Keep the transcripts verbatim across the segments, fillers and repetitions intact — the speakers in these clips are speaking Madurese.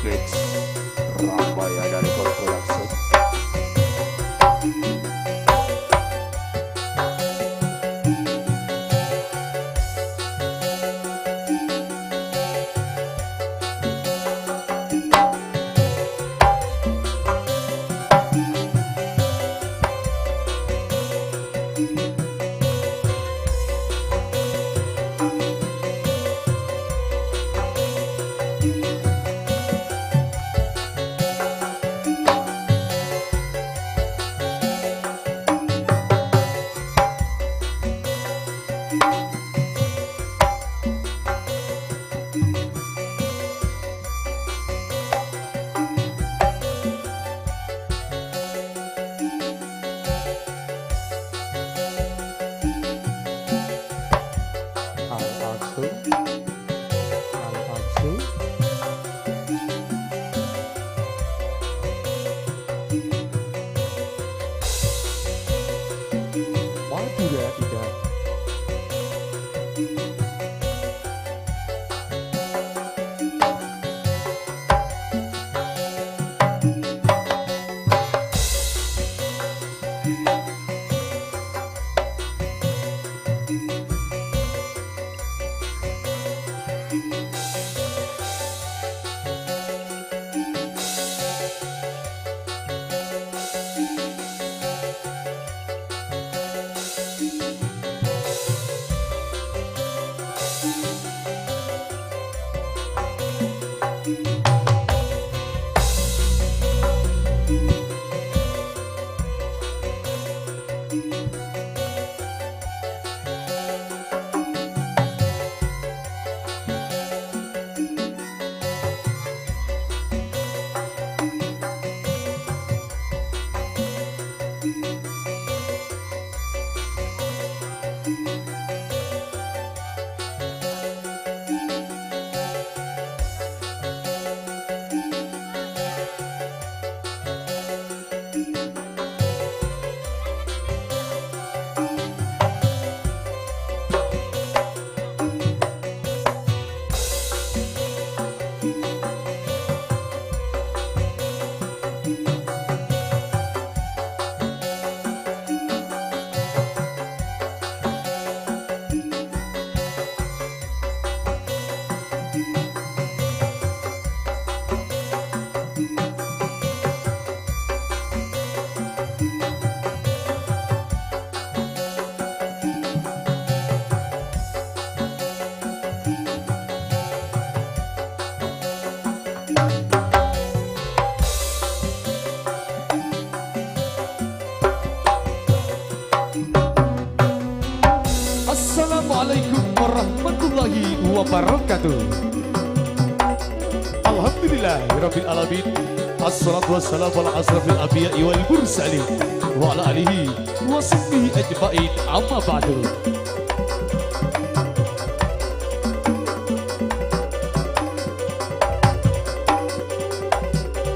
Ramai ada rekor production. Al-Aqsa. Al-Aqsa. Madura tidak. Assalamualaikum warahmatullahi wabarakatuh. Alhamdulillahirabbil alamin. Assalatu wassalamu ala asyrafil anbiya'i wal mursalin wa ala alihi wa sahbihi ajma'in, amma ba'du.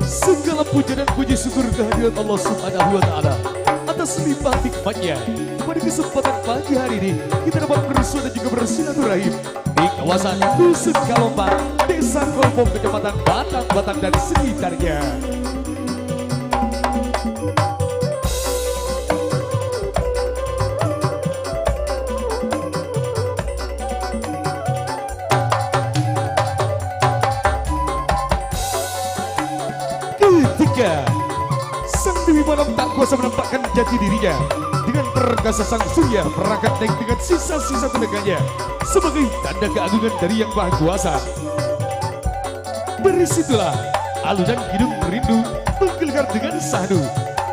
Segala puja dan puji syukur kehadirat Allah Subhanahu wa Ta'ala atas limpah nikmatnya. Pada kesempatan pagi hari ini, kita dapat bersuara dan juga bersilaturahim di kawasan Dusun Kalompang, Desa Kolpong, Kecamatan Batang-Batang dan sekitarnya. Ketika Sang Dewi Malam tak kuasa menampakkan jati dirinya, dengan perkasa Sang Surya merangkak naik dengan sisa-sisa tenaganya sebagai tanda keagungan dari Yang Maha Kuasa. Dari situlah alunan kidung rindu menggelegar dengan sahdu.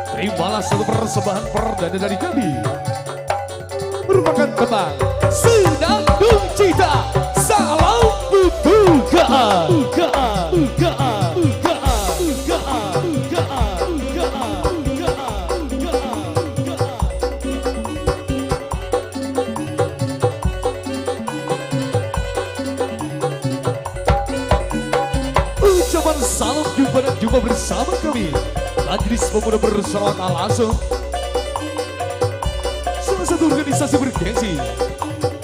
Terimalah satu persembahan perdana dari kami. Merupakan tembang Senandung Cinta, Salam Bubugaan. Bubugaan, bubugaan, bubugaan. Ucapan salam jumpa dan jumpa bersama kami, Majelis Pemuda Bersama Talaso. Salah satu organisasi bergengsi,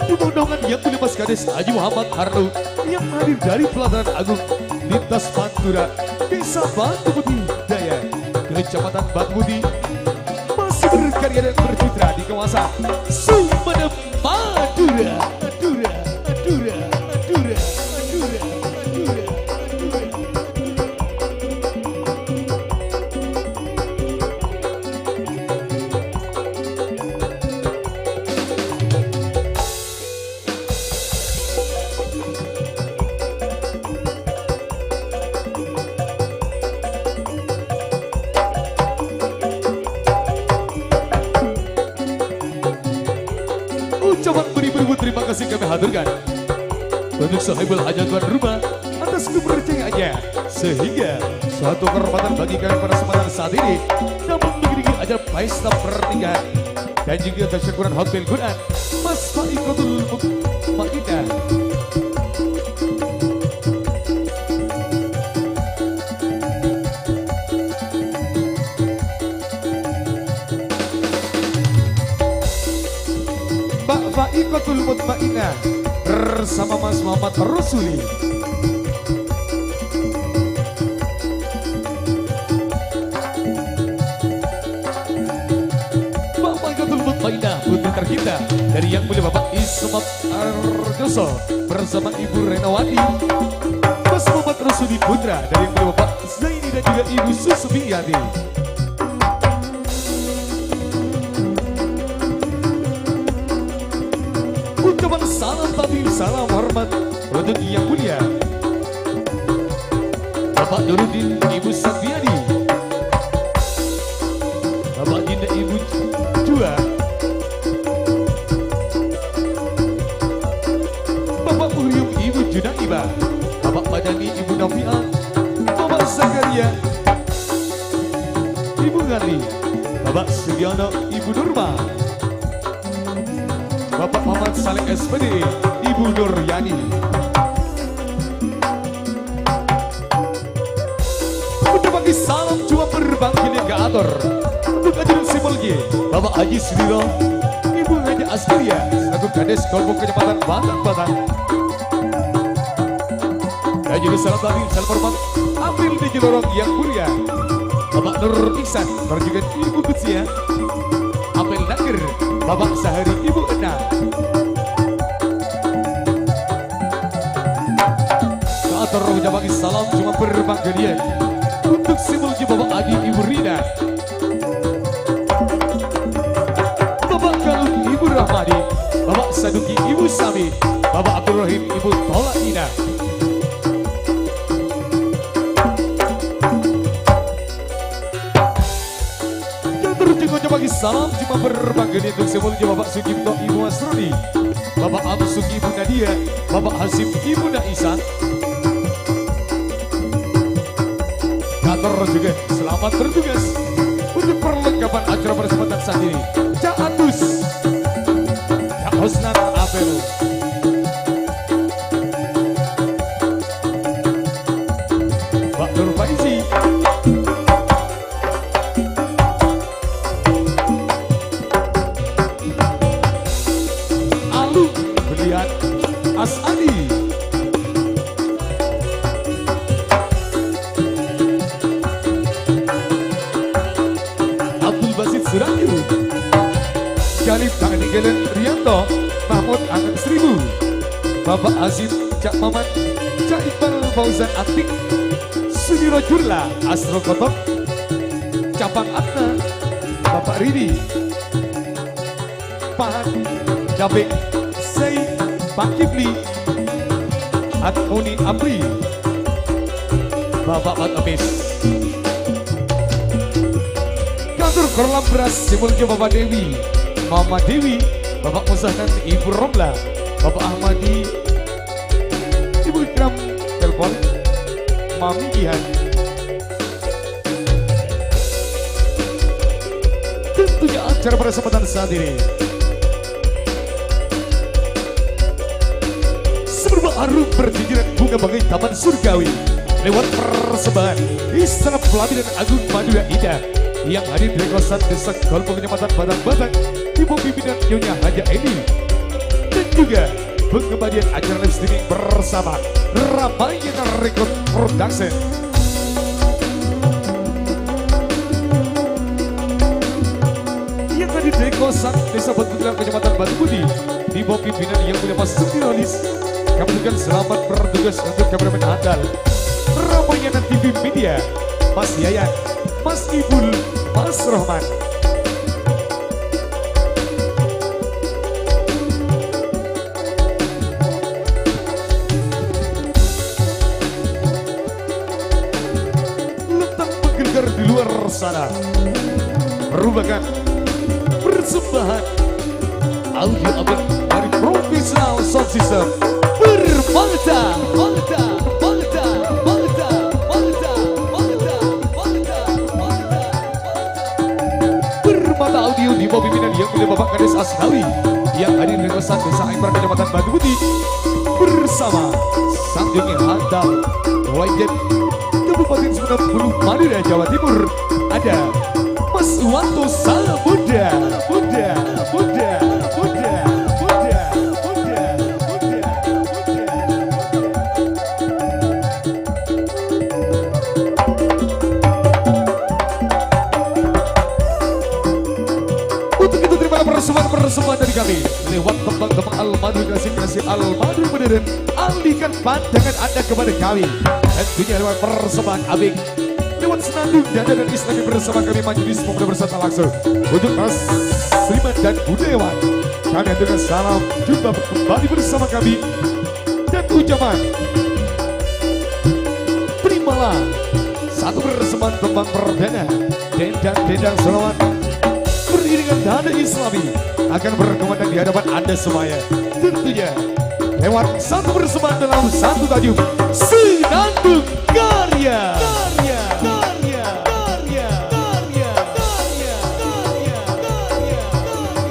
di naungan Yang Mulia Mas Kades Haji Muhammad Harno yang hadir dari Pelataran Agung Lintas Pantura, Desa Batu Putih Daya, Kecamatan Batu Putih, masih berkarya dan bercitra di kawasan Sumenep, Madura. Madura, Madura, Madura, Madura, Madura, Madura. Ucapan budi berbu terima kasih kami haturkan untuk sahibul hajat tuan rumah atas kepercayaannya, sehingga suatu kehormatan bagi kami pada kesempatan saat ini dapat mengiringi acara pesta pernikahan dan juga tasyakuran Hotel Quran Mas Faikotul Mutmainah. Mbak Faikotul Mutmainah bersama Mas Muhammad Rasuli. Bapak Gatul Mutmainah, putri tercinta dari Yang Mulia Bapak Ismat Arjoso bersama Ibu Renawati, Mas Muhammad Rusudi, putra dari Yang Mulia Bapak Zaini dan juga Ibu Susubiati. Ucapan salam takdim, salam hormat untuk Yang Mulia Bapak Nuruddin, Ibu Satriani, Bapak Dinda, Ibu Jua, Bapak Muhrium, Ibu Junaiba, Bapak Madani, Ibu Nafia, Bapak Zakaria, Ibu Ghani, Bapak Sugiono, Ibu Nurma, Bapak Muhammad Saleh S P D, Ibu Nuryani. Ucapake salam jumamber panggilan kaator untuk ajunan sè molja Bapak Haji Sudiro, Ibu Haja Astaria, selaku Kades Kelompok Kecamatan Batang-Batang. Dan juga salam takdim, salam hormat, apel di Jilorong Yang Mulia Bapak Nur Ihsan, perjuangan Ibu Kutsia, apel Nangger, Bapak Sahari, Ibu Ena. Kaator ucapake salam jumamber panggilan untuk sè molja Bapak Adi, Ibu Rina, Bapak Galung, Ibu Rahmadi, Bapak Saduki, Ibu Sami, Bapak Abdurrahim, Ibu Tolaina. Kaator jhughân ucapake salam jumamber panggilan untuk sè molja Bapak Sugipto, Ibu Asroni, Bapak Amsuk, Ibu Nadia, Bapak Hasim, Ibu Naisa. Kaator jhughân selamat bertugas untuk perlengkapan acara pada kesempatan saat ini. Cak Atus, Cak Husnan Apel, Mbak Nur Faizi, Alu Belian As'adi, Abdul Basit Surahyu, Galib Tangan Jalan Rianto, Mahmud Angan Seribu, Bapak Hasim, Cak Maman, Cak Iqbal Fauzan Atik, Sudiro Jurla, Asro Kotok, Capang Atna, Bapak Ridi, Pahat, Dape, Sei, Pak Kifli, Atmuni Apri, Bapak Mat Apis. Kaator korlam beras sè molja Bapak Dewi, Mama Dewi, Bapak Musahkan, Ibu Romla, Bapak Ahmadi, Ibu Ikram, telepon, Mami Jihan. Tentunya acara pada kesempatan saat ini semerbak harum berjinggiran bunga banggai taman surgawi lewat persembahan Istana Pelaminan Agung Madura Indah yang hadir dari kawasan Desa Kolpo, Kecamatan Batang-Batang, di pimpinan Nyonya Haja Eni, dan juga Pengembalian acara live streaming bersama Ramayana Record Production. Yang hadir dari Kosan Desa Batu Tulang, Kecamatan Batu Putih, di bawah pimpinan Yang Mulia Mas Sugiolis. Kami ucapkan selamat bertugas untuk kameramen andal Ramayana T V Media, Mas Yayan, Mas Ibul, Mas Rohman. Letak penggelegar di luar sana merupakan persembahan audio abad dari Professional Sound System. Permata, Permata, Permata, Permata, Permata, Permata, Permata, Permata. Permata Audio di bawah pimpinan Yang Mulia Bapak Kades Asnawi yang hadir dari Kosan Desa Aeng Perang, Kecamatan Batu Putih, bersama Sanjung Hantal, Wajen, Kabupaten Sumenep, Bulu Madura, Jawa Timur. Ada Mas Wanto Samudra, Samudra, Samudra, Samudra, Samudra, Samudra. Untuk itu, terimalah persembahan-persembahan dari kami lewat tembang-tembang Al-Madri, klasik-klasik Al-Madri modern. Alihkan pandangan Anda kepada kami. Tentunya lewat persembahan abing, lewat senandung dada dan islami bersama kami, Majelis Pemuda Bersatu langsung. Untuk para seniman dan budayawan, kami aturkan salam jumpa kembali bersama kami. Dan ucapan, terimalah satu persembahan tembang perdana, Dendang-Dendang Salawat, beriringan nada Islami, akan berkumandang di hadapan Anda semuanya. Tentunya lewat satu persembahan dalam satu tajuk, Senandung Karya. Karya, karya, karya, karya, karya, karya, karya, karya.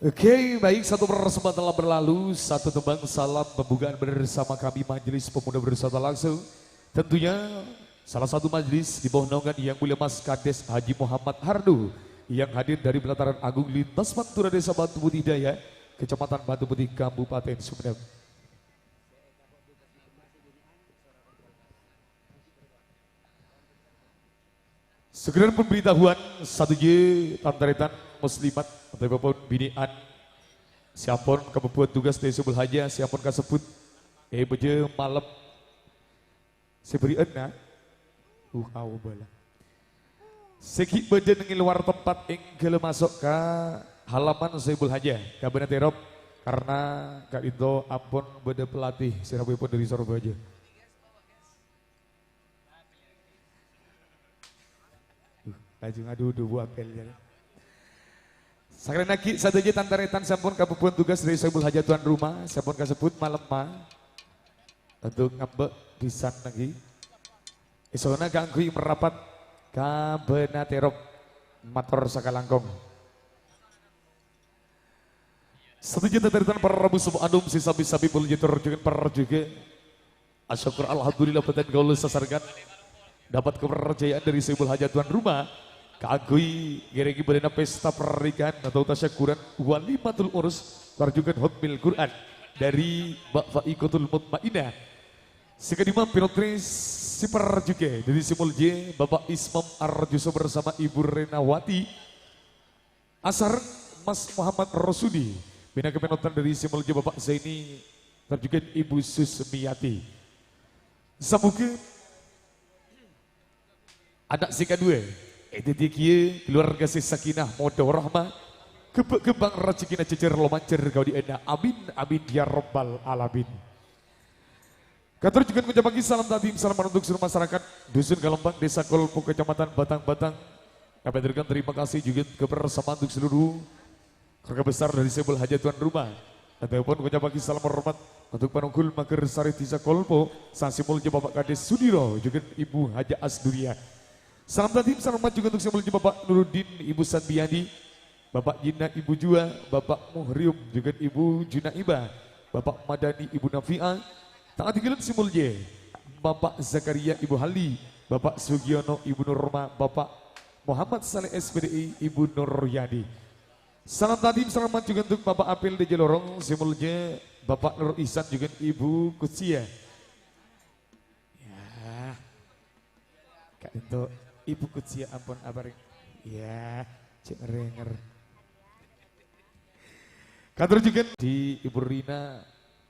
Oke, baik, satu persembahan telah berlalu, satu tembang salam pembukaan bersama kami Majelis Pemuda Bersatu langsung. Tentunya salah satu majelis di bawah naungan Yang Mulia Mas Kades Haji Muhammad Hardo yang hadir dari Pelataran Agung Lintas Pantura Desa Batu Putih Daya, Kecamatan Batu Putih, Kabupaten Sumenep. Sekedar pemberitahuan sadhâjâ, tan-tarètan muslimat otabâ pon binè'an sè ampon kabhâbuwân tugas dâri Saibul Hajah sè ampon kasebbhut è bâjâ malem sè bâri'ânna. Uh, aobâlâ. Sè ghi' bâdâ neng è lowar tempat èngghâlâ maso' ka halaman Saibul Hajah, ka bâna terop, karna ka'dinto ampon bâdâ pelatih sè rabupon dâri Sorbhâjâ. Uh, laju ngadu-adu Bu Apel, ya. Sakalèyan aghi' sadhâjâ tan-tarètan sè ampon kabhâbuwân tugas dâri Sohibul Hajat tuan rumah, sè ampon kasebbhut malemma. Tentu ngambek pisan aghi'. Èsona kaangghuy marapat ka bâna terop, mator sakalangkong. Sadhâjâ tan-tarètan para rabu sapa anom sè sabi-sabi polè jâ' tor jhughân parjhughân. Asyukur alhamdulillah bhâdhân kaulâ sasarengan dapat kaparcajâ'ân dâri Sohibul Hajat tuan rumah kaangghuy ngèrèngè bâlâna pesta pernikahan atau tasyakuran walimatul urus parjhughân hotmil Quran dâri Mbak Faikotul Mutmainah. Sè kadhimma pènotri sè parjhughân dâri sè moljâ Bapak Ismam Arjuso bersama Ibu Renawati. Asareng Mas Muhammad Rosudi, pinaka pènotan dâri sè moljâ Bapak Zaini, tor jhughân Ibu Susmiyati. Samoghâ ana' sè kaduwâ èdhâddhiyâ kaluwarga sè sakinah mawaddah warahmah, ghâbâ' ghâmpang rajhekkèna jhâjhâr lomanjhâr kaodi'ânna. Amin, amin, ya rabbal alamin. Kator jhughân ngocabbhâghi salam ta'zim, salam hormat untuk seluruh masyarakat Dusun Kalembang, Desa Kolpo, Kecamatan Batang-Batang. Kami aturkan terima kasih jhughân kebersamaan untuk seluruh keluarga besar dari Saibul Hajat tuan rumah. Kator pon ngocabbhâghi salam hormat untuk Panonggul Magersari Desa Kolpo, sè moljâ Bapak Kades Sudiro, jhughân Ibu Haja Asduria. Salam ta'zim, salam hormat jhughân untuk sè moljâ Bapak Nuruddin, Ibu Sanbiani, Bapak Jina, Ibu Jua, Bapak Muhrium, jhughân Ibu Junaiba, Bapak Madani, Ibu Nafi'ah. Ta' katinggalân sè moljâ Bapak Zakaria, Ibu Hali, Bapak Sugiono, Ibu Nurma, Bapak Muhammad Saleh S P D I, Ibu Nuryadi. Salam ta'zim, salam hormat jhughân untuk Bapak Apel Dèjâ Lorong, sè moljâ Bapak Nur Ihsan jhughân Ibu Kutsia. Ya. Ka'dinto Ibu Kutsia ampon aparèng. Ya, cè' ngèrèngèr. Kator jhughân dâri Ibu Rina,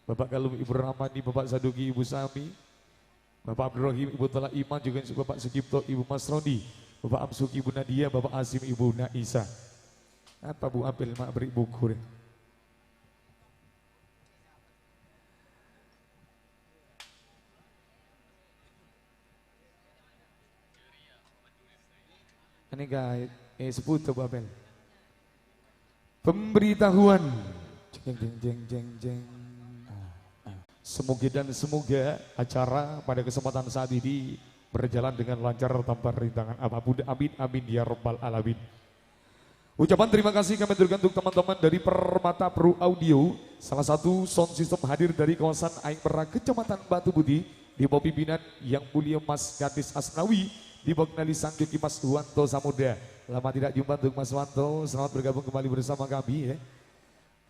Bapak Kalum, Ibu Ramani, Bapak Saduki, Ibu Sami, Bapak Abdurrahim, Ibu Tola Iman, jhughân Bapak Sugipto, Ibu Masroni, Bapak Amsuki, Ibu Nadia, Bapak Asim, Ibu Naisa. Apa Bu Apel ma' bâri' buku rè? Ini guys, eh, seputar Bu Apel. Pemberitahuan. Jeng, jeng, jeng, jeng, jeng. Semoga dan semoga acara pada kesempatan saat ini berjalan dengan lancar tanpa rintangan apapun. Amin, amin, ya rabbal alamin. Ucapan terima kasih kami aturkan untuk teman-teman dari Permata Pro Audio, salah satu sound system hadir dari kawasan Aeng Merah, Kecamatan Batu Putih, di bawah pimpinan Yang Mulia Mas Gadis Asnawi, di bawah kendali Sang Joki Mas Wanto Samudra. Lama tidak jumpa untuk Mas Wanto, selamat bergabung kembali bersama kami ya.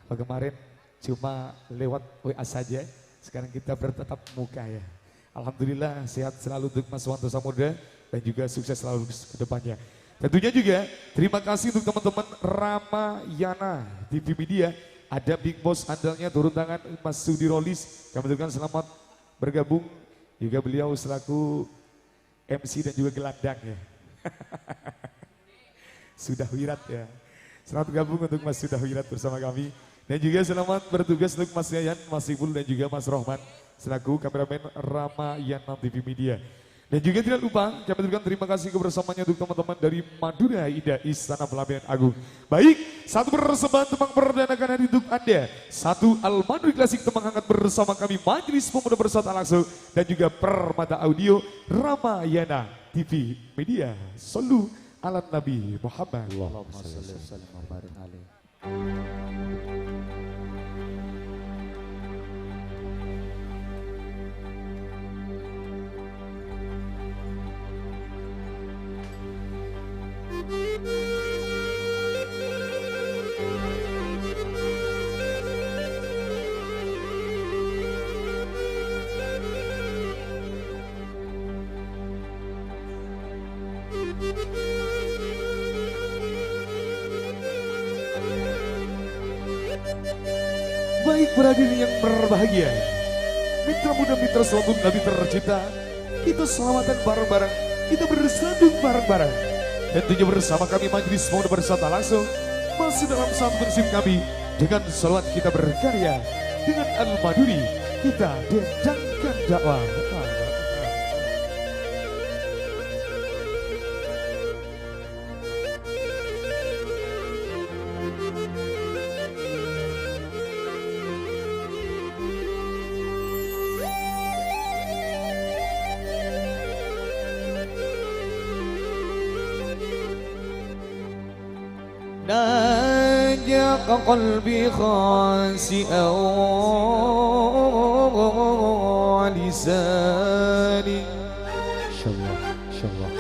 Kalau kemarin cuma lewat W A saja, sekarang kita bertatap muka ya. Alhamdulillah, sehat selalu untuk Mas Wanto Samudra dan juga sukses selalu ke depannya. Tentunya juga terima kasih untuk teman-teman Ramayana T V Media. Ada Big Boss andalnya turun tangan Mas Sudi Rolis. Kami ucapkan selamat bergabung juga beliau selaku M C dan juga gelandang ya. Sudah Wirat ya. Selamat gabung untuk Mas Sudah Wirat bersama kami. Dan juga selamat bertugas untuk Mas Yayan, Mas Ipul dan juga Mas Rohman selaku kameramen Ramayana T V Media. Dan juga tidak lupa kami ucapkan terima kasih kebersamaannya untuk teman-teman dari Madura Indah Istana Pelaminan Agung. Baik, satu persembahan tembang perdana akan hadir untuk Anda. Satu Al-Maduri klasik tembang hangat bersama kami Majelis Pemuda Bersatu langsung dan juga Permata Audio Ramayana T V Media. Sallu ala Nabi Muhammad. Allahumma shalli wa sallim wa barik alaih. Baik, para hadirin yang berbahagia, mitra muda, mitra selalu lebih tercinta, kita selamatan bareng-bareng, kita bersandung bareng-bareng. Tentunya bersama kami Majelis Pemuda Bersatu langsung masih dalam satu prinsip kami dengan salawat kita berkarya, dengan Al-Maduri kita dendangkan dakwah. ناجاك قلبي خاسئا ولساني. Insyaallah, insyaallah.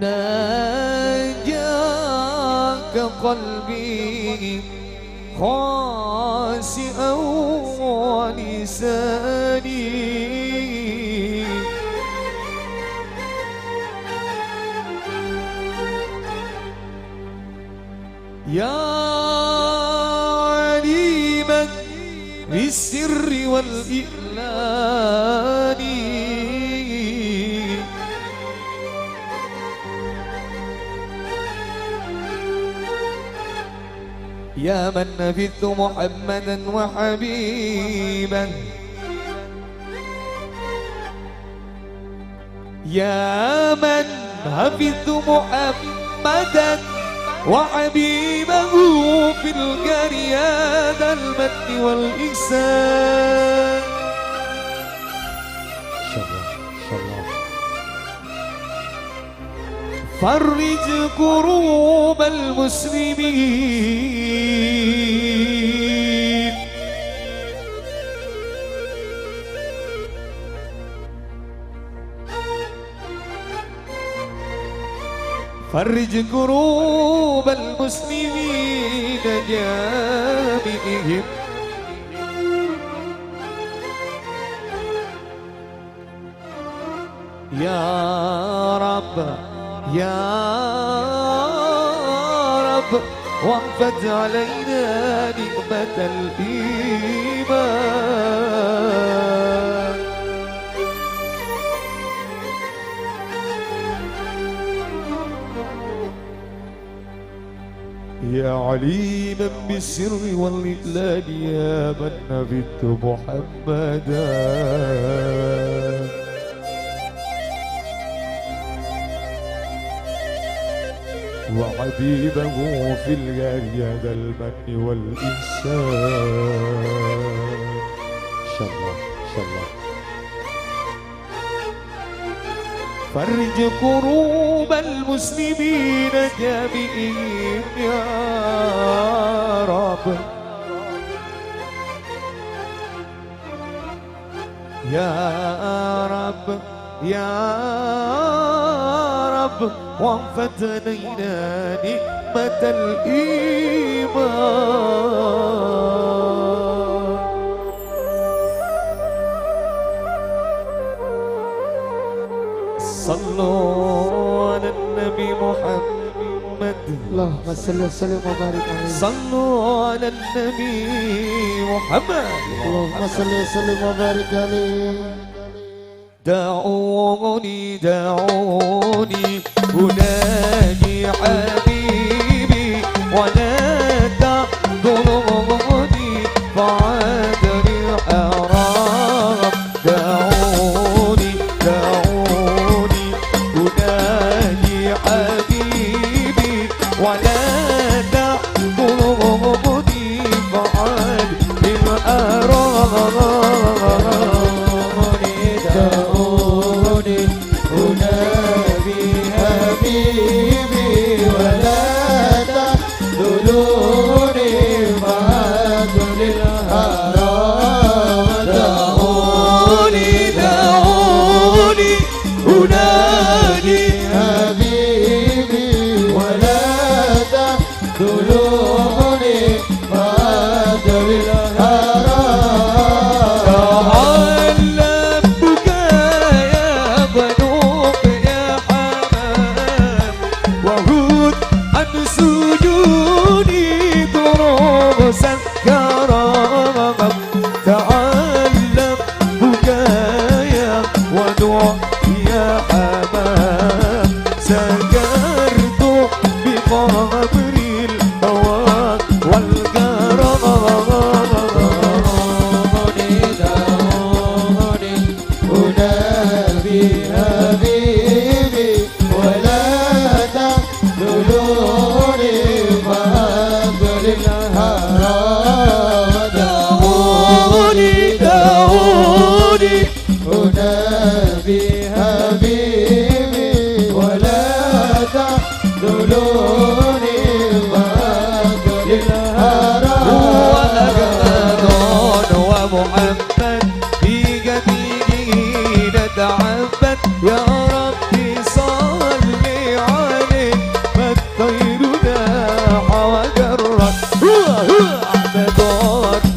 ناجاك قلبي خاسئا ولساني. يا عليما بالسر والإعلان. يا من حفظت محمدا وحبيبا، يا من حفظت محمدا وحبيبه في القرية ذا المن والإحسان. إن شاء الله، إن شاء الله. فرج كروب المسلمين. فرج كروب المسلمين جميعهم. يا رب، يا رب، وانفذ علينا نعمة الإيمان. يا عليما بالسر والإعلان، يا من حفظت محمدا وحبيبه في الغار ذا المن والإحسان. إن شاء الله، إن شاء الله. فرج كروب المسلمين جميعهم يا رب. يا رب، يا رب، وانفذ علينا نعمة الإيمان. صلوا على النبي محمد. اللهم صل وسلم وبارك عليه. صلوا على النبي محمد. اللهم صل وسلم وبارك عليه. دعوني، دعوني أنادي حبيبي، ولا تحضروني فعاد الحرام. دعوني، دعوني أنادي حبيبي، ولا تحضروني فعاد الحرام. دعوني أنادي حبيبي، ولا تحضروني فعاد الحرام. دعوني، دعوني أنادي حبيبي، ولا تحضروني فعاد الحرام. تعلم بكايا ونوح يا حمام، وهد عن سجوني دروس الكرام. تعلم بكايا ونوح يا حمام، سكرت بقبر الهوى والكرام. دعوني، دعوني أنادي حبيبي، ولا تحضروني فعاد الحرام. دعوني، دعوني أنادي حبيبي، ولا تحضروني فعاد الحرام. وأحمد ومحمد بقدره نتعبد، يا رب صل عليه، ما الطير ناح وقرب. هو، هو. أحمد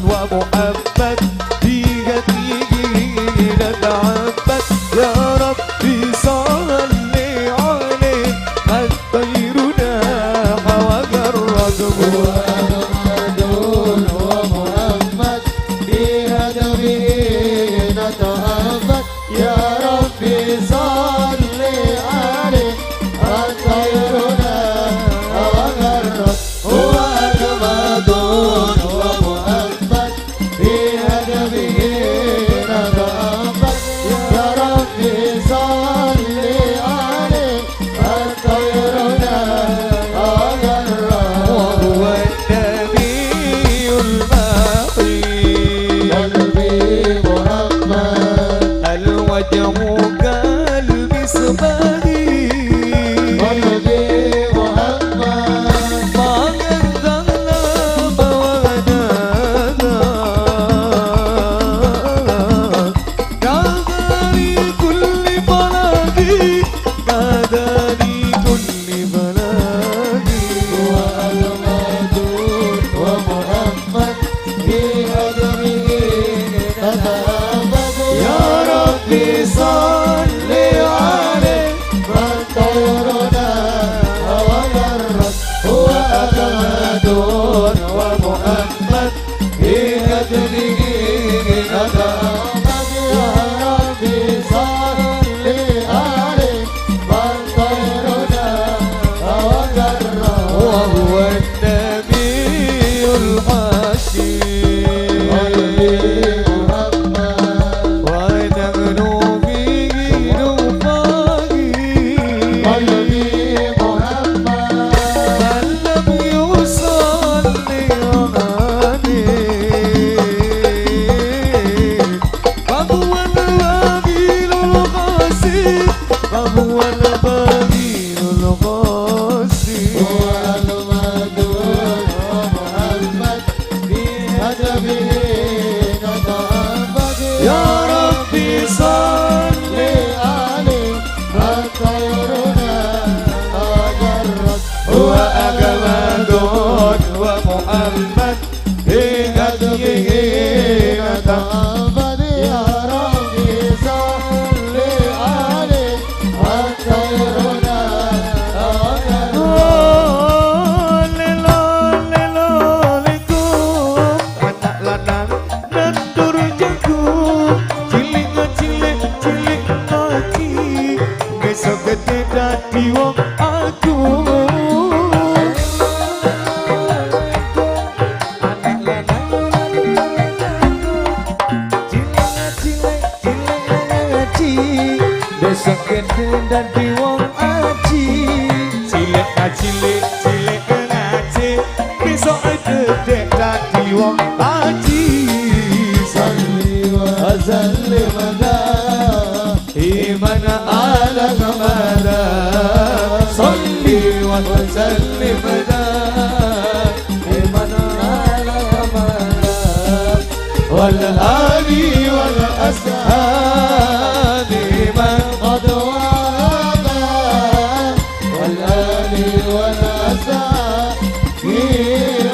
ومحمد بقدره نتعبد، يا رب صل عليه، ما الطير ناح وجرد ومحمد في أجله أتى أحمد. يا رب صل عليه فالطير وجرد وهو النبي الحكيم. قلبي محمد ونحن في نفاق قلبي محمد من لم يصل عليه فهو البغيل القاسي، فهو البغيل القاسي. هو المعدود محمد في أدبه نتعبد. يا رب صل عليه حتى يرنا أجرد. هو أحمد ومحمد في هديه نتعبد. يا رب صل عليه حتى يرنا أجرد. Oh, lelo, lelo, leko. Ana' lanang nandur jagung, cilik ngajilè, cilik ngajhi, besok gedhe dhâddhi wong agung. Ana' lanang, cilik ngajilè, cilik ngajhi, besok gedhe dhâddhi wong ajhi. Cilik ngajilè, cilik ngajhi, besok gedhe dhâddhi wong ajhi. Salli wa sallim daiman ala Ahmada. Salli wa sallim daiman ala Ahmada. Wal ali wal ashabi man qad wala. Wal ali wal ashabi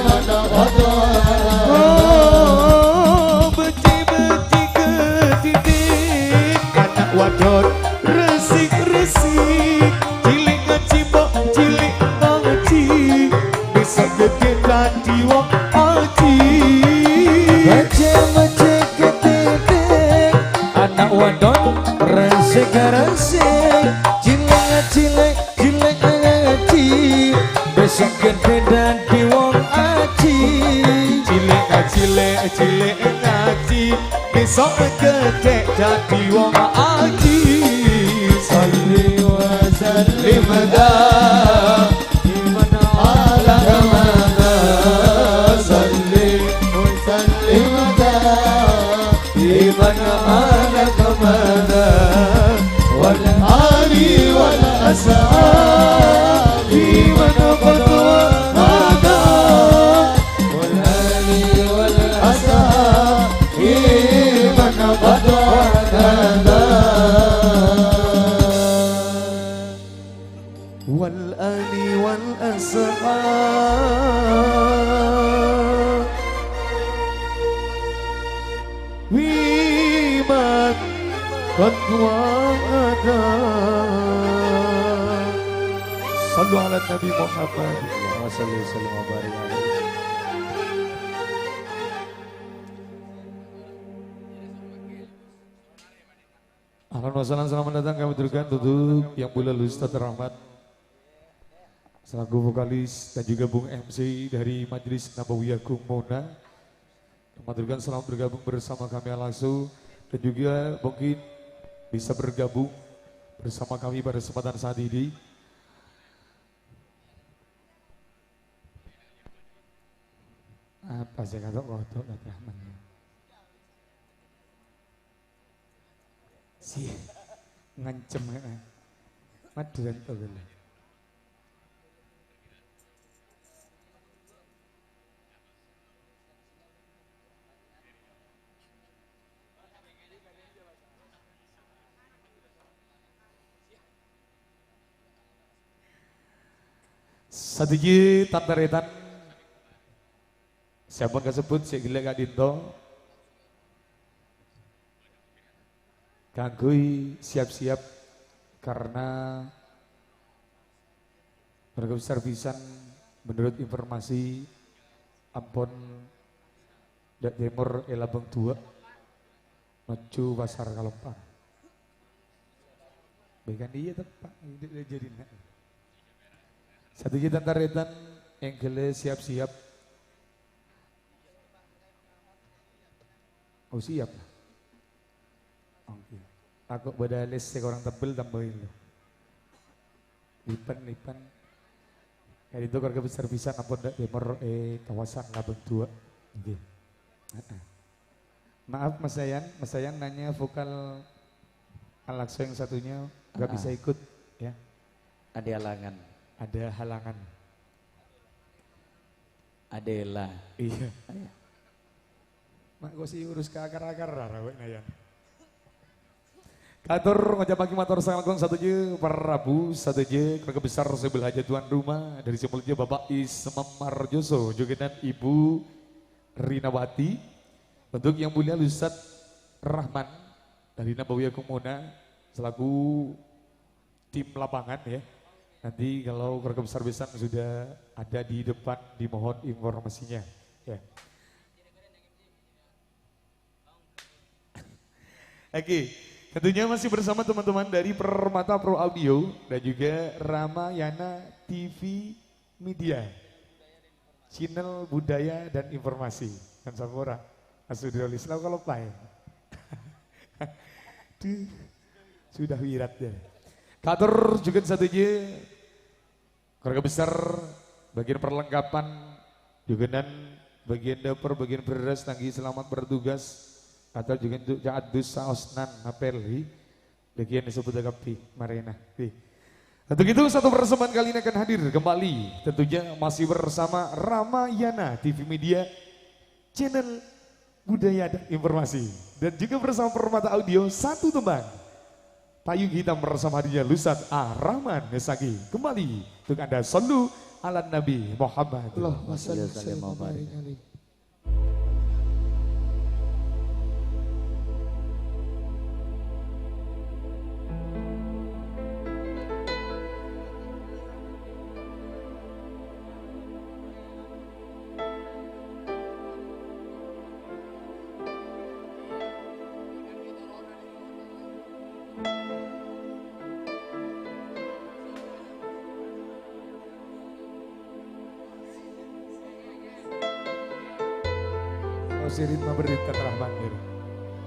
man qad wala. Oh, becce-becce kedidik, ana' wadon resik-resik, cilik ngajhi, mbok cilik ngajhi, besok gedhe dhâddhi wong ajhi. Becce-becce kedidik, ana' wadon resik-resik, cilik ngajilè, cilik ngajhi, besok gedhe dhâddhi wong ajhi. Cilik ngajilè, cilik ngajhi, besok gedhe dhâddhi wong ajhi. Salli wa sallim daiman ala Ahmada. Salli wa sallim daiman ala Ahmada. Wal ali wal ashabi man qad wala. Wal ali wal ashabi man qad wala. Wal ali wal ashabi man qad wala. Shallu ala Nabi Muhammad. Allahumma shalli wa sallim wa barik alaihi. Ahlan wa sahlan, selamat datang kami aturkan untuk Yang Mulia Ustaz Rahmat selaku vokalis dan juga Bung M C dari Majelis Nabawi Agung Mona. Kami aturkan selamat bergabung bersama kami langsung dan juga mungkin bisa bergabung bersama kami pada kesempatan saat ini. Apa sih kata kotor kata mana? Si ngancem, eh. Madhuran to, gila. Sadhâjâ tan-tarètan sè ampon kasebbhut sè ghellâ' ka'dinto kaangghuy siap-siap karna Keluarga besar pisan, menurut informasi, ampon dâ' tèmor è Labang Duwâ', nuju Pasar Kalompang. Bhâi kan iyâ, teppa'. Iyâ, dâ' jârèya. Sadhâjâ tan-tarètan, èngghâllâ siap-siap. Oh, siap. Oke. Tako' bâdâ lès sè korang tebbel, tambâi lo. Lipen, lipen. Ka'dinto keluarga besar pisan ampon dâ' tèmor è kawasan Labang Duwâ'. Ngghi. Heeh. Maaf, Mas Yayan. Mas Yayan nanya vokal Alakso yang satunya nggak bisa ikut, ya. Ada halangan. Ada halangan. Adela. Iya. Ayo. Mak, kok sè urus ka akar-akar, ra, ra, wek, Nayan. Kator ngocapaaghi mator sakalangkong sadhâjâ, para rabu sadhâjâ, keluarga besar sè berbahagia tuan rumah, dari sè molja Bapak Ismam Marjoso, jhughân Ibu Rinawati. Untuk yang mulia Ustadz Rahman dari Nabawi Agung Muna selaku tim lapangan, ya. Nanti kalau keluarga besar pisan sudah ada di depan, dimohon informasinya, ya. Oke, tentunya masih bersama teman-teman dari Permata Pro Audio dan juga Ramayana T V Media. Channel Budaya dan Informasi. Kan sapa ora? Mas Sudrali, selalu kalau pae. Duh, sudah wirat ya. Kator jhughân sadhâjâ, keluarga besar, bagian perlengkapan, jhughânan bagian dapur, bagian beras, nanggi selamat bertugas. Kator jhughân untuk Cak Adus saosnan ngapel, hi. Bagian disebut kabbhi, marèna. Wi. Untuk itu, satu persembahan kali ini akan hadir kembali. Tentunya masih bersama Ramayana T V Media, channel budaya dan informasi. Dan juga bersama Permata Audio, satu tembang. Payung Hitam bersama hadirnya Lusat Ar-Rahman Sagi. Kembali untuk Anda, shallu ala Nabi Muhammad. Allahumma shalli wa sallim wa barik alaihi.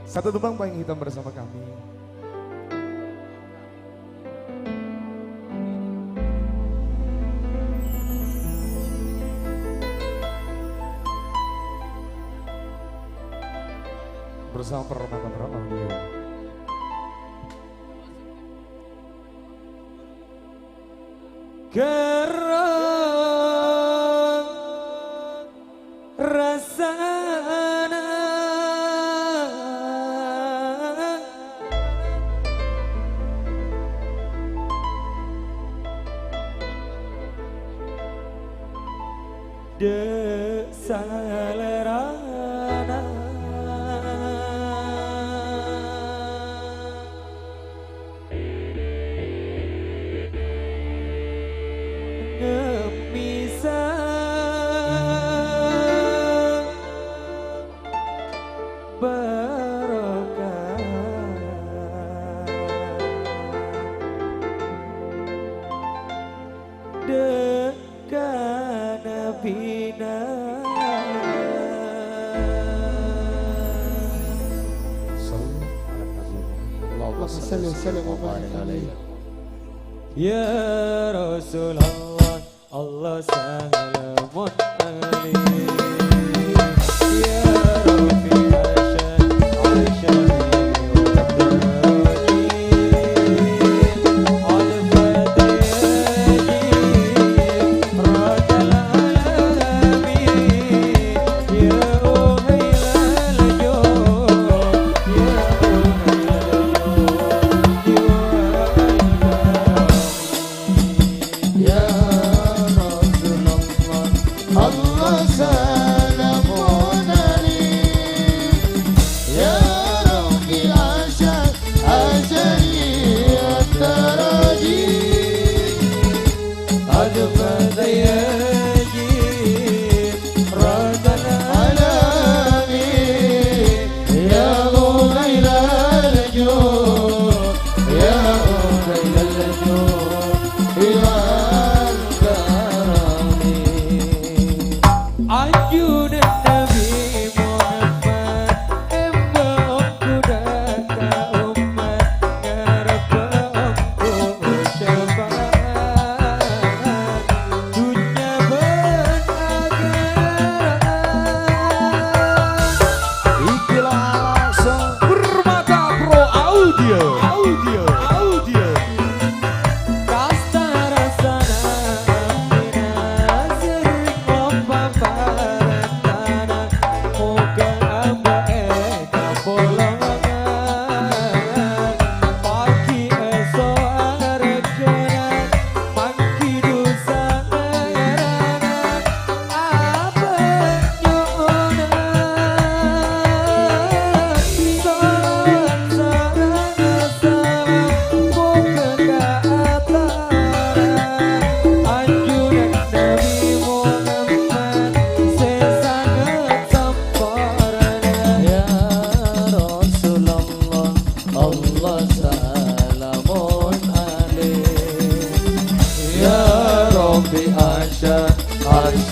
Satu tembang Payung Hitam bersama kami. Bersama Permata Pro Audio. Gherrong rassana dâ' salèrana. Ngemmisa barokah dâ' ka Nabina. Shallu ala Nabi. Allahumma shalli wa sallim wa barik alaihi. Ya Rasulullah, Allah salamun alaihi. Ya Rafi'al Arsyad, Arsyad. Ya Rasulullah, Allah salamun alaik. Ya Rafi'al Arsyad, Arsyad.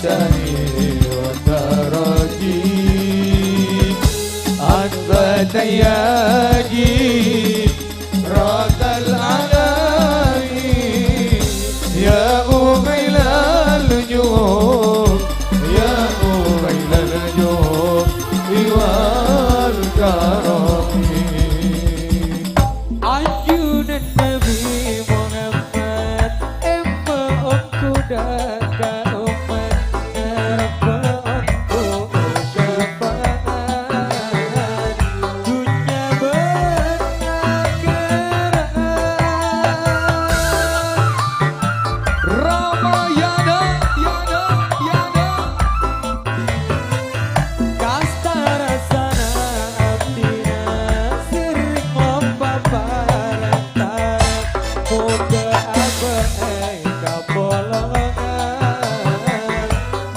والدرج أثبت يا جيل رد العالمين. يا أبيل الجود، يا أبيل الجود والكرم. Ajunan Nabi Muhammad, emma ongghu dhâ' ka ommat, ngarep ongghu syafaat, dhunnya bân akhèrat. Ramayana, yana, yana. Kasta rassana abdhina serrèng lomba parèntana, moghâ abâ' èkapolongan,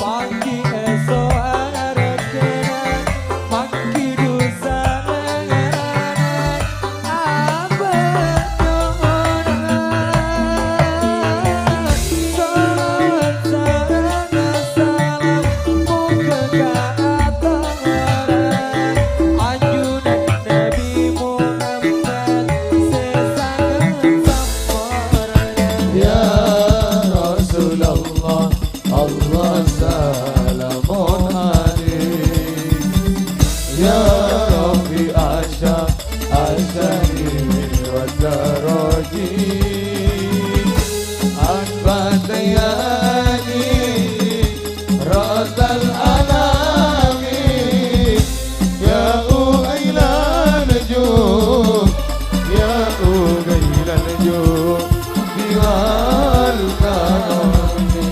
paghi' èso arèkèna, manggi dhusa langngerana. Abâ' nyo'ona shalawat sareng salam moghâ ka atoran ajunan Nabi Muhammad sè sanget samporna. Ya Rasulullah, Allah salamun alaik. Ya Rabbi asya, asyani wa daraji. Akbar tayani, ratal alami. Ya uailal ju, ya uailal ju, diwal karami.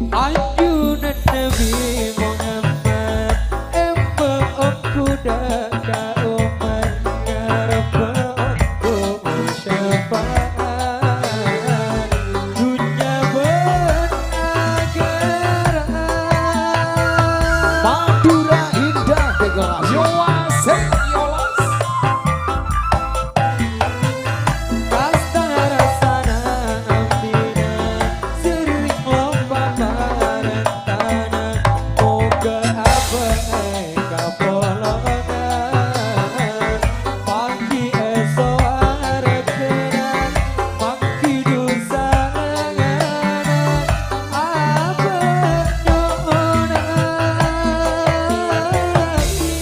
Ajunan Nabi Muhammad, emma ongghu dhâ' ka ommat, ngarep ongghu syafaat, dhunnya bân akhèrat. Madura Indah Dekorasi. Yo wasit, yo los. Kasta rassana abdhina serrèng lomba parèntana, moghâ abâ' èkapolongan, paghi' èso arèkèna, manggi dhusa langngerana. Abâ' nyo'ona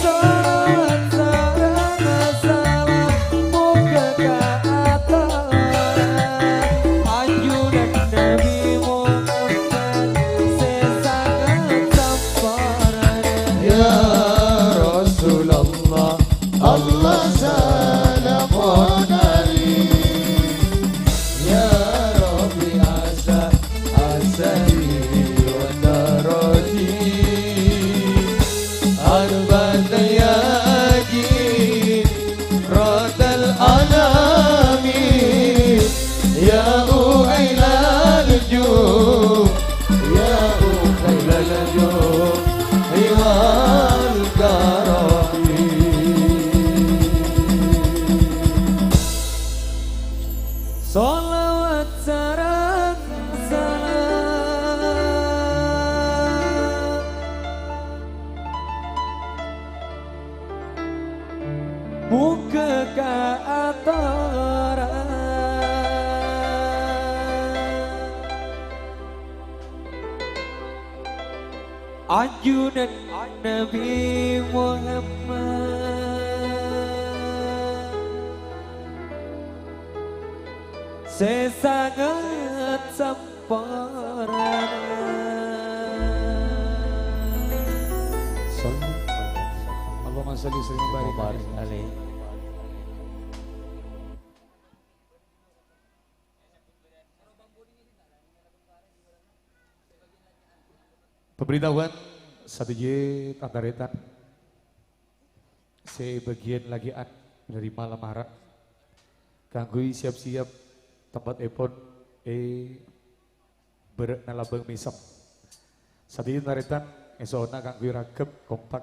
shalawat sareng salam moghâ ka atoran ajunan Nabi Muhammad sè sanget samporna. Ya Rasulullah, Allah salamun alaik. Ya Rabbi asya, asyani wa daraji. Akbar tayani, ratal alami. Ya uailal ju, ya uailal ju, iwal karami. Shalawat sareng salam moghâ ka atoran ajunan Nabi Muhammad sè sanget samporna. Allahumma shalli wa sallim wa barik alaih. Pemberitahuan sadhâjâ tan-tarètan sè bâgiyân laghi an-, dhâri malem ara', kaangghuy siyap-siyap tempatèpon è bârâ'na Labâng Mèsem. Sadhâjâ tan-tarètan èso'ona kaangghuy ragep kompak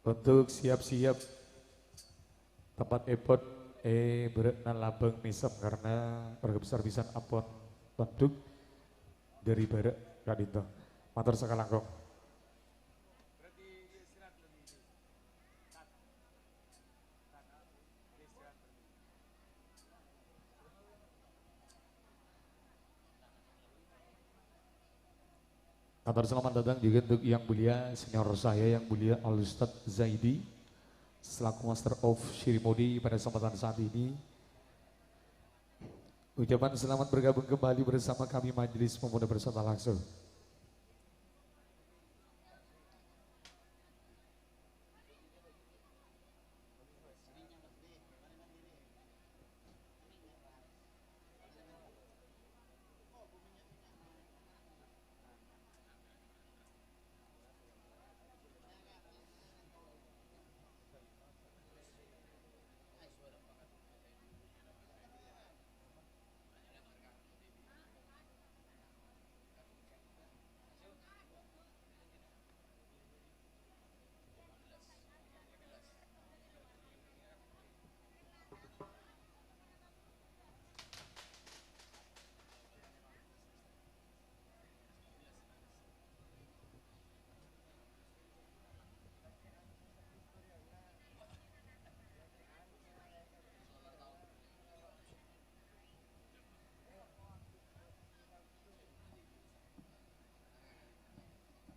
untuk siyap-siyap tempatèpon è bârâ'na Labâng Mèsem, karena keluarga besar bhisan ampon tondhuk dhâri bârâ'. Ka'dinto. Mator sakalangkong. Kabar selamat datang juga untuk Yang Mulia Senior saya, Yang Mulia Al Ustadz Zaidi, selaku Master of Ceremony pada kesempatan saat ini. Ucapan selamat bergabung kembali bersama kami Majelis Pemuda Bersatu Al-Aqsa.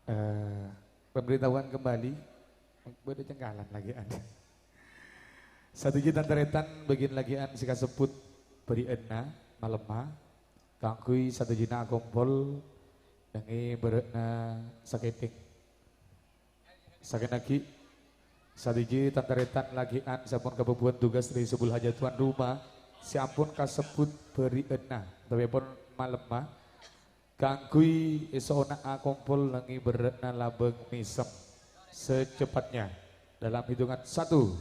Eh, pemberitahuan kembali, bâdâ cengkalan laghi'ân. Sadhâjâ tan-tarètan bâgiyân laghi'ân sè kasebbhut bâri'ânna malemma, kaangghuy sadhâjâna akompol nèngè bârâ'na sakètèng. Sakèng aghi', sadhâjâ tan-tarètan laghi'ân sè ampon kabâbuwân tugas dhâri Subul Hajat tuan rumah sè ampon kasebbhut bâri'ânna, otabâèpon malemma, kaangghuy èso'ona akompol nèngè bârâ'na labâng mèsem secepatnya dalam hitungan satu.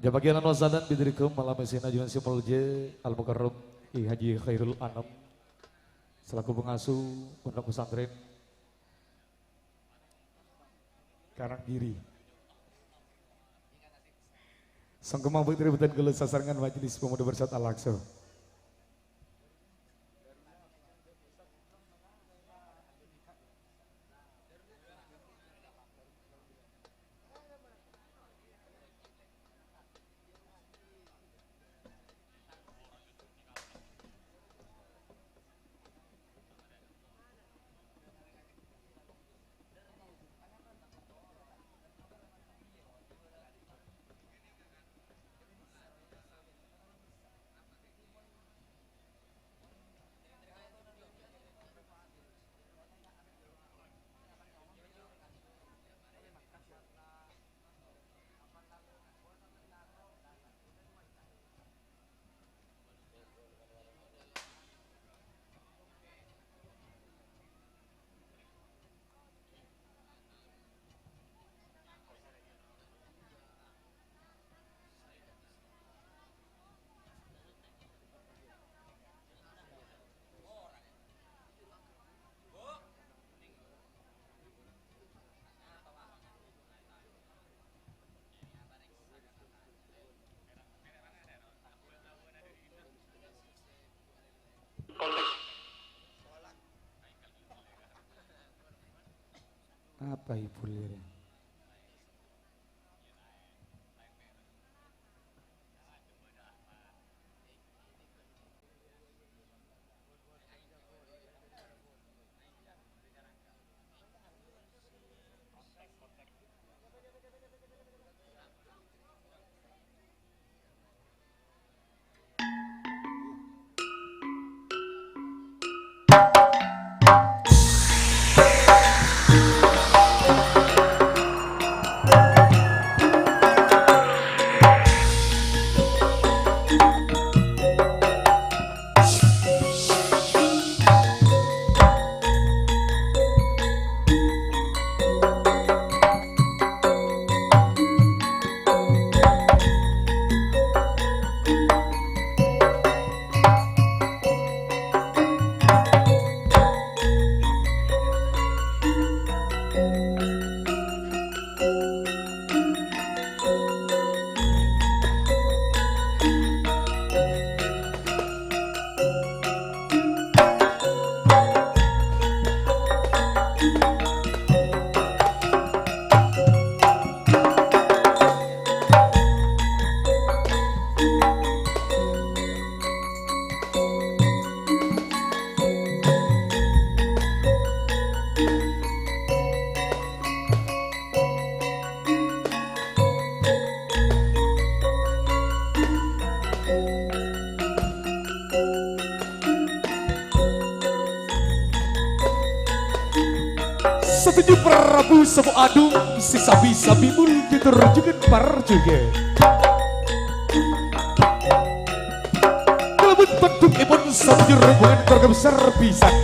Jhâ' paghi' lan wassalam bidirikum malam èsèna junjungan sè molja Al-Mukarram Ki Haji Khairul Anam selaku pengasuh Pondok Pesantren Karanggiri. Songkem abhâktè bhâdhân kaulâ sasarengan Majelis Pemuda Bersatu Al-Aqsa. Apa ibu lirih? Sadhâjâ Prabu Sapo Adhung sè sabi-sabi muljâ tor jhughân parjhughân. Kalabân tandhukèpon sadhâjâ rombongan keluarga besar pisan.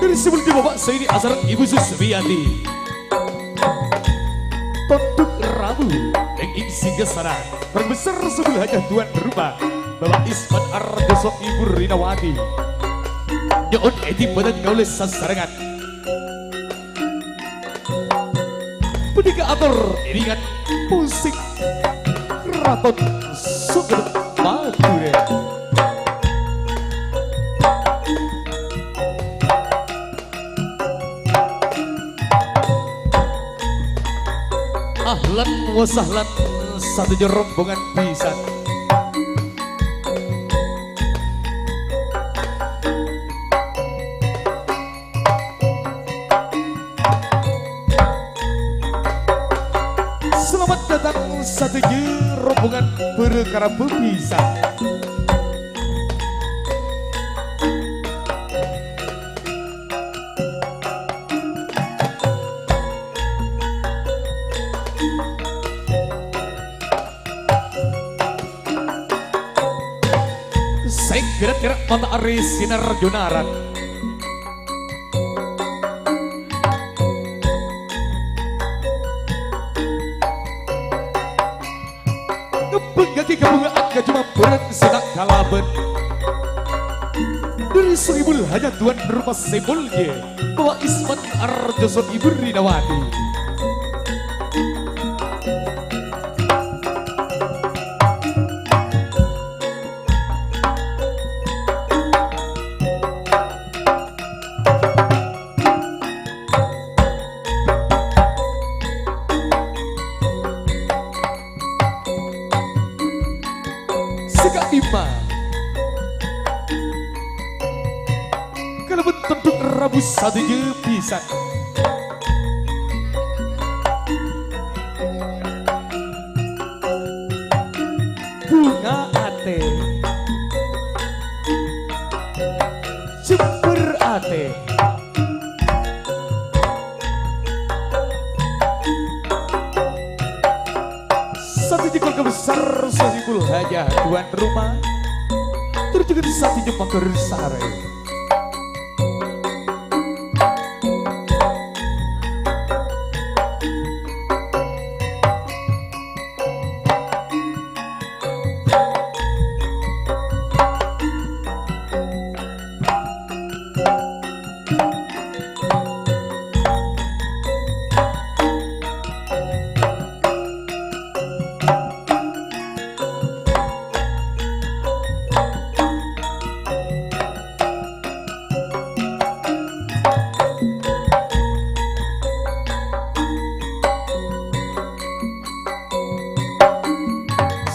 Dhâri sè muljâ Bapa' Saidi asareng Ibu Susmiyati. Tandhuk rabu ing, ing singgasana. Keluarga besar Sabul Hajah tuan rumah, Bapa' Ismat Arjoso Ibu Rinawati. Nyo'on èdhibâdhân kaulâ sasarengan. Panèka ator iringan musik Keraton Songennep Madhurâ. Ahlan wa sahlan sadhâjâ rombongan pisan. Salamet dâteng sadhâjâ rombongan bârâ karabhâ pisan. Sè ghârâ-ghârâ matahari sinar junaran. Ngebbhângnggaghi kabhungaan kajuma bhârâng sè ta' kalabân. Dhâri Sohibul Hajat tuan rumah sè molja, Bapa' Ismat Arjoso Ibu Rinawati. Sè ka'dimma kalabân tandhuk rabu sadhâjâ pisan. Bhunga atè, jembhâr atè. Sadhâjâ keluarga besar Sohibul Hajah tuan rumah, tor jhughân sadhâjâ Pagar Sarè.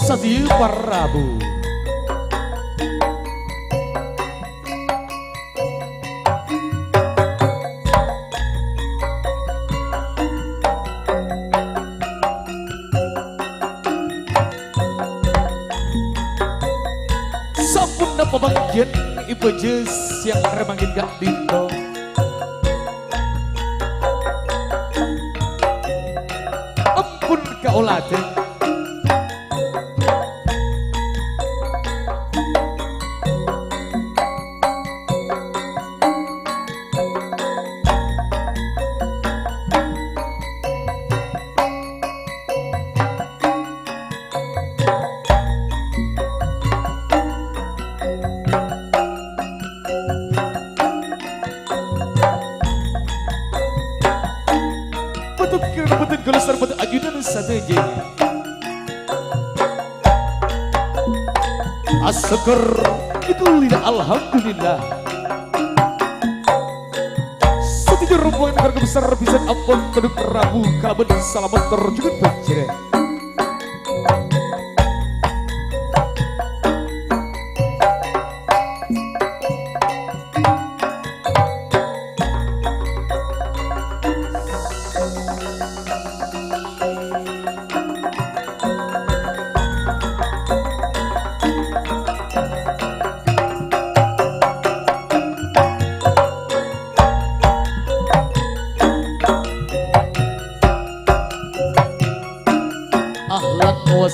Sadhâjâ para rabu. Samponna pamanggiyan èbâjâ sèyang arè mangkèn ka'dinto. Ampon kaoladhân. Patut kirana bhâdhân kaulâ sareng bhâdhân ajunan sadhâjâ. Asokkor, alhamdulillah, alhamdulillah. Sadhâjâ rombongan keluarga besar pisan ampon tandhuk rabu kalabân salamet tor jhughân bhâjhrâ.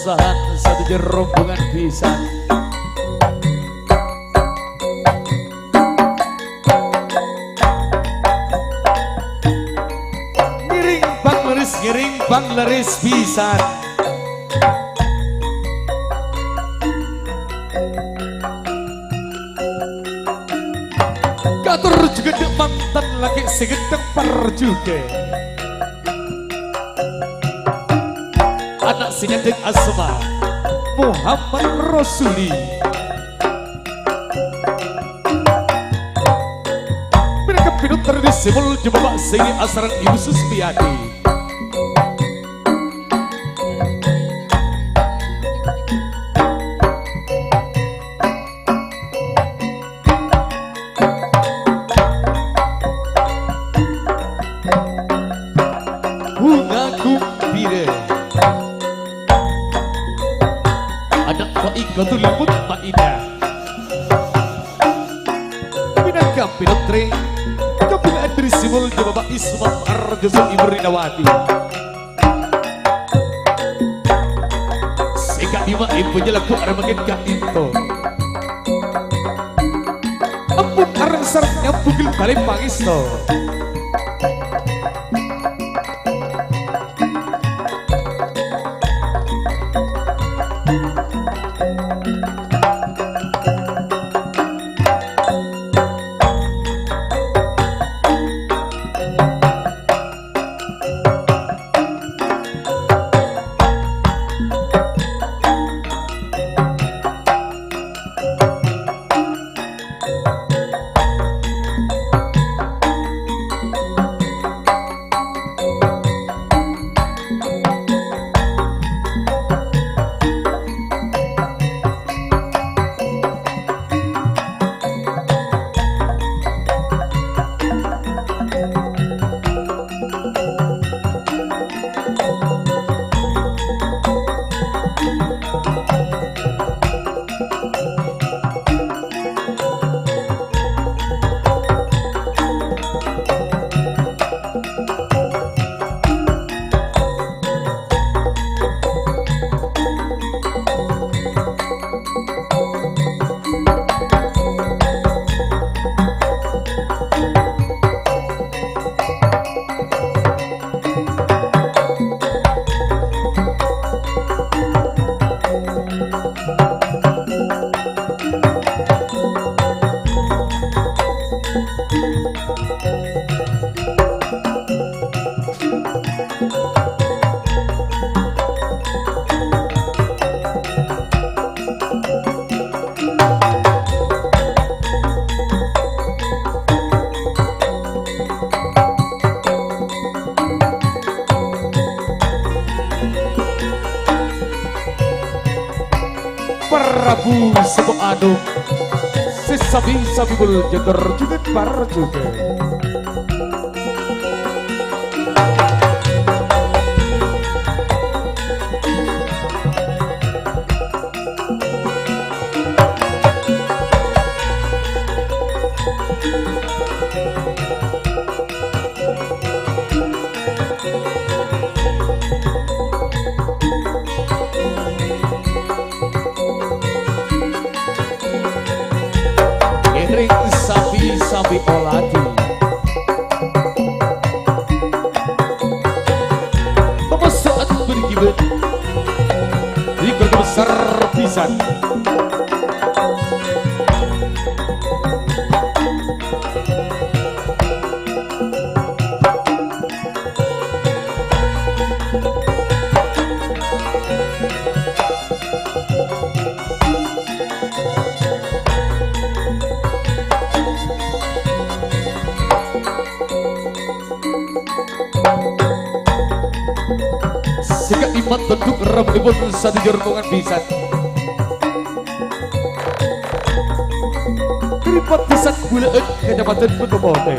Sahan sadhâjâ rombongan bhisan. Ngiring panglerres, ngiring panglerres bhisan. Kator jhughân dâ' mantan lakè' sè ganteng parjhughân. Ana' sè nyandhâk asma Muhammad Rosuli. Mènangka pènot tradisi moljâ Bapa' sè asareng Ibu Suspiyati. Bhunga Gumbira. Ana' Thaiqatul Mutmainnah. Mènangka pènot rè, kabina'an bâri' sè moljâ Bapa' Isma Arjoso Ibu Rinawati. Sè ka'dimma èbâjâ lagghu' arèmaghin ka'dinto. Ampon areng sareng nyambhung ghâl bhâlâi pangèsto. Prabu Sepo Anom, sè sabi-sabi bul jendor jhughân parjhughân. Èrèng sabi-sabi oladi. Pamassa'an bân ghibâ. Ri keluarga besar bhisan. Sè ka'dimma todhuk rabbhipun sadhâjâ rombongan bhisan. Ri Padhâsân Bulâ'ân, Kabupaten Buto Potè.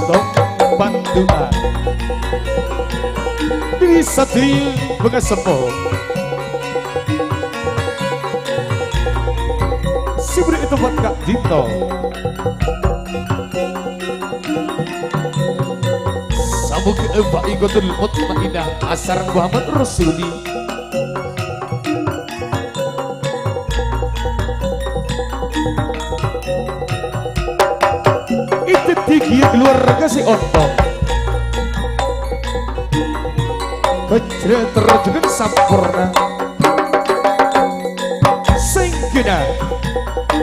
Tong pandu'a. Diri sadhâjâ bângasempo. Sè bâdâ è tempat ka'dinto. Samoga èbâghi Qatul Mutmainnah asareng Muhammad Rasuli. Èdhâddhi ghiyâ kalowarga sè ontong. Bhâjrâ terro jhughân samporna. Sèngghâna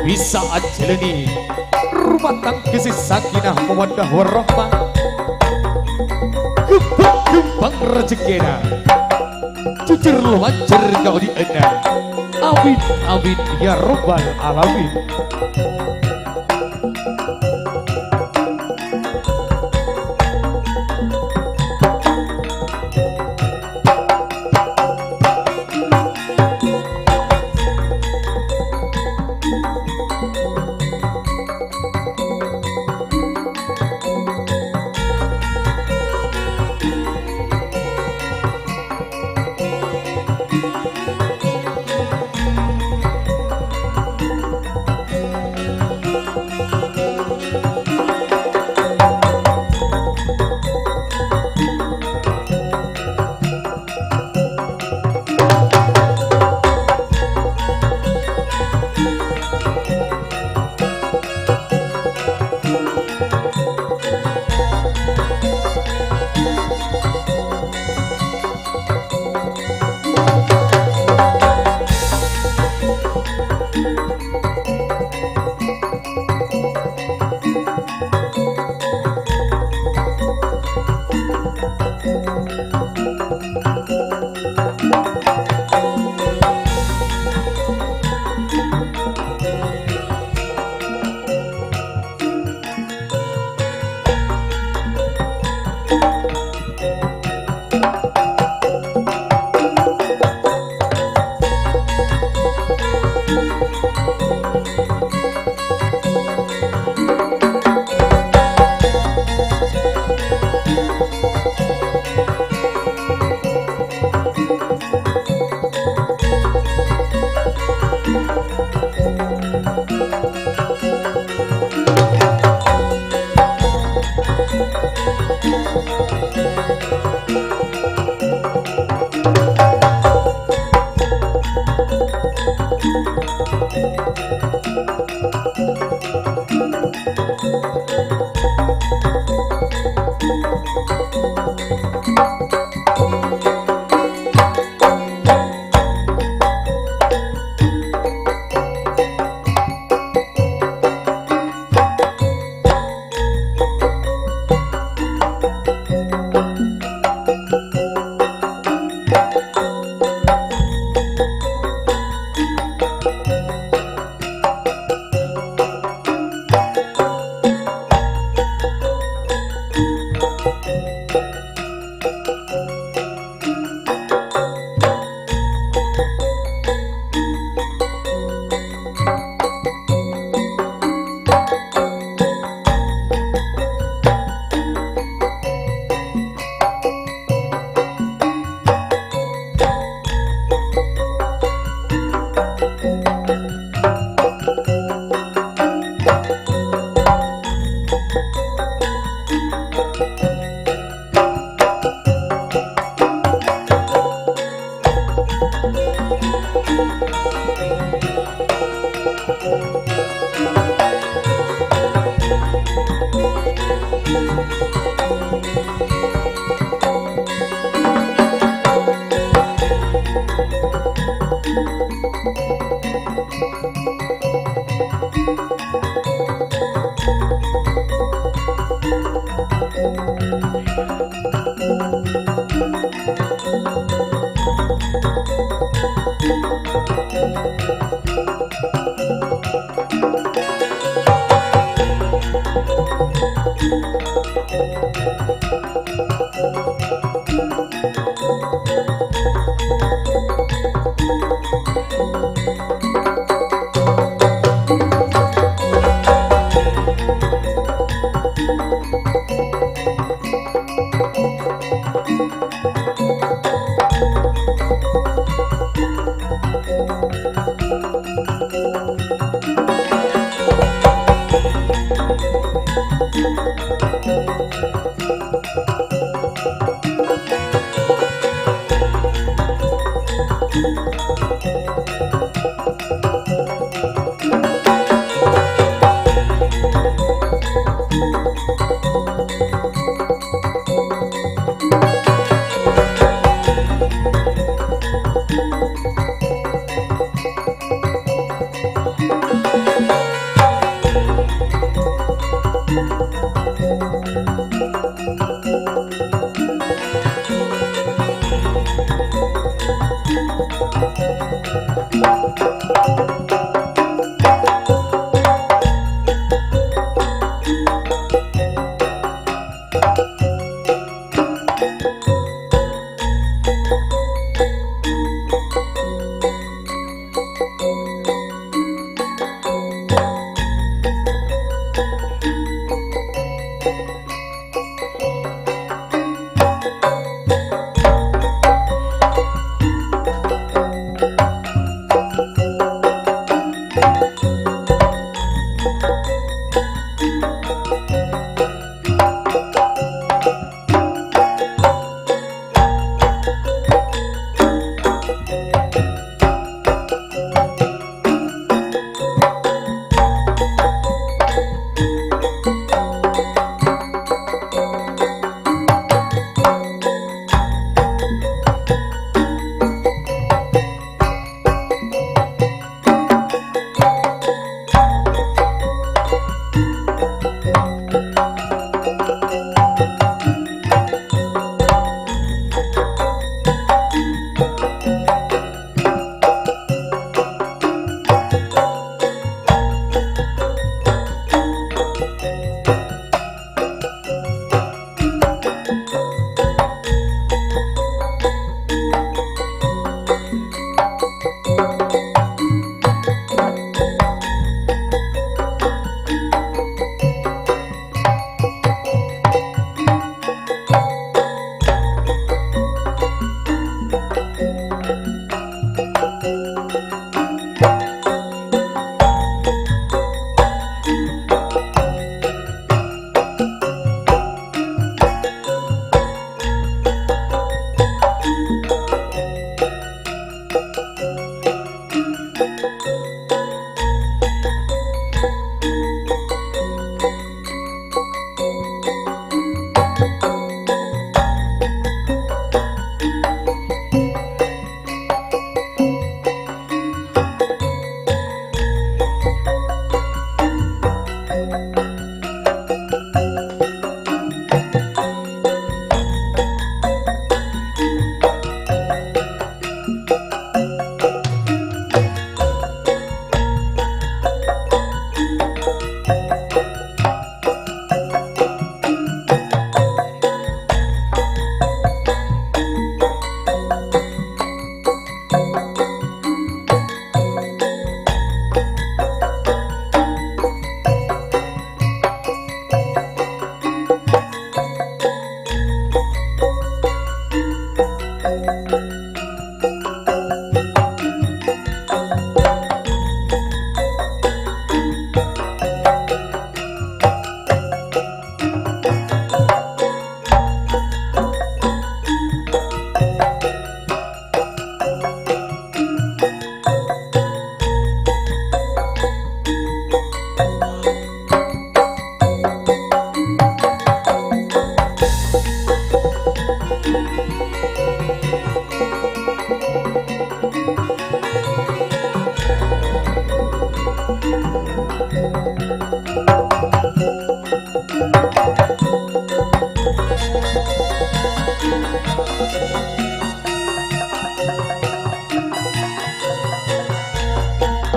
bisa ajhâlânè rumah tangga sè sakinah mawaddah warahmah. Ghâbây ghâmpang rejekkèna. Jujur lancar kaodi'ânna. Amin, amin, ya rabbal alamin.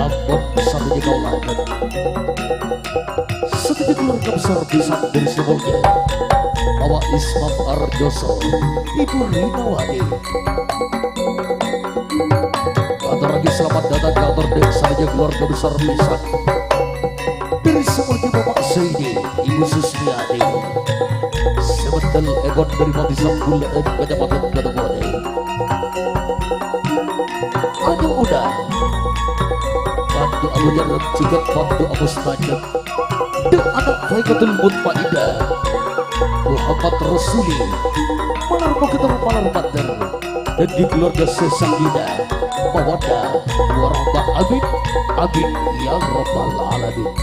Ampon sadhâjâ kaulâ aturraghi. Sadhâjâ keluarga besar Pisan dhâri Situmulja. Bapak Ismam Arjoso, Ibu Rinawati. Aturraghi selamat datang ka ator dhâ' sadhâjâ keluarga besar Pisan. Dhâri Situmulja Bapak Saidi, Ibu Susmiyati. Tel Ebon dâri Pati Sambulaan, Kabupaten Batu Mode. Aduh, udah. Pandu Abu Jarrem, Cikat Pandu Abu Stajab. Dâ' ana' Faikatul Mutmaidah. Muhammad Rasuli. Malar Pokiter, Malar Panter. Dâddhi keluarga sesakina. Mawaddah warahmah. Amin. Amin. Ya Rabbal Alamin.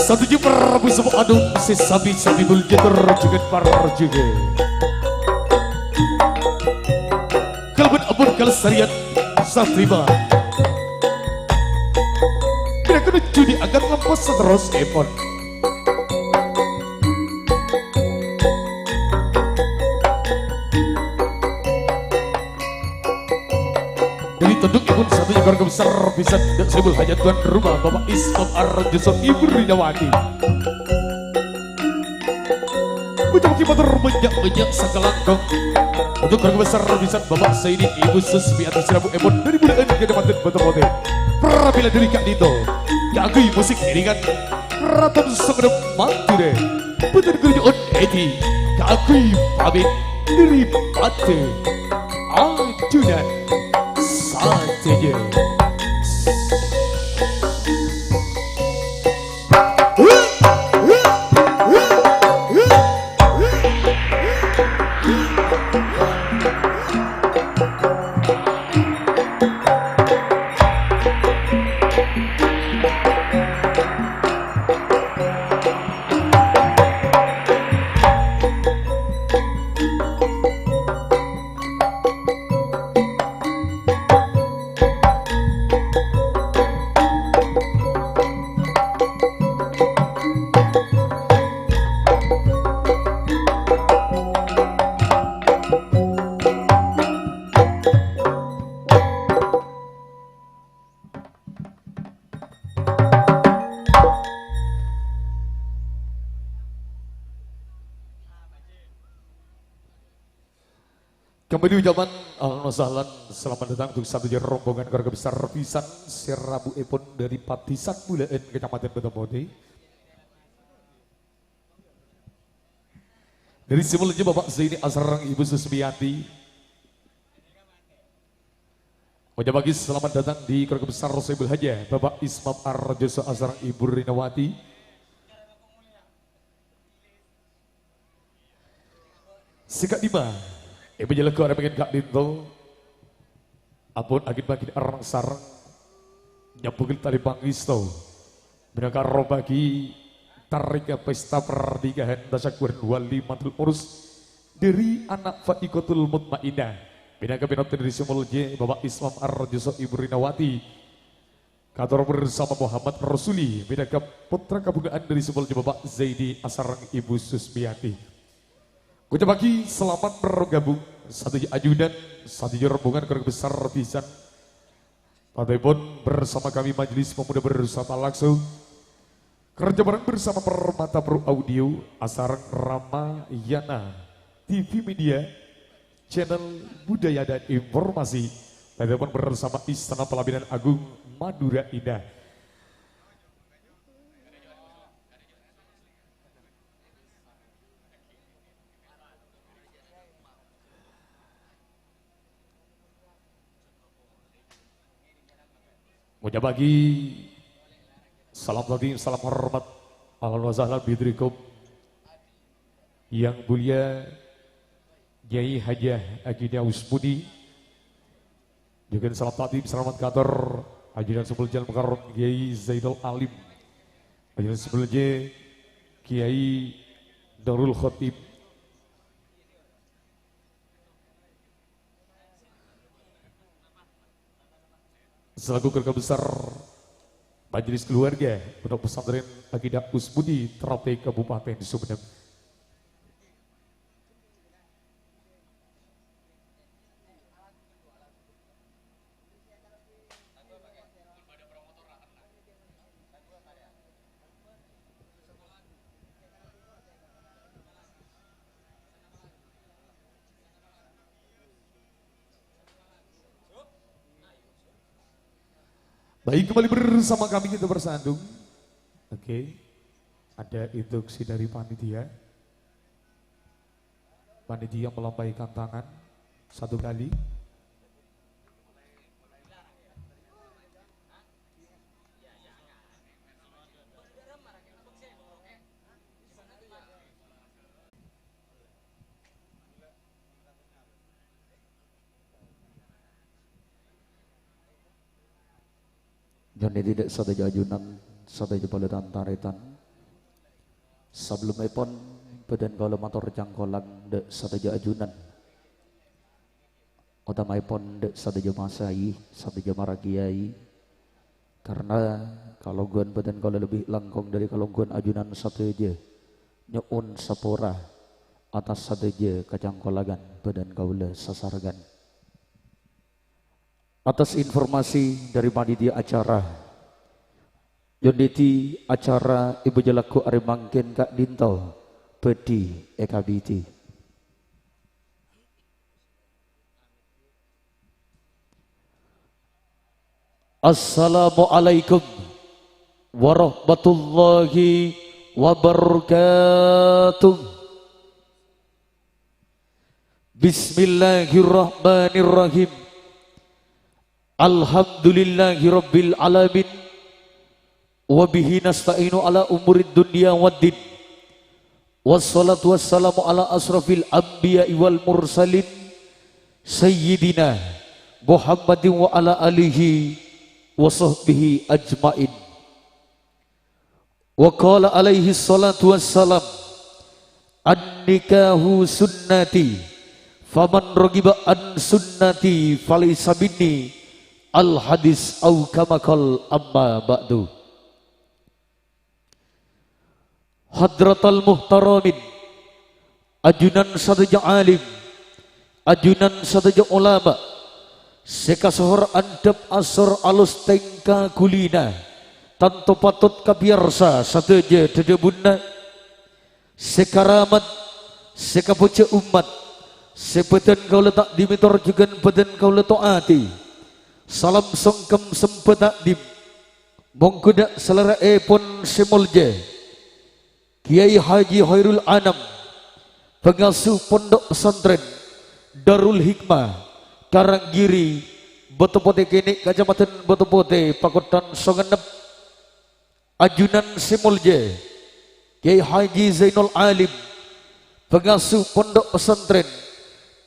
Satuju Prabu Sepo Adun, sè sabi-sabi muljâ tor jhughân parjhughân. Kalabân ampon kalestarian satrima. Bhâdhân nuju dhi' akan ngampo saterros èpon. Dâri tondhukèpon satuju keluarga besar pisan, Dâ' Saibul Hajat tuan rumah, Bapak Islam Arjuson, Ibu Rinawati. Ucapaghi mator bânnya'-bânnya' sakalangkong. Untuk keluarga besar pisan, Bapak Saidi, Ibu Susmiati, sè rabuèpon dâri Bulâ'ân, Kabupaten Batu Putih. Pramèla dâri ka'dinto, kaangghuy musik iringan Raton Songennep Madhurâ. Bhunten kaulâ nyo'on èdhi kaangghuy pamèt dâri padâ ajunan sadhâjâ. Kembali ucapan ahlan wa sahlan, selamat datang untuk sadhâjâ rombongan keluarga besar pisan sè rabuèpon dâri Padhisan Bulâ'ân, Kecamatan Bâtong Putih. Dâri sè molja Bapak Zaini asareng Ibu Susmiyati. Ucapaghi selamat datang dâri keluarga besar Sohibul Hajah, Bapak Ismam Arjoso asareng Ibu Rinawati. Sè ka'dimma, èpajhâlâghu arè mangkèn ka'dinto. Ampon agin-magin areng-sareng nyambhungè talè pangèsto. Mènangka robâghi tarèkka pesta pernikahan tasyakuran walimatul urus dâri ana' Faiqatul Mutmainnah. Mènangka pènot dâri sè molja Bapak Ismam Arjoso Ibu Rinawati. Kator bersama Muhammad Rasuli, mènangka pottra kabhungaan dâri sè molja Bapak Zaidi asareng Ibu Susmiyati. Ucapaghi selamat bergabung, sadhâjâ ajunan, sadhâjâ rombongan keluarga besar pisan. Tadâ' pon bersama kami Majelis Pemuda Bersatu Lakso. Kerja bareng bersama Permata Pro Audio, asareng Ramayana T V Media, Channel Budaya dan Informasi, tadâ' pon bersama Istana Pelaminan Agung Madura Indah. Ngucapaghi salam takzim, salam hormat. Ahlan wa sahlan bidhikrikum. Yang mulia Kiai Hajah Agina Usmudi. Jhughân salam takzim, selamat kator. Ajunan sè molja Al-Mukarram Kiai Zainal Alim. Ajunan sè molja Kiai Nurul Khatib. Selaku keluarga besar Majelis Keluarga Pondok Pesantren Akidah Usmudi, Trate, Kabupaten Sumenep. Baik, kembali bersama kami, kita bersandung. Oke. Ada instruksi dari panitia. Panitia melambaikan tangan satu kali. Nyo'on dhâddhi dâ' sadhâjâ ajunan, sadhâjâ polè tan-tarètan. Sabellummèpon bâdhân kaulâ mator cangkolang dâ' sadhâjâ ajunan. Otamaèpon dâ' sadhâjâ masai, sadhâjâ mara kiai. Karna kalongghuwân bâdhân kaulâ lebbi langkong dâri kalongghuwân ajunan sadhâjâ. Nyo'on sapora atas sadhâjâ kacangkolangan bâdhân kaulâ sasarengan. Atas informasi dâri panitia acara, nyo'on dhâddhi acara èbâjâ lagghu arè mangkèn ka'dinto bhâdhi èkabidhi. Assalamualaikum warahmatullahi wabarakatuh. Bismillahirrahmanirrahim. Alhamdulillahirabbil alamin. Wa bihi nasta'inu ala umurid dunya waddin. Wassalatu wassalamu ala asrafil anbiya'i wal mursalin, Sayyidina Muhammadin wa ala alihi wa sahbihi ajmain. Wa qala alaihi salatu wassalam, "An-nikahu sunnati, faman raghiba an sunnati falaysa minni." Al-hadis, au kama qal, amma ba'du. Hadratal muhtaramin, ajunan sadhâjâ alim, ajunan sadhâjâ ulama, sè kasohor andhâp asor alus tèngka ghulina, tanto patot kapèyarsa sadhâjâ dhâdhâbunna, sè karamat, sè kabhâjâ ommat, Sè bâdhân kaulâ ta'dhimè tor jhughân bâdhân kaulâ to'ati. Salam songkem sembâ ta'dhim. Mongghu dâ' salèra'èpon sè molja Kiai Haji Khairul Anam, pangasuh Pondok Pesantren Darul Hikmah, Karanggiri, Bâto Potè Kènè', Kacamadhân Bâto Potè, Pakotthân Songennep. Ajunan sè molja Kiai Haji Zainul Alim, pangasuh Pondok Pesantren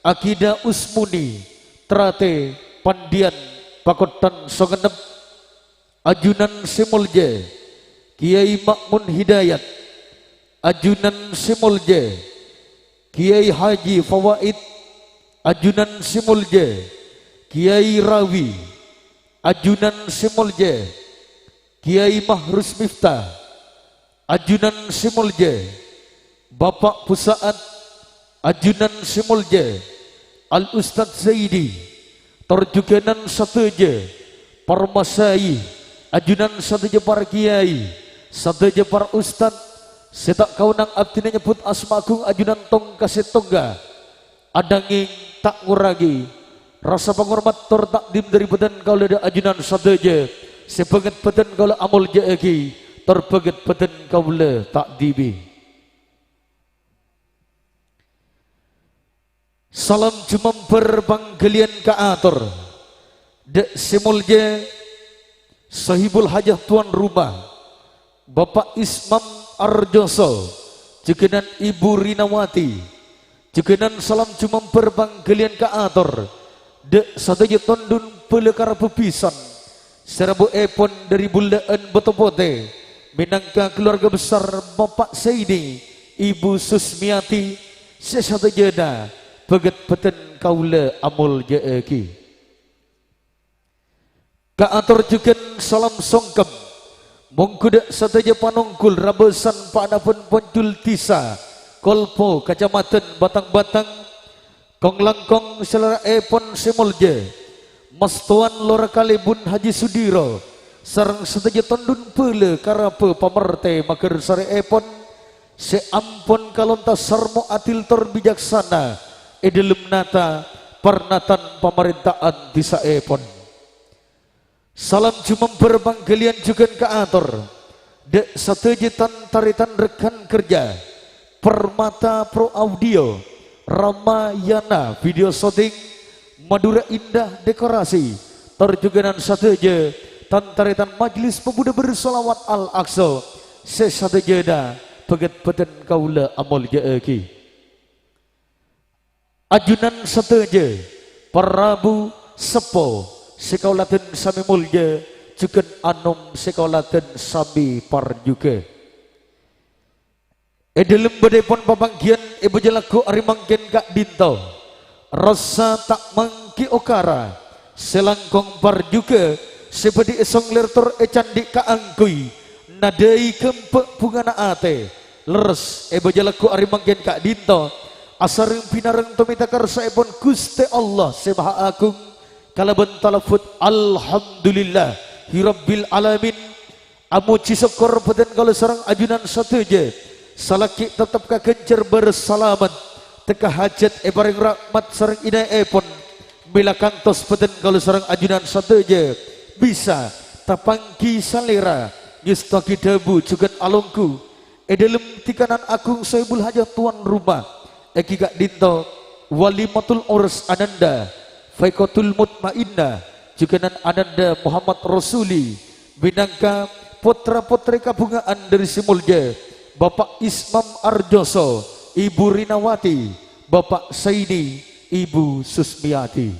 Akida Usmuni, Trate, Pandian, Pakotthân Songennep. Ajunan sè molja Kiai Ma'mun Hidayat, ajunan sè molja Kiai Haji Fawaid, ajunan sè molja Kiai Rawi, ajunan sè molja Kiai Mahrus Miftah, ajunan sè molja Bapa' Pusa'at, ajunan sè molja Al Ustadz Zaidi, tor jhughânan sadhâjâ para masai, ajunan sadhâjâ para kiai, sadhâjâ para ustadz, sè ta' kaonang abdhina nyebbhut asma agung ajunan tongka sè tongka. Ananging ta' ngorangè rasa pangormat tor ta'dhim dhâri bâdhân kaulâ dâ' ajunan sadhâjâ sè bângèt bâdhân kaulâ amolja'aghi tor bângèt bâdhân kaulâ ta'dhimè. Salam jumambar pangghâliyân kaator dâ' sè molja Sohibul Hajah tuan rumah, Bapa' Ismam Arjoso, jhughânan Ibu Rinawati, jhughânan salam jumambar pangghâliyân kaator dâ' sadhâjâ tondhun bhâlâ karabhâ bhisan, sè rabuèpon dhâri Bullâ'ân Bâto Potè, mènangka kaluarga besar Bapa' Saini, Ibu Susmiati, sè sadhâjâna bângèt bâdhân kaulâ amolja'aghi. Kaator jhughân salam songkem, mongghu dâ' sadhâjâ panonggul rabâsan pa'na bân ponjul dhisa Kolpo, Kacamadhân Batang-Batang, kong-langkong salèra'èpon sè molja, Mas Towan Lora Kalèbun Haji Sudiro, sareng sadhâjâ tondhun bhâlâ karabhâ pamertè maghârsarèèpon, sè ampon kalontas sarmo adil tor bijaksana è dhâlem nata parnatan pamarènta'an dhisaèpon. Salam jumambar pangghâliyân jhughân kaator dâ' sadhâjâ tan-tarètan rekan kerja Permata Pro Audio, Ramayana Video Shooting, Madura Indah Dekorasi, tor jhughânan sadhâjâ tan-tarètan Majelis Pemuda Bersolawat Al-Aqsa sè sadhâjâna bângèt bâdhân kaulâ amolja'aghi. Ajunan sadhâjâ, para rabu, seppo, sè kaulâ dhân samè molja, jhughân anom sè kaulâ dhân samè parjughâ. È dhâlem bâdâèpon papangghiyân è bâjâ lagghu' arè mangkèn ka'dinto, rassa ta' mangghi okara, sè langkong parjughâ sè bâdhi è song lèr tor è candhi' kaangghuy nadhâi ghâmbhâ' bhungana atè, lerres è bâjâ lagghu' arè mangkèn ka'dinto, asareng bhinareng tomènta karsaèpon Ghustè Allah Sè Maha Agung, kalabân talaffuz, "Alhamdulillahirabbil alamin." Amojhi sokkor bâdhân kaulâ sareng ajunan sadhâjâ, salaghi' teptep ka ghânjhâr bârâs salamet, tekka hajhât èparèng rahmat sareng ina'èpon, mèla kantos bâdhân kaulâ sareng ajunan sadhâjâ bisa tapangghi salèra, ngèstowaghi dhâbu jhughân alongghu è dhâlem tikanan agung Sohibul Hajah tuan rumah, èngghi ka'dinto Walimatul Urs Ananda Faiqatul Mutmainnah, jhughânan Ananda Muhammad Rasuli, mènangka potra-potrè kabhungaan dhâri sè molja Bapa' Ismam Arjoso, Ibu Rinawati, Bapa' Saini, Ibu Susmiati.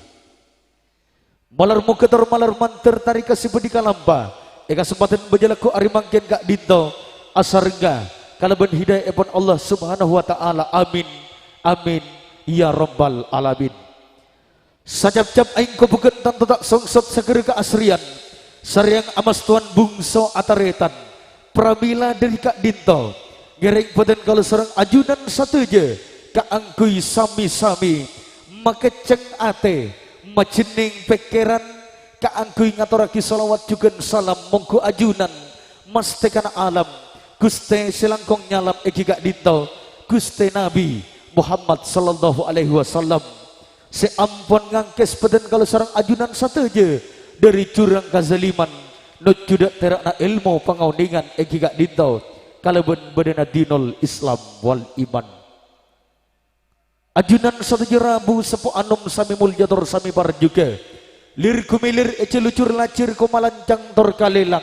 Malar moghâ tor malar mandhâr tarèka sè bâdhi kalampa è kasempadhân bâjâ lagghu' arè mangkèn ka'dinto, asarengnga kalabân hidaya'èpon Allah Subhanahu wa Ta'ala. Amin. Amin. Ya Rabbal Alamin. Sacapcap aèng kobhugân tanto ta' songsot sagârâ kaasrèyan, sarèyang amastowan bungso atarètan. Pramèla dhâri ka'dinto, ngèrèng bâdhân kaulâ sareng ajunan sadhâjâ kaangghuy samè-samè makèccèng atè, majhennèng pèkkèran kaangghuy ngatorraghi shalawat jhughân salam mongghu ajunan Mastèkana alam, Ghustè sè langkong nyalap èngghi ka'dinto, Ghustè Nabbhi, Muhammad sallallahu alaihi wasallam, sè ampon ngangkès bâdân kaulâ sareng ajunan sadhâjâ dhâri jhurâng kazaliman, nojjhu dâ' tèra'na èlmo pangaonèngan èngghi ka'dinto kalabân bâdâna dinul Islam wal iman. Ajunan sadhâjâ rabu seppo anom samè molja tor samè parjhughâ. Lir-ghumilir è jhâlujhur lajhir komalancang tor kalèlang.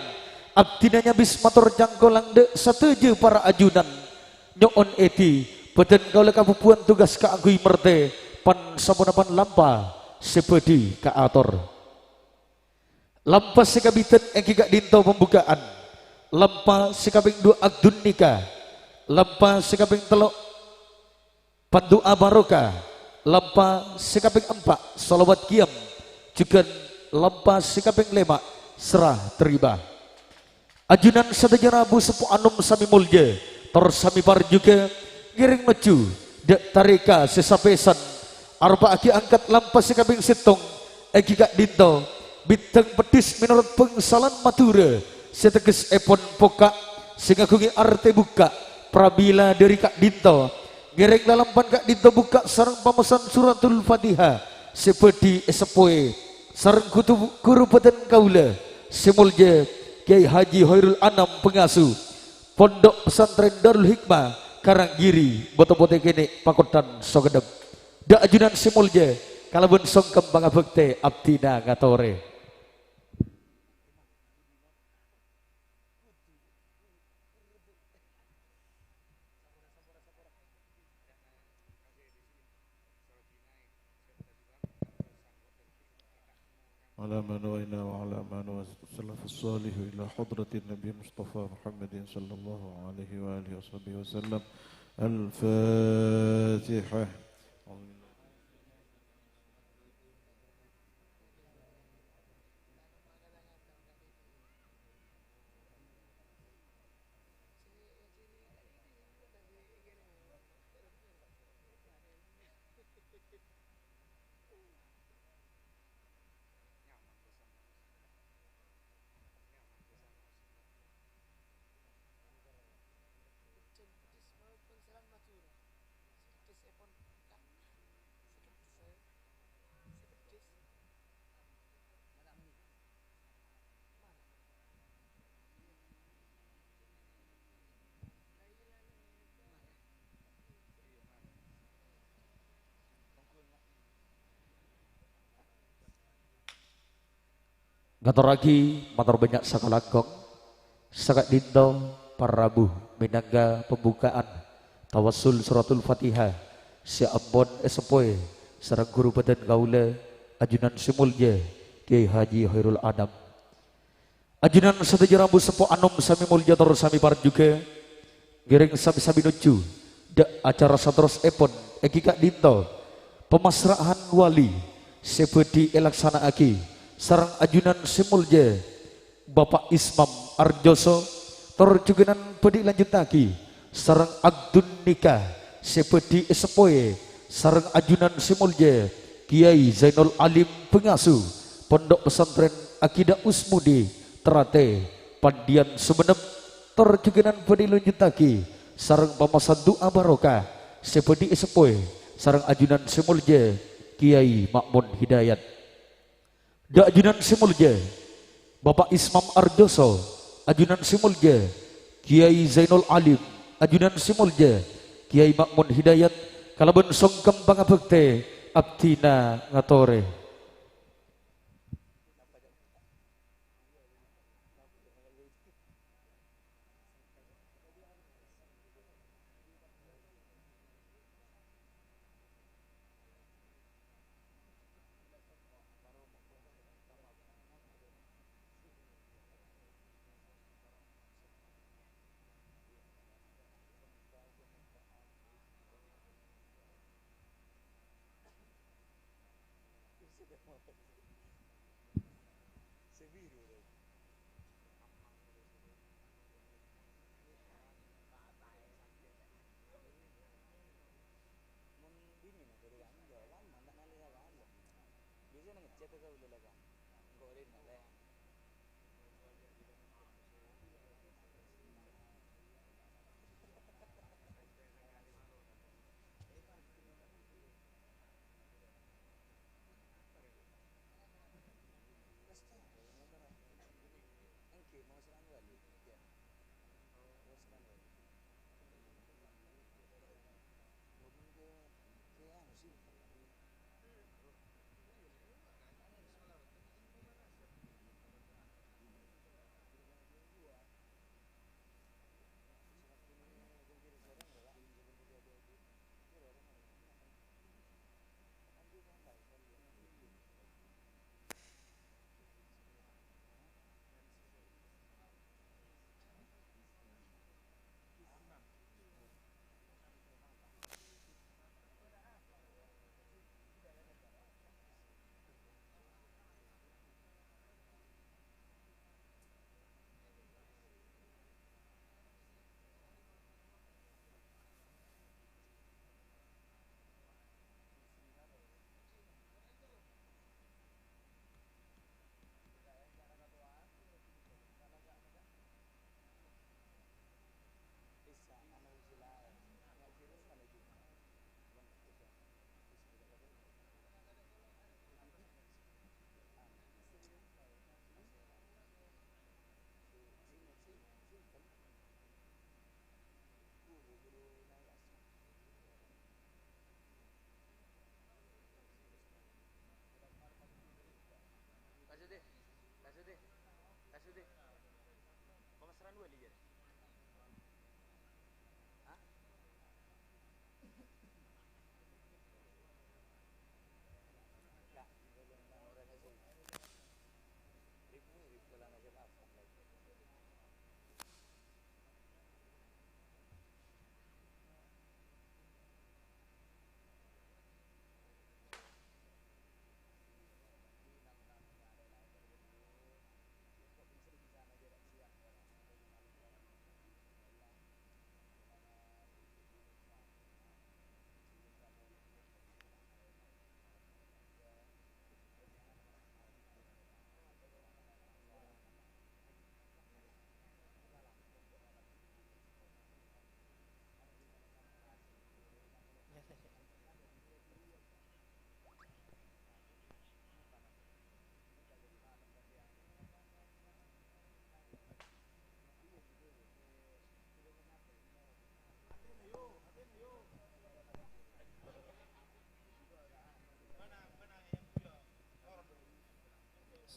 Abdhina nyabis mator cangkolang dâ' sadhâjâ para ajunan. Nyo'on èdhi, bâdân kaulâ kabhubhuwân tugas kaangghuy mertè pan-saponapan lampa sè bhâdhi kaator. Lampa sè kabidhât èngghi ka'dinto pambuka'an. Lampa sè kapèng duwâ' Aqdun Nikah. Lampa sè kapèng tello' Pandu'a barokah, lampa sè kapèng empa', shalawat qiyam, jhughân lampa sè kapèng lèma', serah tarèma. Ajunan sadhâjâ rabu seppo anom samè molja, tor samè parjhughâ, ngèrèng nojjhu, dâ' tarèka sè sapèsan, aropa'aghi angkat lampa sè kapèng sèttong, èngghi ka'dinto, bidhâng peddhis mènorot bhângsalan Madhurâ, sè teggessèpon pokka', sè ngaghungè artè bukka', pramila dhâri ka'dinto, Ngèrèng lalampan ka'dinto bukka' sareng pamosan Suratul Fatihah sè bhâdhi èseppowè sareng ghuru, ghuru bhâdhân kaulâ sè molja Kyai Haji Khairul Anam, pengasuh Pondok Pesantren Darul Hikmah, Karanggiri, Bâto Potè kènè' Pakoddhân Sokedhep. Dâ' ajunan sè molja, kalabân songkem pangabhâktè abdhina ngatorè. على ما نوينا وعلى ما نوى السلف الصالح إلى حضرة النبي المصطفى محمد صلى الله عليه وآله وصحبه وسلم. الفاتحة. Ngatorraghi mator bânnya' sakalangkong, saka'dinto para rabu mènangka pambuka'an tawassul Suratul Fatihah sè ampon èseppowè sareng ghuru bhâdhân kaulâ, ajunan sè molja Kyai Haji Khairul Anam. Ajunan sadhâjâ rabu seppo anom samè molja tor samè parjhughâ, ngèrèng samè-samè nojjhu dâ' acara saterrossèpon èngghi ka'dinto pamasra'an wali sè bhâdhi èlaksana'aghi sareng ajunan sè molja Bapa' Ismam Arjoso, tor jhughânan bhâdhi èlanjuttaghi sareng akdun nikah sè bhâdhi èseppowè sareng ajunan sè molja Kyai Zainul Alim, pengasuh Pondok Pesantren Akidah Usmudi, Teratai, Pandian, Sumenep, tor jhughânan bhâdhi èlanjuttaghi sareng pamosan du'a barokah sè bhâdhi èseppowè sareng ajunan sè molja Kyai Ma'mun Hidayat. Dâ' ajunan sè molja Bapa' Ismam Arjoso, ajunan sè molja Kyai Zainul Alim, ajunan sè molja Kyai Ma'mun Hidayat, kalabân songkem pangabhâktè abdhina ngatorè.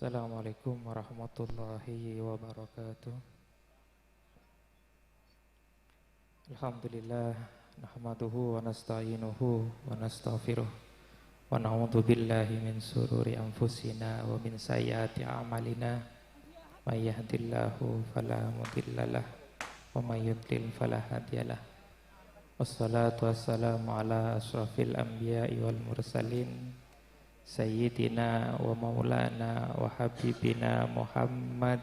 Assalamualaikum warahmatullahi wabarakatuh. Alhamdulillah, nahmaduhu wa nasta'inuhu wa nastaghfiruh. Wa na'udzu billahi min syururi anfusina wa min sayyiati a'malina. May yahdillahu fala mudhillalah, wa may yudlil fala hadiyalah. Wassalatu wassalamu ala asyrafil anbiya'i wal mursalin, sayyidina wa maulana wa habibina Muhammad,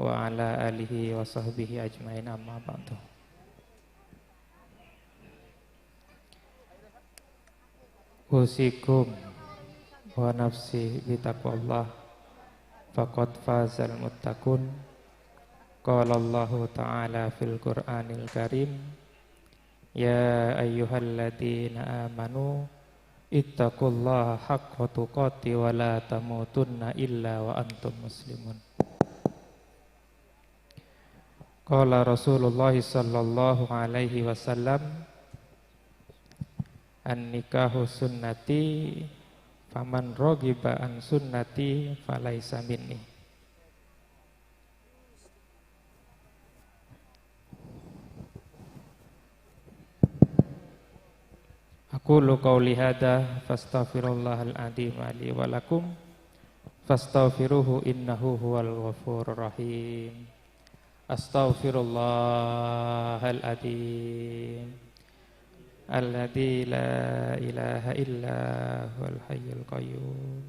wa ala alihi wa sahbihi ajmain, amma ba'du. Usikum wa nafsi bitaqwallah, faqad fazal muttaqun. Qala Allahu ta'ala fil Qur'anil Karim, "Ya ayyuhalladzina amanu, ittaqullaha haqqa tuqatih wa la tamutunna illa wa antum muslimun." Qala Rasulullah sallallahu alaihi wasallam, "An-nikahu sunnati, faman raghiba an sunnati falaisa minni." Aqulu qauli hadza, fastaghfirullahal adzim li wa lakum, fastaghfiruhu innahu huwal ghafurur rahim. Astaghfirullahal adzim, alladzi la ilaha illa huwal hayyul qayyum.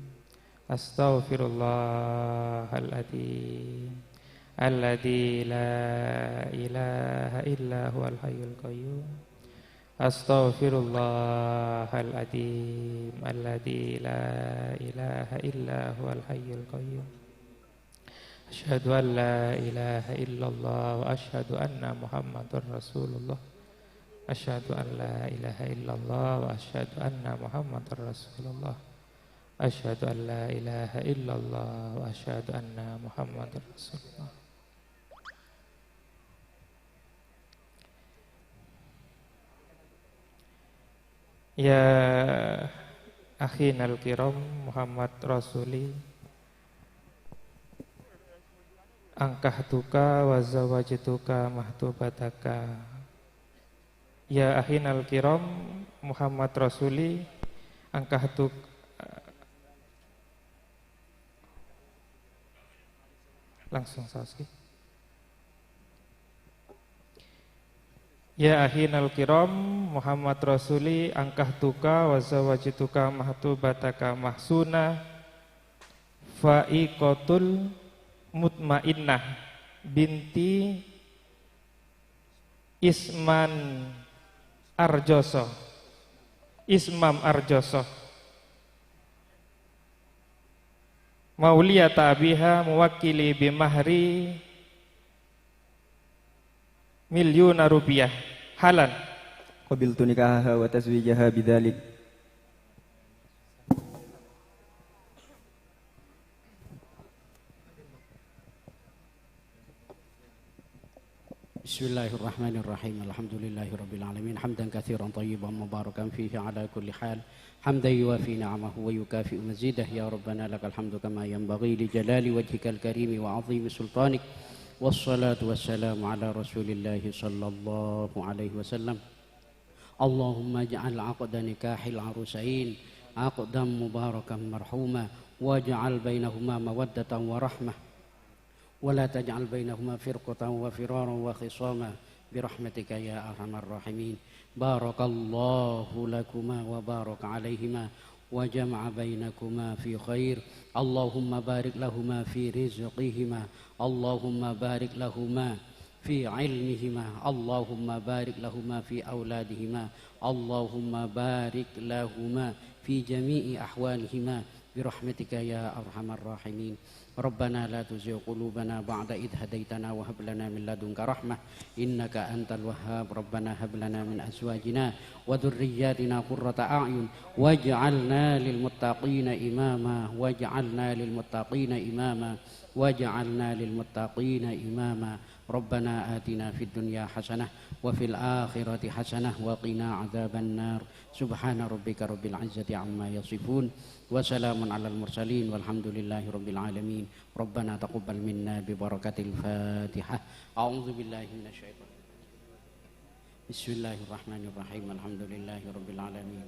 Astaghfirullahal adzim, alladzi la ilaha illa huwal hayyul qayyum. Astaghfirullahal adzim, alladzi la ilaha illa huwal hayyul qayyum. Asyhadu an la ilaha illallah wa asyhadu anna Muhammadar Rasulullah. Asyhadu an la ilaha illallah wa asyhadu anna Muhammadar Rasulullah. Asyhadu an la ilaha illallah wa asyhadu anna Muhammadar Rasulullah. Ya akhinal kiram Muhammad Rasuli, angkahtuka wa zawajtuka mahtubataka. Ya akhinal kiram Muhammad Rasuli, angkahtuk-, langsung saos, nggih. Ya akhinal kiram, Muhammad Rasuli, angkahtuka wa zawajtuka mahtubataka Mahsuna, faiqatul mutmainnah binti Isman Arjoso, Ismam Arjoso. Mauliyata abiha muwakkili bi mahri milyuna rupiah. Halan. Qabiltu nikahaha wa tazwijaha bidzalik. بسم الله الرحمن الرحيم. الحمد لله رب العالمين. حمدا كثيرا طيبا مباركا فيه على كل حال. حمدا يوافي نعمه ويكافئ مزيده. يا ربنا لك الحمد كما ينبغي لجلال وجهك الكريم وعظيم سلطانك. والصلاة والسلام على رسول الله صلى الله عليه وسلم. اللهم اجعل عقد نكاح العروسين عقدا مباركا مرحوما، واجعل بينهما مودة ورحمة، ولا تجعل بينهما فرقة وفرارا وخصاما، برحمتك يا أرحم الراحمين. بارك الله لكما وبارك عليهما وجمع بينكما في خير. اللهم بارك لهما في رزقهما. اللهم بارك لهما في علمهما. اللهم بارك لهما في أولادهما. اللهم بارك لهما في جميع أحوالهما برحمتك يا أرحم الراحمين. ربنا لا تزغ قلوبنا بعد إذ هديتنا وهب لنا من لدنك رحمة إنك أنت الوهاب. ربنا هب لنا من أزواجنا وذرياتنا قرة أعين واجعلنا للمتقين إماما، واجعلنا للمتقين إماما، واجعلنا للمتقين إماما. ربنا آتنا في الدنيا حسنة وفي الآخرة حسنة وقنا عذاب النار. سبحان ربك رب العزة عما يصفون وسلام على المرسلين والحمد لله رب العالمين. ربنا تقبل منا ببركة الفاتحة. أعوذ بالله من الشيطان. بسم الله الرحمن الرحيم. الحمد لله رب العالمين.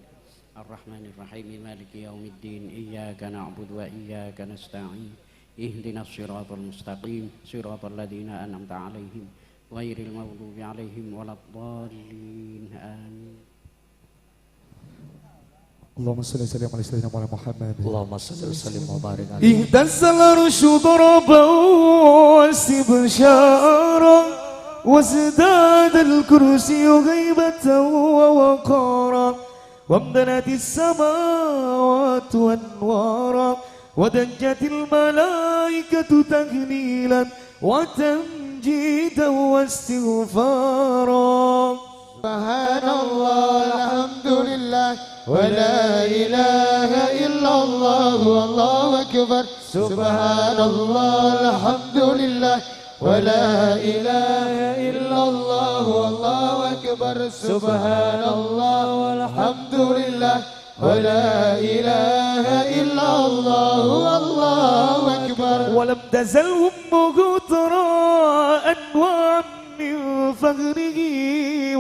الرحمن الرحيم. مالك يوم الدين. إياك نعبد وإياك نستعين. اهدنا الصراط المستقيم. صراط الذين أنعمت عليهم. غير المغضوب عليهم ولا الضالين. آمين. اللهم صل وسلم على سيدنا مولانا محمد. اللهم صل وسلم وبارك عليه. اهتز العرش ضربا واستبشارا، وازداد الكرسي هيبة ووقارا، وامتلأت السماوات أنوارا، وضجت الملائكة تهليلا وتمجيدا واستغفارا. سبحان الله، الحمد لله، ولا إله إلا الله، والله أكبر. سبحان الله، الحمد لله، ولا إله إلا الله، والله أكبر. سبحان الله، والحمد لله، ولا إله إلا الله، والله أكبر. ولم تزل أمه ترى أنواعا من فخره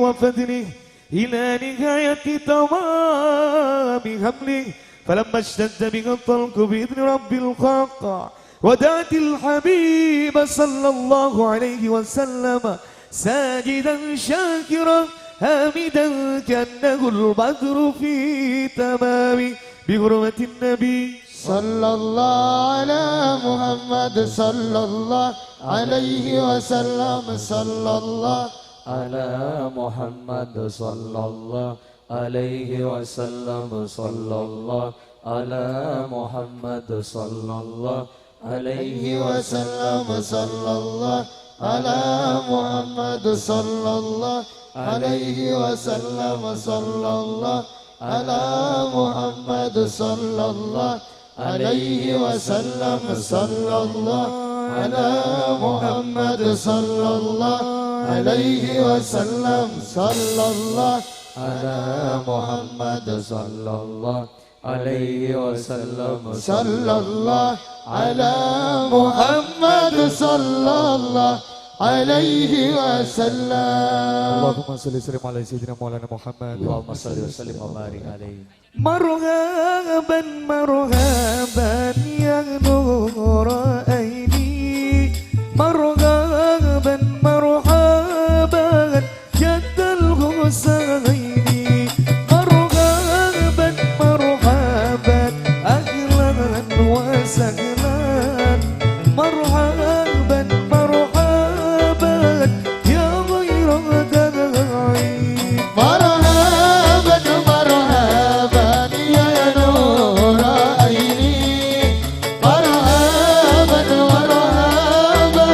وفضله إلى نهاية تمام حمله، فلما اشتد بها الطلق بإذن رب الخلق، ودعت الحبيب صلى الله عليه وسلم ساجدا شاكرا حامدا كأنه البدر في تمامه بحرمة النبي. صلى الله على محمد، صلى الله عليه وسلم، صلى الله على محمد، صلى الله عليه وسلم، صلى الله على محمد، صلى الله عليه وسلم، صلى الله على محمد، صلى الله عليه وسلم، صلى الله على محمد، صلى الله عليه وسلم، صلى الله على محمد، صلى الله عليه وسلم، صلى الله على محمد، صلى الله عليه وسلم، صلى الله على محمد، صلى الله عليه وسلم. اللهم صل وسلم على سيدنا مولانا محمد. اللهم صل وسلم وبارك عليه. مرحبا، مرحبا يا نور عيني. مرحبا، مرحبا جد الحسين. مرحبا، مرحبا، أهلا وسهلا. مرحبا، مرحبا، يا غير داعي. مرحبا، مرحبا، يا نور عيني. مرحبا، مرحبا،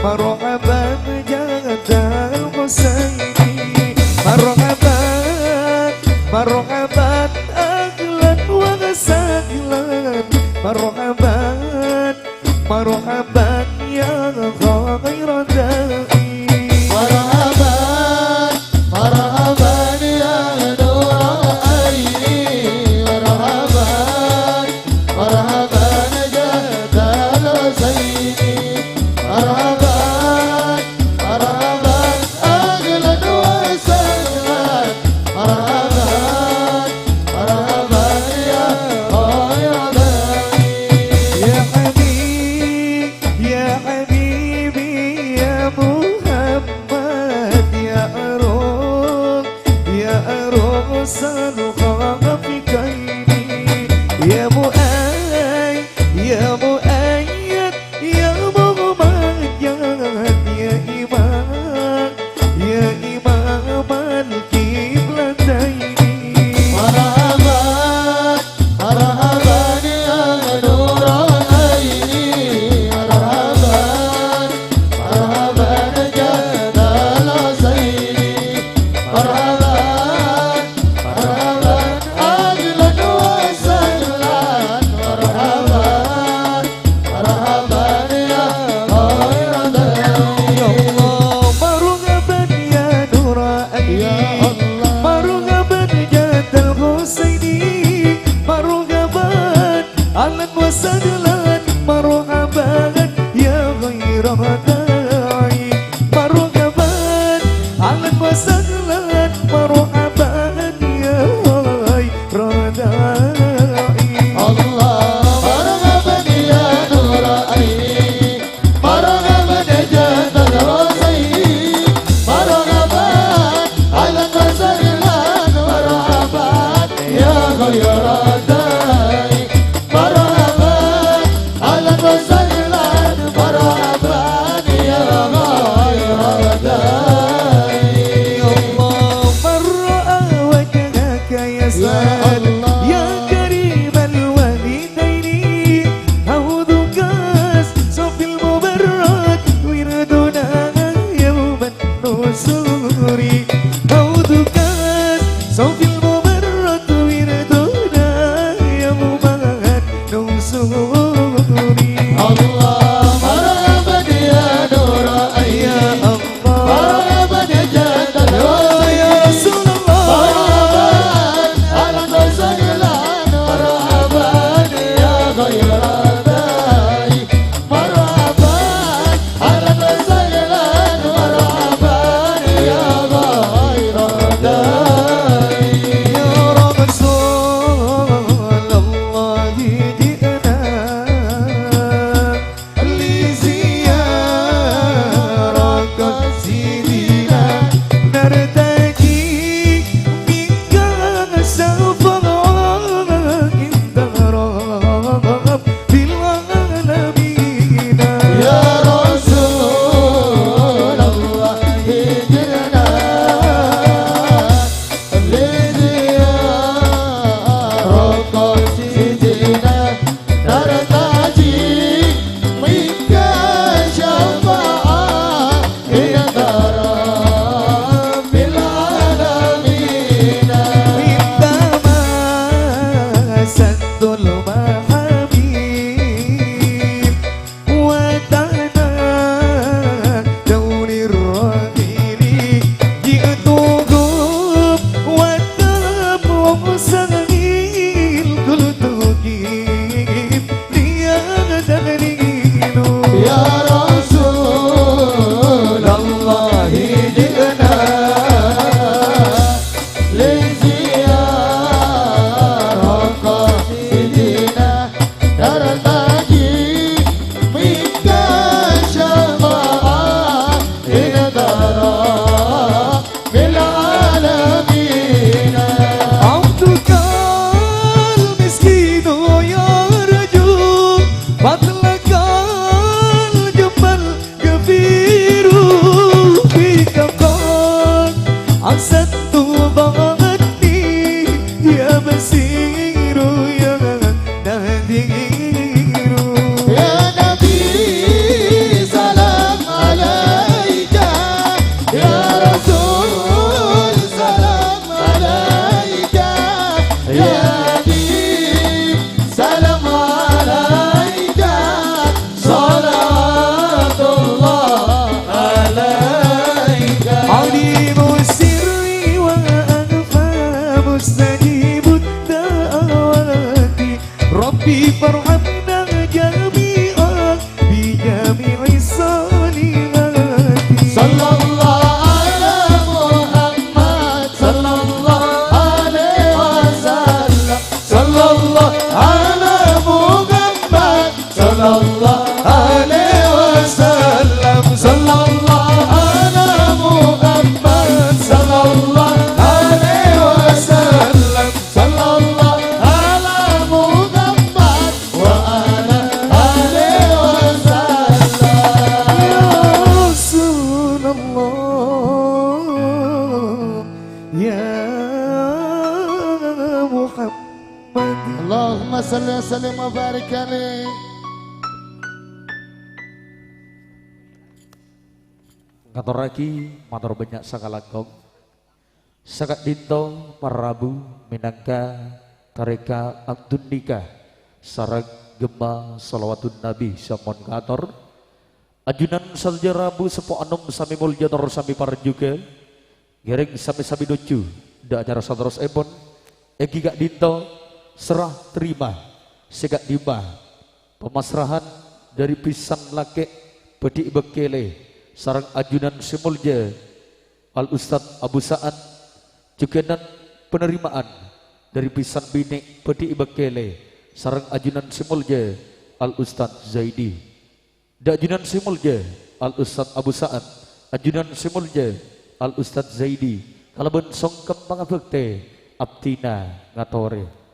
Marhaban Jadal Husaini. Marhaban, marhaban ahlan wa sahlan. Marhaban, marhaban ya khaira da'i. Marhaban, marhaban ya nura aini. Marhaban, marhaban Jadal Husaini. Marhaban, marhaban, ahlan wa sahlan. Marhaban, marhaban, ya khaira da'i. Ya habib, ya habibi, ya Muhammad, ya Rasul, ya Rasul khafiqaini, ya Mu'ayyad, ya Mu'ayyad, ya Mu'ayyad, ya Imam, ya Imam al-Qiblataini. Marhaban, marhaban, ya nura aini. Marhaban, marhaban, Jadal Husaini. Marhaban, marhaban, ahlan wa sahlan. Marhaban, marhaban, ya khaira da'i. Ya Allah, marhaban, ya nura aini. Ya Allah. Marhaban, Jadal Husaini. Marhaban, ahlan wa sahlan, marhaban, ya khaira da'i. Marhaban, ahlan wa sahlan, marhaban, ya khaira da'i. Allah, marhaban, ya nura aini. Marhaban, Jadal Husaini. Marhaban, ahlan wa sahlan, marhaban, ya khaira da'i. Marhaban, ahlan wa sahlan, marhaban, Sallim wa barik alaih. Ngatorraghi mator bânnya' sakalangkong. Saka'dinto para rabu mènangka tarèka akdun nikah sareng gemma shalawatun Nabi sè ampon kaator. Ajunan sadhâjâ rabu seppo anom samè molja tor samè parjhughâ, ngèrèng samè-samè nojjhu dâ' acara saterrossèpon, èngghi ka'dinto serah tarèma sè ka'dimma pamasrahan dhâri bhisan lakè' bâdhi èbâkkèlè sareng ajunan sè molja Al Ustadz Abu Sa'ad, jhughân panarèma'an dhâri bhisan binè' bâdhi èbâkkèlè sareng ajunan sè molja Al Ustadz Zaidi. Dâ' ajunan sè molja Al Ustadz Abu Sa'ad, ajunan sè molja Al Ustadz Zaidi, kalabân songkem pangabhâktè abdhina ngatorè.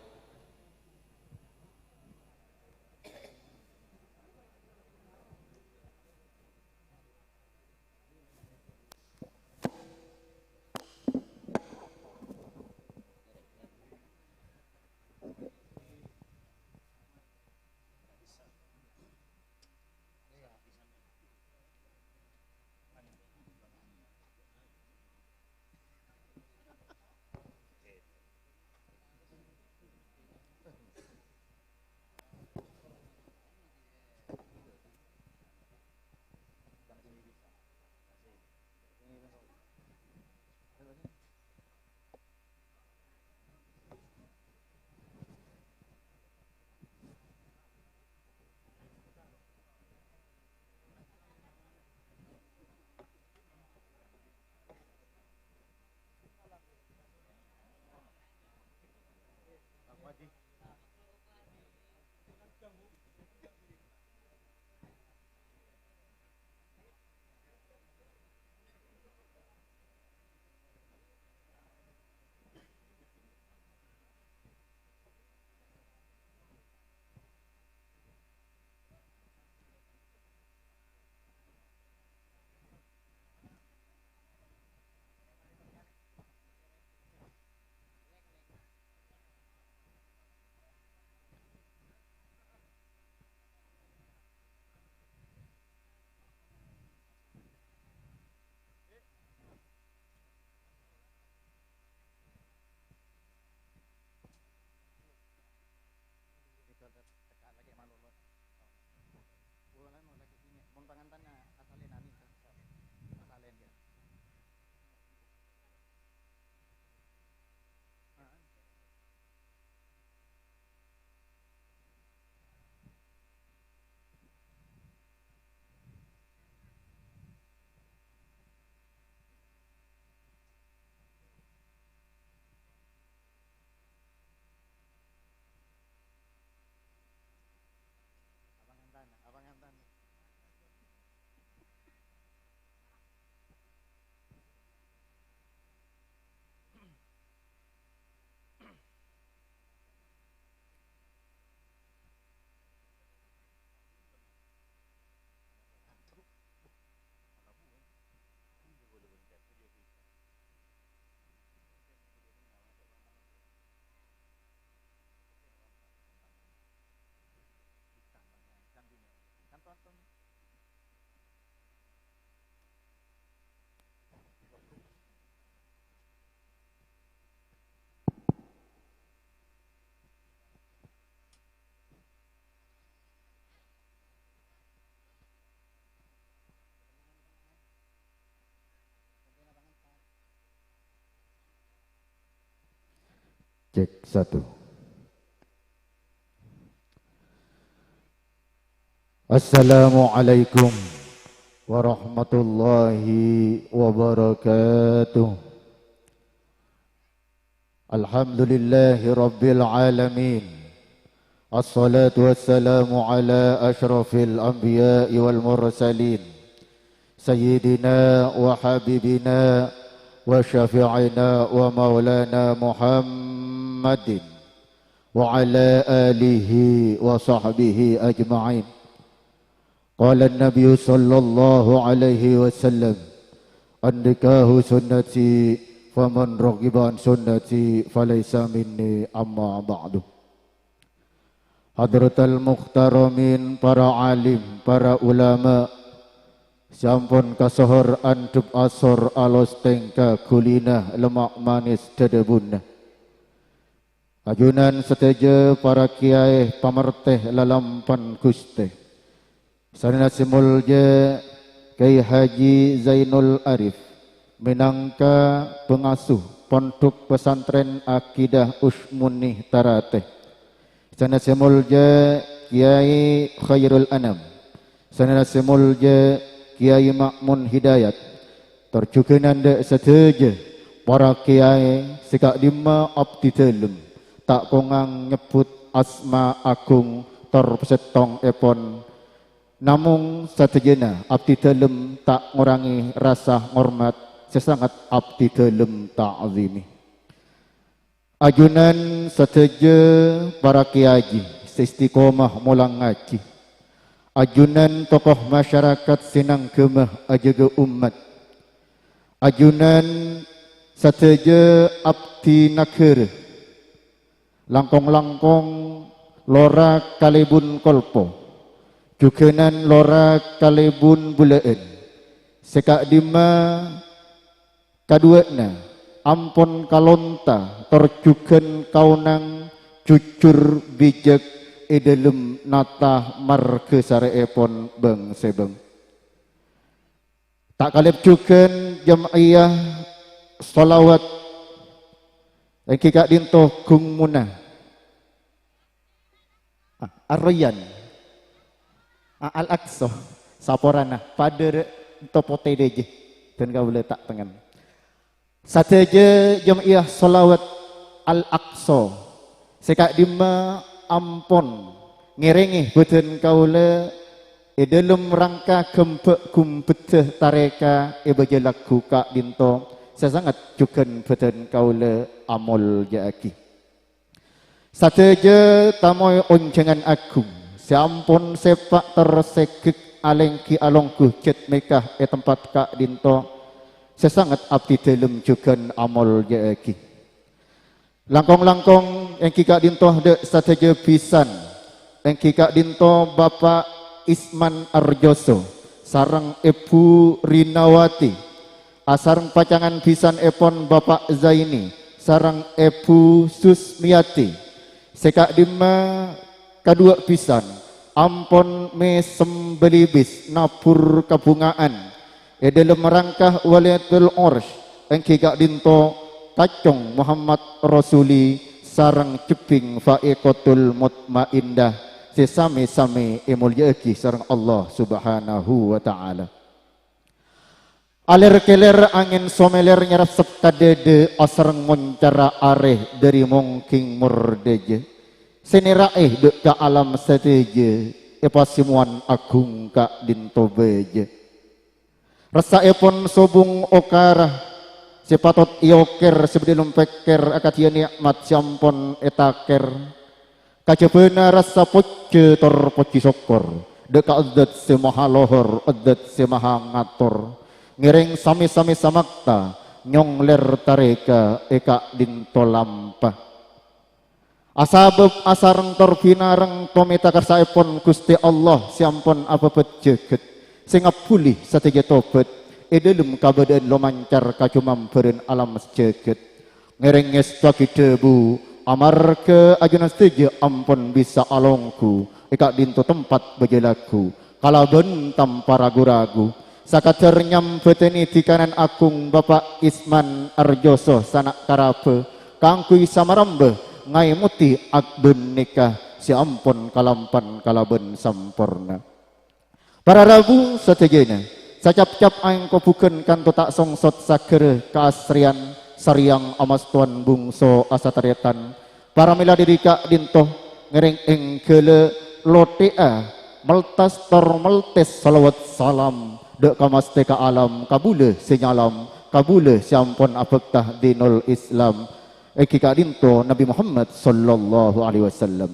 Cek satu. Assalamualaikum warahmatullahi wabarakatuh. Alhamdulillahi rabbil alamin. Assalatu wassalamu ala asyrafil anbiya'i wal mursalin. Sayyidina wa habibina wa syafi'ina wa maulana Muhammadin wa ala alihi wa sahbihi ajma'in. Qala an-Nabiyyu sallallahu alaihi wasallam, "An-nikahu sunnati, faman raghiba an sunnati falaysa minni, amma ba'du." Hadratal muhtaramin, para alim, para ulama, sè ampon kasohor andhâp asor, alos tèngka ghulina, lemma' manis dhâdhâbuna. Ajunan sadhâjâ para kiyaè pamertè lalampan Ghustè. Sanèna sè molja Kiai Haji Zainul Arif, mènangka pangasuh Pondhuk Pesantren Akidah Usmuni Tarate. Sanèna sè molja Kiai Khairul Anam. Sanèna sè molja Kiai Ma'mun Hidayat. Tor jhughân dâ' sadhâjâ para kiyaè sè ka'dimma abdhi dhâlem ta' kongang nyebbhut asma agung tor pèsèttongngèpon. Namong sadhâjâna abdhi dhâlem ta' ngorangè rasa ngormat sè sanget abdhi dhâlem ta'zimi. Ajunan sadhâjâ para kiyaji sè istiqomah molang ngajhi. Ajunan tokoh masyarakat sè nangghâmma ajâgâ ommat. Ajunan sadhâjâ abdhi naghârâ. Langkong-langkong lora kalèbun kolpo. Jhughânan lora kalèbun bulâ'ân. Sè ka'dimma kadhuwâ'na ampon kalonta tor jhughân kaonang jujur bijak è dhâlem nata marghâ sarè'èpon bâng-sèbâng. Ta' kalèp jhughân jam'iyah sholawat èngghi ka'dinto Gung Muna. Ah, Ar-Rayyan. Ah, Al-Aqsa. Saporana padâ rè' ento potè dhâjâ. Dân kaulâ ta' tengngen. Sadhâjâ jam'iyah sholawat Al-Aqsa sè ka'dimma ampon ngèrèngè bhâdhân kaulâ è dhâlem rangka ghâmbhâ' ghumbeddhâ tarèka è bâjâ lagghu ka'dinto sè sanget jhughân bhâdhân kaulâ amolja'aghi. Sadhâjâ tamoy onjhângan agung sè ampon sèpa' tor sègghek alèngghi alongghu jhât mèka è tempat ka'dinto sè sanget abdhi dhâlem jhughân amolja'aghi. Langkong-langkong èngghi ka'dinto dâ' sadhâjâ bhisan, èngghi ka'dinto Bapa' Isman Arjoso sareng Èbhu Rinawati, asareng pacangan bhisanèpon Bapa' Zaini sareng Èbhu Susmiyati. Sè ka'dimma kadhuwâ' bhisan ampon mèsem bâlibis nabur kabhunga'an è dhâlem rangka Waliyatul Arsy, èngghi ka'dinto Kacong Muhammad Rasuli sareng Jebbhing Faiqatul Mutmainnah sè samè-samè èmolja'aghi sareng Allah Subhanahu wa Ta'ala. Alèr-kèlèr angèn somèlèr nyarepsep ka dhâdhâ, asareng moncara arè dhâri mongghing mordhâjâ. Sè nèra'è dâ' ka alam sadhâjâ, è pasemowan agung ka'dinto bâjâ. Ressa'èpon sobung okara, sè patot èokèr sè bâdâ è dhâlem pèkkèr akadhiyâ nè'mat sè ampon ètakèr. Kajhâbhâna rassa pojhâ tor pojhi sokkor, dâ' ka Dzat sè Maha Lohor, Dzat sè Maha Ngator. Ngèrèng samè-samè samakta, nyonglèr tarèka è ka'dinto lampa. Asabâb asareng tor binareng tomèta karsa'èpon Ghustè Allah sè ampon abâbât jhâghât, sè ngabbhuli sadhâjâ tobhât è dhâlem kabâdâ'ân lomancar kajumambhârân alam sajhâghât. Ngèrèng ngèstowaghi dhâbu, amarghâ ajunan sadhâjâ ampon bisa alongghu è ka'dinto tempat bâjâ lagghu kalabân tanpa ragu-ragu. Sakadhâr nyambhâdhâni dhikanan agung Bapa' Isman Arjoso sana' karabhâ kaangghuy samarembhâ ngaèmodhi akdhân nèka sè ampon kalampan kalabân samporna. Para rabu sadhâjâna, sacapcap aèng kobhugân kanto ta' songsot saghârâ kaasrèyan sarèyang amastowan bungso asatarètan. Paramèla dhâri ka'dinto ngèrèng èngghâlâ lotè'a meltas tor meltès shalawat salam dâ' ka mastè ka alam kabulâ sè nyalam, kabulâ sè ampon abhâkta dinul Islam, èngghi ka'dinto Nabbhi Muhammad sallallahu alaihi wasallam.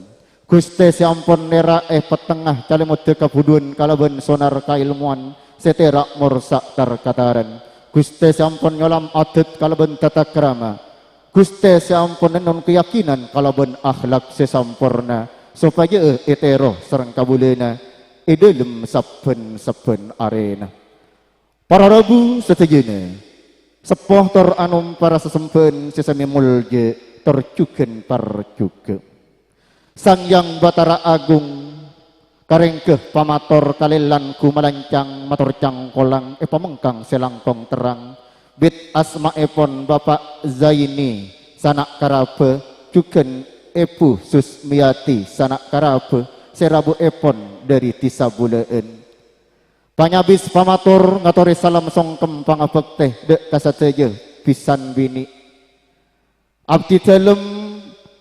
Ghustè sè ampon nèra'è pettengnga calèmoddhâ kabhudhuwân kalabân sonar kaèlmowan sè tèra' morsa' tar-kataran. Ghustè sè ampon nyolam adat kalabân tatakrama. Ghustè sè ampon nennon kayakinan kalabân akhlak sè samporna. sopajâ ètèro sareng kabulâna è dhâlem sabbhân-sabbhân arèna. Para rabu sadhâjâna, seppo tor anom para sasembhâ'ân sè samè molja tor jhughân parjhughâ. Sang Hyang Batara Agung, karènggâ pamator kalèlan gumalancang mator cangkolang èpamengkang sè langkong terrang, bit asmaèpon Bapa' Zaini, sana' karabhâ, jhughân Èbhu Susmiyati, sana' karabhâ, sè rabuèpon dhâri dhisa Bulâ'ân. Panyabis pamator ngatorè salam songkem pangabhâktè dhâ' ka sadhâjâ bhisan binè'. Abdhi dhâlem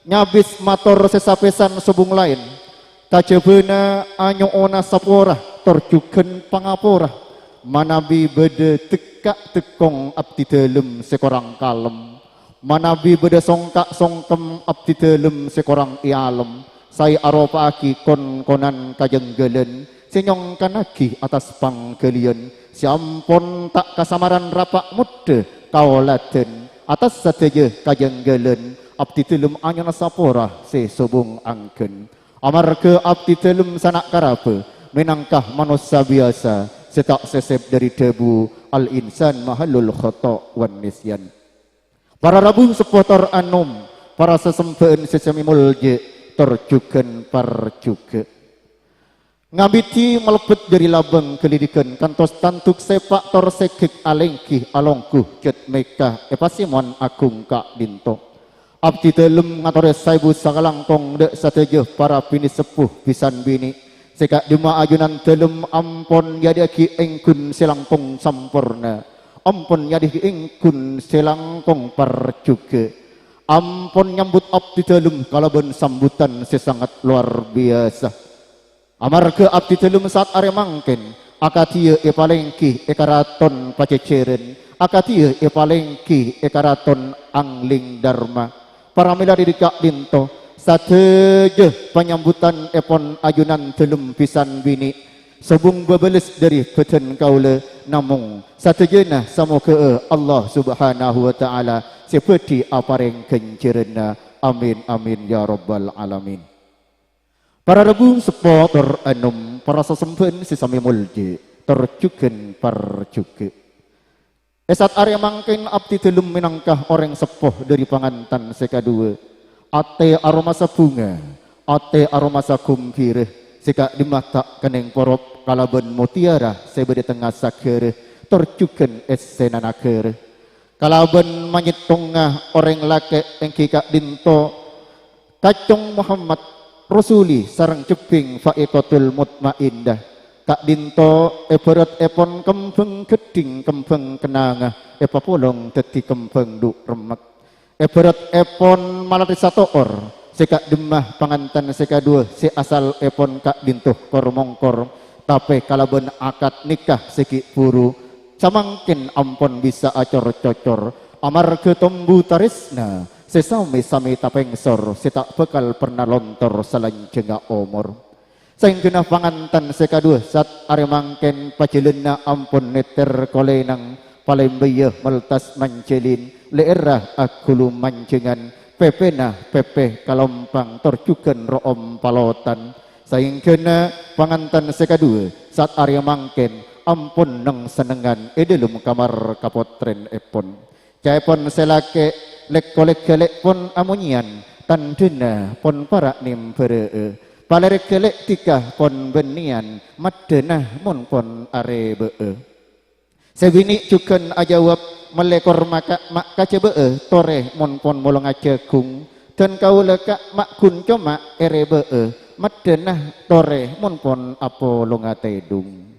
nyabis mator sè sapèsan sobung laèn, kajhâbhâna anyo'ona sapora tor jhughân pangapora, manabi bâdâ dhekka' dhekkong abdhi dhâlem sè korang kalem. Manabi bâdâ songka' songkem abdhi dhâlem sè korang èalem, saè aropa'aghi kon-konan kajhângghâlân sè nyongkannaghi attas pangghâliyân sè ampon ta' kasamaran rapa' moddhâ kaoladhân attas sadhâjâ kajhângghâlân abdhi dhâlem anyo'ona sapora sè sobung angghân. Amarghâ abdhi dhâlem sana' karabhâ mènangka manossa biyasa sè ta' sèsèp dhâri dhâbu, "Al-insan mahallul khata' wan nisyan." Para rabu seppo tor anom, para sasembhâ'ân sè samè molja tor jhughân parjhughâ. Ngabidhi malebbet dhâri labâng ghâlidhighân kantos tandhuk sèpa' tor sèghek alèngghi alongghu jhât Mekka è pasèmowan agung ka'dhinto. Abdhi dhâlem ngatorè saèbu sakalangkong dhâ' sadhâjâ para binè seppo bhisan binè', sè ka'dhimma ajunan dhâlem ampon èadhiyâghi èngghun sè langkong samporna, ampon èadhiyâghi èngghun sè langkong parjhughâ, ampon nyambut abdhi dhâlem kalabân sambutan sè sanget lowar biyasa. Amarghâ abdhi dhâlem saat arè mangkèn akadhiyâ èpalèngghi è karaton Pajhâjhârân, akadhiyâ èpalèngghi è karaton Angling Dharma. Para mèlana dhâri ka'dhinto, sadhâjâ panyambutanèpon ajunan dhâlem bhisan binè', sobung bâbâles dhâri bhâdhân kaulâ, namong sadhâjâna samoghâ'â Allah Subhanahu wa Ta'ala sè bhâdhi aparèng ghânjhârânna. Amin, amin, ya rabbal alamin. Para rabu seppo tor anom, para sasembhâ'ân sè samè molja tor jhughân parjhughâ. È saat arè mangkèn abdhi dhâlem mènangka orèng seppo dhâri pangantan sè kaduwâ. Atè aromasa bhunga, atè aromasa ghumbhira, sè ka'dhimma ta' kennèng porop kalabân mutiara sè bâdâ tengnga saghârâ, tor jhughân èssèna naghârâ. Kalabân manyèttongnga orèng lakè' èngghi ka'dhinto, Kacong Muhammad Rasuli sareng jhebbhing Faiqatul Mutmainnah. Ka'dhinto èbhârâtèpon kembhâng ghâddhing, kembhâng kennanga èpapolong dhâddhi kembhâng dhu'-remmek. Èbhârâtèpon malatè sato'or sè ka'dhimma pangantan sè kaduwâ sè asalèpon ka'dhinto kor-mongkor, tapè kalabân akad nikah sè ghi' bhuru, samangkèn ampon bisa acor-cocor, amarghâ tombu tarèsna sè samè-samè tapèngsor sè ta' bhâkal perna lontor salanjhângnga omor. Saèngghâna pangantan sè kaduwâ saat arè mangkèn pajhâlânna ampon nèter kolènang, palèmbâyyâ meltas manjhâlin, lè'èrra aghulu manjhângan, pèpèna pèpè kalompang tor jhughân ro'om palotan. Saèngghâna pangantan sè kaduwâ saat arè mangkèn ampon neng-sennengngan è dhâlem kamar kapottrènèpon. Ca'èpon sè lakè', lèk-kolèk ghâlè'èpon amonyèyan, tandhâna pon para' nèmbhârâ'â. Palèrèk ghâlè' dhika pon bânnèyan, maddhâna mon pon arèbâ'â. Sè binè' jhughân ajâwâb, mellè kor maka' ma' kajâbâ'â, torè mon pon molonga jhâghung. Dân kaulâ ka' ma' ghun coma èrèbâ'â, maddhâna torè mon pon apolonga tèdhung.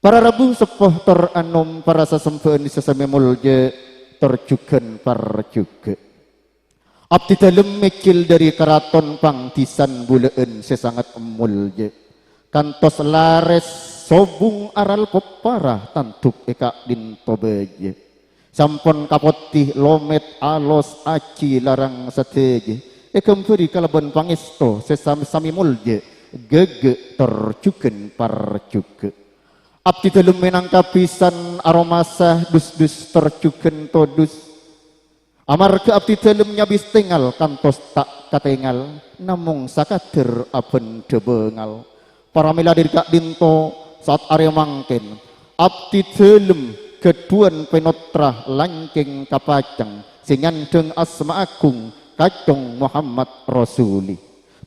Para rabu seppo tor anom, para sasembhâ'ân sè samè molja tor jhughân parjhughâ. Abdhi dhâlem mèjhil dhâri karaton pangdhisan bulâ'ân sè sanget molja. Kantos larès sobung aral poppara tandhuk è ka'dhinto bâjâ. Sampon kapoddhi lomèt alos ajhi larang sadhâjâ, èghâmbhâri kalabân pangèsto sè sam-, samè molja, ghâghâ tor jhughân parjhughâ. Abdhi dhâlem mènangka bhisan aromasa dus-dus tor jhughân todus. Amarghâ abdhi dhâlem nyabis tengal kantos ta' katengal, namong sakadhâr abhândhâ bângal. Paramèla dhâri ka'dhinto, saat arè mangkèn, abdhi dhâlem ghâdhuwân pènotra langkèng kapacang sè nyandhâng asma agung Kacong Muhammad Rasuli.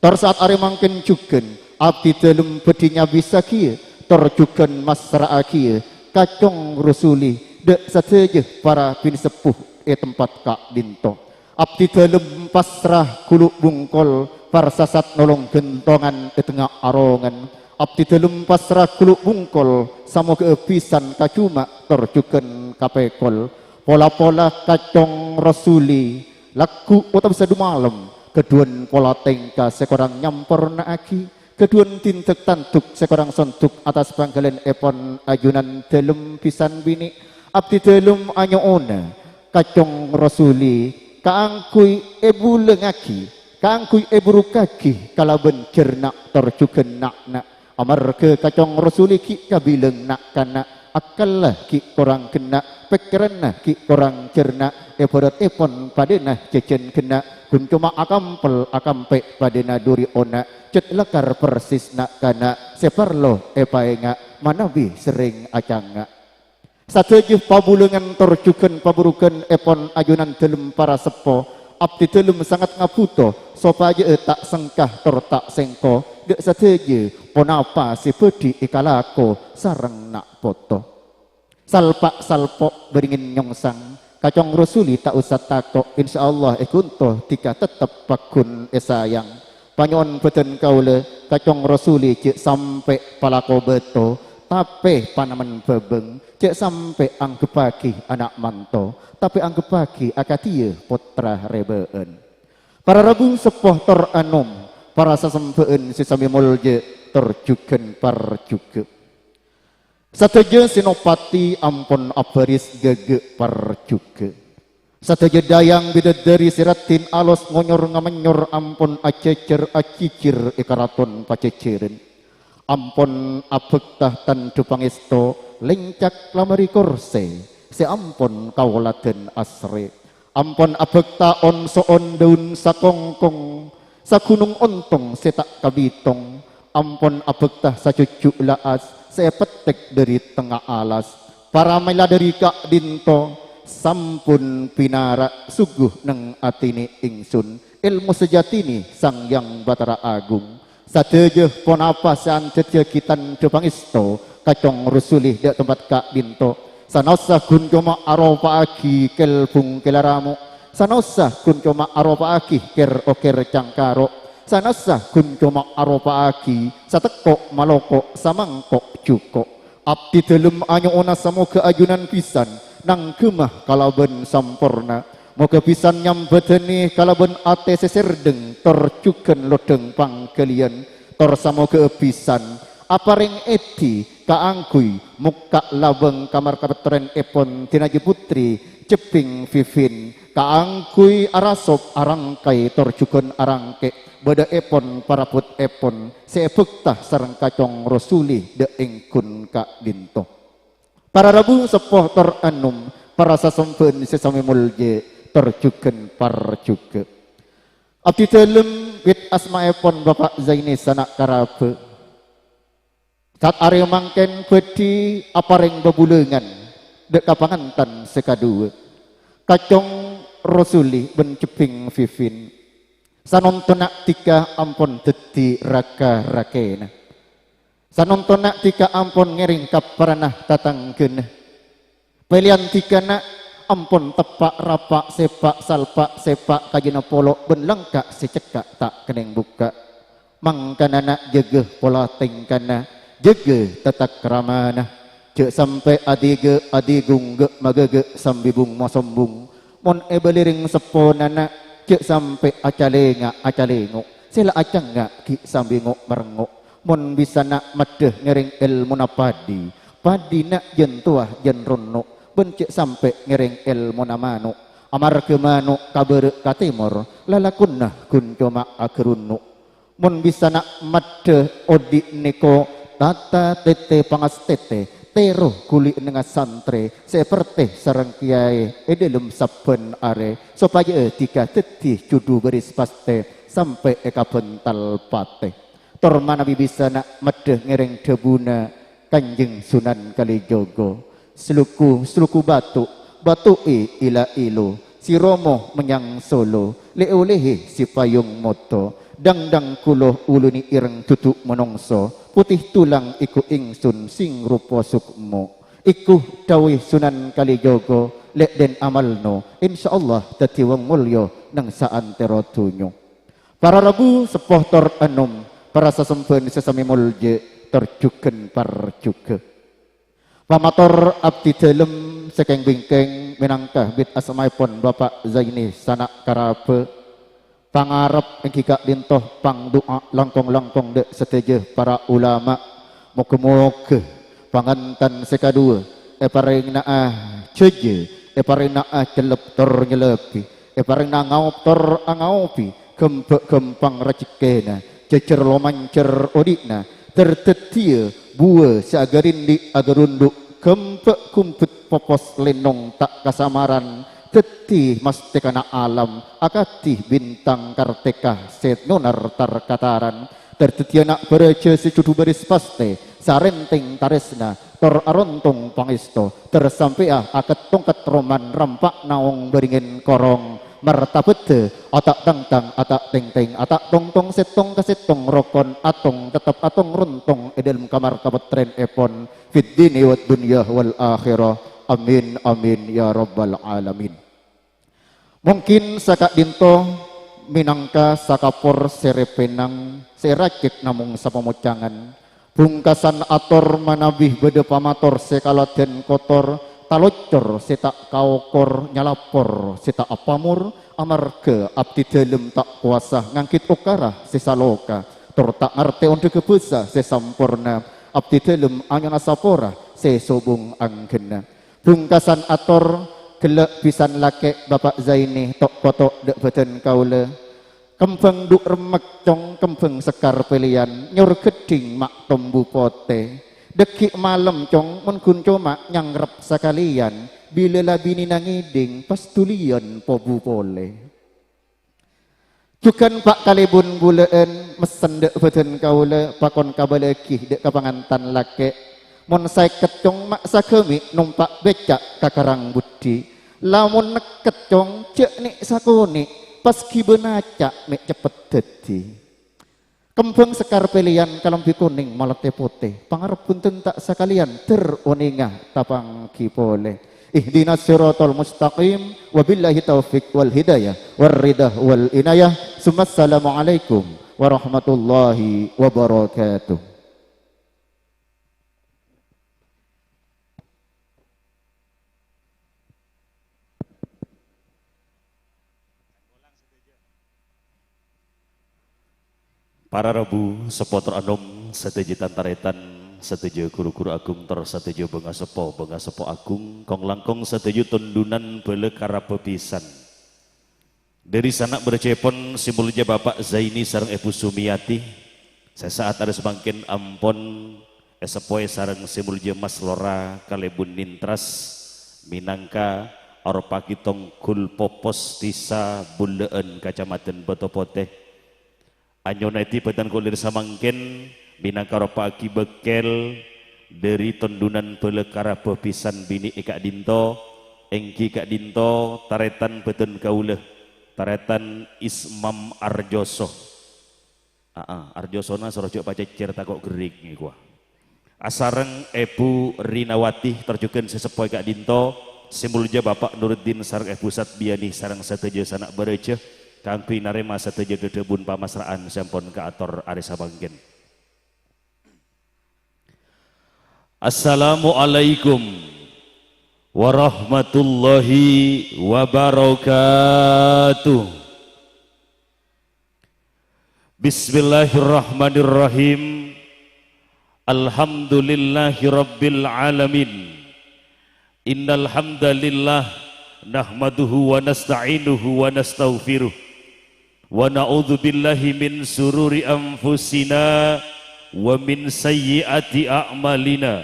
Tor saat arè mangkèn jhughân, abdhi dhâlem bhâdhi nyabissaghiyâ, tor jhughân massra'aghiyâ Kacong Rasuli dâ' sadhâjâ para bhinseppo è tempat ka'dhinto. Abdhi dhâlem pasra ghulu bungkol, parsasat nolong ghântongan è tengnga arongan. Abdhi dhâlem pasra ghulu bungkol, samoghâ bhisan kajhuma' tor jhughân kapèkol. Pola-pola Kacong Rasuli, lagghu' otabâ sadhu malem, ghâdhuwân pola tèngka sè korang nyamporna'aghi, ghâdhuwân tindhâk tandhuk sè korang sondhuk attas pangghâliyân èpon ajunan dhâlem bhisan binè'. Abdhi dhâlem anyo'ona Kacong Rasuli kaangghuy èbulângaghi, kaangghuy èburukaghi kalabân jhârna' tor jhughân na'-kana'. Amarghâ Kacong Rasuli ghi' kabilang na'-kana', akkalla ghi' korang ghenna', pèkkèranna ghi' korang jhârna', èbhârât èpon padâna jhâjhân ghenna', ghun coma akampel akampè' padâna dhuri ona', cè' lakar persis na'-kana' sè parlo èpaènga' manabi serrèng acangnga'. Sadhâjâ pabulângan tor jhughân paburughân èpon ajunan dhâlem para seppo, abdhi dhâlem sanget ngabhuto, sopajâ'â ta' sengka tor ta' sengko, dâ' sadhâjâ ponapa sè bhâdhi èkalako sareng na' poto. Salpa'-salpo' bâringin nyongsang, Kacong Rasuli ta' osa tako', insyaallah è ghunto dhika tettep pagghun èsayang. Panyo'on bâdân kaulâ, Kacong Rasuli jhâ' sampè' palako bâto, tapè panamen bhâbâng, jhâ' sampè' angghebbhâghi ana' manto, tapè angghebbhâghi akadhiyâ pottra rèbâ'ân. Para rabu seppo tor anom, para sasembhâ'ân sè samè molja tor jhughân parjhughâ. Sadhâjâ senopati ampon abhâris ghâghâ' parjhughâ. Sadhâjâ dâyâng bidadari sè raddhin alos ngonyor ngamenyor ampon ajhâjhâr ajhijhir è karaton Pajhâjhârân. Ampon abhâkta tandhâ pangèsto lèncak lamari korsè sè ampon kaoladhân asrè. Ampon abhâkta on-so'on dâun sakongkong, saghunong ontong sè ta' kabitong. Ampon abhâkta sajhujhu' la'as sè èpettèk dhâri tengnga alas. Paramèla dhâri ka'dhinto, sampon pinara' sogghu neng atènè ingsun, èlmo sajâtènè Sang Hyang Bâtara Agung. Sadhâjâ ponapa sè andhâddhiyâghi tandhâ pangèsto Kacong Rasuli dâ' tempat ka'dhinto. Sanaossa ghun coma aropa'aghi kèr-bungkèr ramo'. Sanaossa ghun coma aropa'aghi kèr-okèr cangkaro'. Sanaossa ghun coma aropa'aghi satekko' maloko' samangko' jhuko'. Abdhi dhâlem anyo'ona samoghâ ajunan bhisan nangghâmâ kalabân samporna. Moghâ bhisan nyambhâdhâni kalabân atè sè sèrdheng tor jhughân lodhâng pangghâliyân, tor samoghâ bhisan aparèng èdhi kaangghuy mokka' labâng kamar kapètterrèn èpon Dinaji Putri Jebbhing Vivin, kaangghuy arasop arangkay tor jhughân arangkè' bâdâ èpon parabot èpon sè èbhâkta sareng Kacong Rasuli dâ' èngghun ka'dhinto. Para rabu seppo tor anom, para sasembhâ'ân sè samè molja tor jhughân parjhughâ. Abdhi dhâlem wit asmaèpon Bapa' Zaini Sana' Karabâ. Saat arè mangkèn bhâdhi aparèng bhâbhulângan dâ' ka pangantan sè kadhuwâ. Kacong Rasuli bân Jebbhing Vivin. Sanonto na' dhika ampon dhâddhi raka-rakèna. Sanonto na' dhika ampon ngèrèng ka paranna tatangghâna. Pèlèyan dhika na' ampon teppa' rapa' sèpa' salpa' sèpa' kajhâna polo' bân langka' sè cekka' ta' kennèng bukka'. Mangkana na' jâgâ pola tèngkana, jâgâ tatakramana. Jhâ' sampè' adhigâ-adhigung ghâ'-maghâghâ' sambibung-masombung. Mon èbâli rèng seppona na', jhâ' sampè' acalènga-acalèngo', sè la acangnga' ghi' sambi ngo'-marengngo'. Mon bisa na' maddhâ ngèrèng èlmona padhi, padhina jhân towa jhân ronno', bân jhâ' sampè' ngèrèng èlmona mano'. Amarghâ mano' kabârâ' ka tèmor, lalakonna ghun coma aghârunno'. Mon bisa na' maddhâ odi' nèko, tata tètè pangastètè, Tèro ghuli nèngnga santrè sè èpertè sareng kèyaè è dhâlem sabbhân arè, sopajâ dhika dhâddhi judhu bâris pastè sampè' è kabhântal patè. Tor manabi bisana maddhâ ngèrèng dhâbuna Kanjeng Sunan Kalijogo. Sluku, sluku batu, batu'i ila-ilu, si romo menyang Solo, lè-olèhè si payung moto, dangdang kulo uluni ireng dudu monongso, putih tulang iku ingsun sing rupa sukmo. Iku dhâbuna Sunan Kalijogo, lè' dhân amalno, insyaallah dhâddhi wong molja neng saantero dhunyo. Para rabu, seppo tor anom, para sasembhân sè samè molja, tor jhughân parjhughâ. Pamator abdhi dhâlem sè kèng-bingkèng mènangka bit asmaèpon Bapa' Zaini Sana' Karabhâ. Pangarep èngghi ka'dinto pangdu'a langkong-langkong dhâ' sadhâjâ para ulama. Moghâ-moghâ pangantan sè kaduwâ èparèngna'a jhâjâ, èparèngna'a cellep tor nyellebbhi, èparèngna'a ngaop tor angaobi, ghâmbhâ' ghâmpang rajhekkèna, jhâjhâr lomanjhâr odi'na, dhâr-dhâddhiyâ buwâ sè aghârindhi' aghârundhu', ghâmbhâ' ghumbhut popos lènong ta' kasamaran, dhâddhi masthèkana alam, akadhi bintang kartèka sè nyonar tar-kataran. Dhâr-dhâddhiyâ na' bârâjâ sè judhu bâris pastè, sarèntèng tarèsna, tor arontong pangèsto, dhâr sampèya akèt tongket roman rampa' naong bâringèn korong, martabhâddhâ, ata' tangtang, ata' tèngtèng, ata' tongtong, sèttong ka sèttong rokon, atong tettep atong rontong è dhâlem kamar kapattrènèpon, fid dini wad dunya wal akhirah. Amin, amin, ya rabbal alamin. Mungkin saka'dinto mènangka sakapor sèrè pènang sè racèt namong sapamocangan. Bungkasan ator manabi bâdâ pamator sè kaladhân kotor, taloccor sè ta' kaokor, nyalapor sè ta' apamor, amarghâ abdhi dhâlem ta' kowasa nganggit okara sè saloka, tor ta' ngartè ondhâghâ bhâsa sè samporna, abdhi dhâlem anyona sapora sè sobung angghenna. Bungkasan ator, ghellâ' bhisan lakè' Bapa' Zaini to'-poto' dhâ' bhâdhân kaulâ. Kembhâng dhu' remmek, Cong, kembhâng sekkar pèlèyan, nyor gheddhing ma' tombu potè. Dhâggi' malem, Cong, mon ghun coma nyangrep sakalèyan, bilâ la binèna ngèdhing, pas dhuliyân pobu polè. Jhughân pa' kalèbun bulâ'ân, messen dhâ' bhâdhân kaulâ, pakon kabâlâ'aghi dhâ' ka pangantan lakè'. Mon saèket, Cong, ma' saghâmi' nompa' bècca' ka Karang Buddhi. Lamon nèkket, Cong, jhâ' nè' sakonè', pas ghibâ naca' mè' ceppet dhâddhi. Kembhâng sekkar pèlèyan, kalambhi konèng, malatè potè, pangarep bhunten ta' sakalèyan, dhâr onènga tapangghi polè. Ihdinas siratal mustaqim, wabillahi taufiq wal hidayah, war ridah wal inayah. Summassalamualaikum warahmatullahi wabarakatuh. Para rabu, seppo tor anom, sadhâjâ tan-tarètan, sadhâjâ ru-ghuru agung tor sadhâjâ bângaseppo, bângaseppo agung, kong-langkong sadhâjâ tondhunan bhâlâ karabhâ bhisan. Dhâri sana' bârâjâèpon sè molja Bapa' Zaini sareng Èbhu Sumiyati, sè sa'at arè samangkèn ampon èseppoè sareng sè molja Mas Lora Kalèbun Nintras, mènangka aropa'aghi tonggul popos Dhisa Bulâ'ân, Kacamadhân Bâto Potè. Anyona èdhi bhâdhân kolir samangkèn, mènangka aropa'aghi bâkkèl dhâri tondhunan bhâlâ karabhâ bhisan binè' è ka'dinto, èngghi ka'dinto tarètan bhâdhân kaulâ, tarètan Ismam Arjoso. Aa, Arjosona soro jhâ' pacècèr tako' gherrigngè kowa. Asareng Èbhu Rinawati, tor jhughân sè seppo è ka'dinto, sè molja Bapa' Nuruddin sareng Èbhu Satbiyani sareng sadhâjâ sana' bârâjâ, kaangghuy narèma sadhâjâ dhâdhâbun pamasra'an sè ampon kaator arè samangkèn. Assalamualaikum warahmatullahi wabarakatuh. Bismillahirrahmanirrahim. Alhamdulillahirabbil alamin. Innal hamdalillah, nahmaduhu wa nasta'inuhu wa nastaghfiruh. Wa na'udzubillahi min sururi anfusina wa min sayyiati a'malina.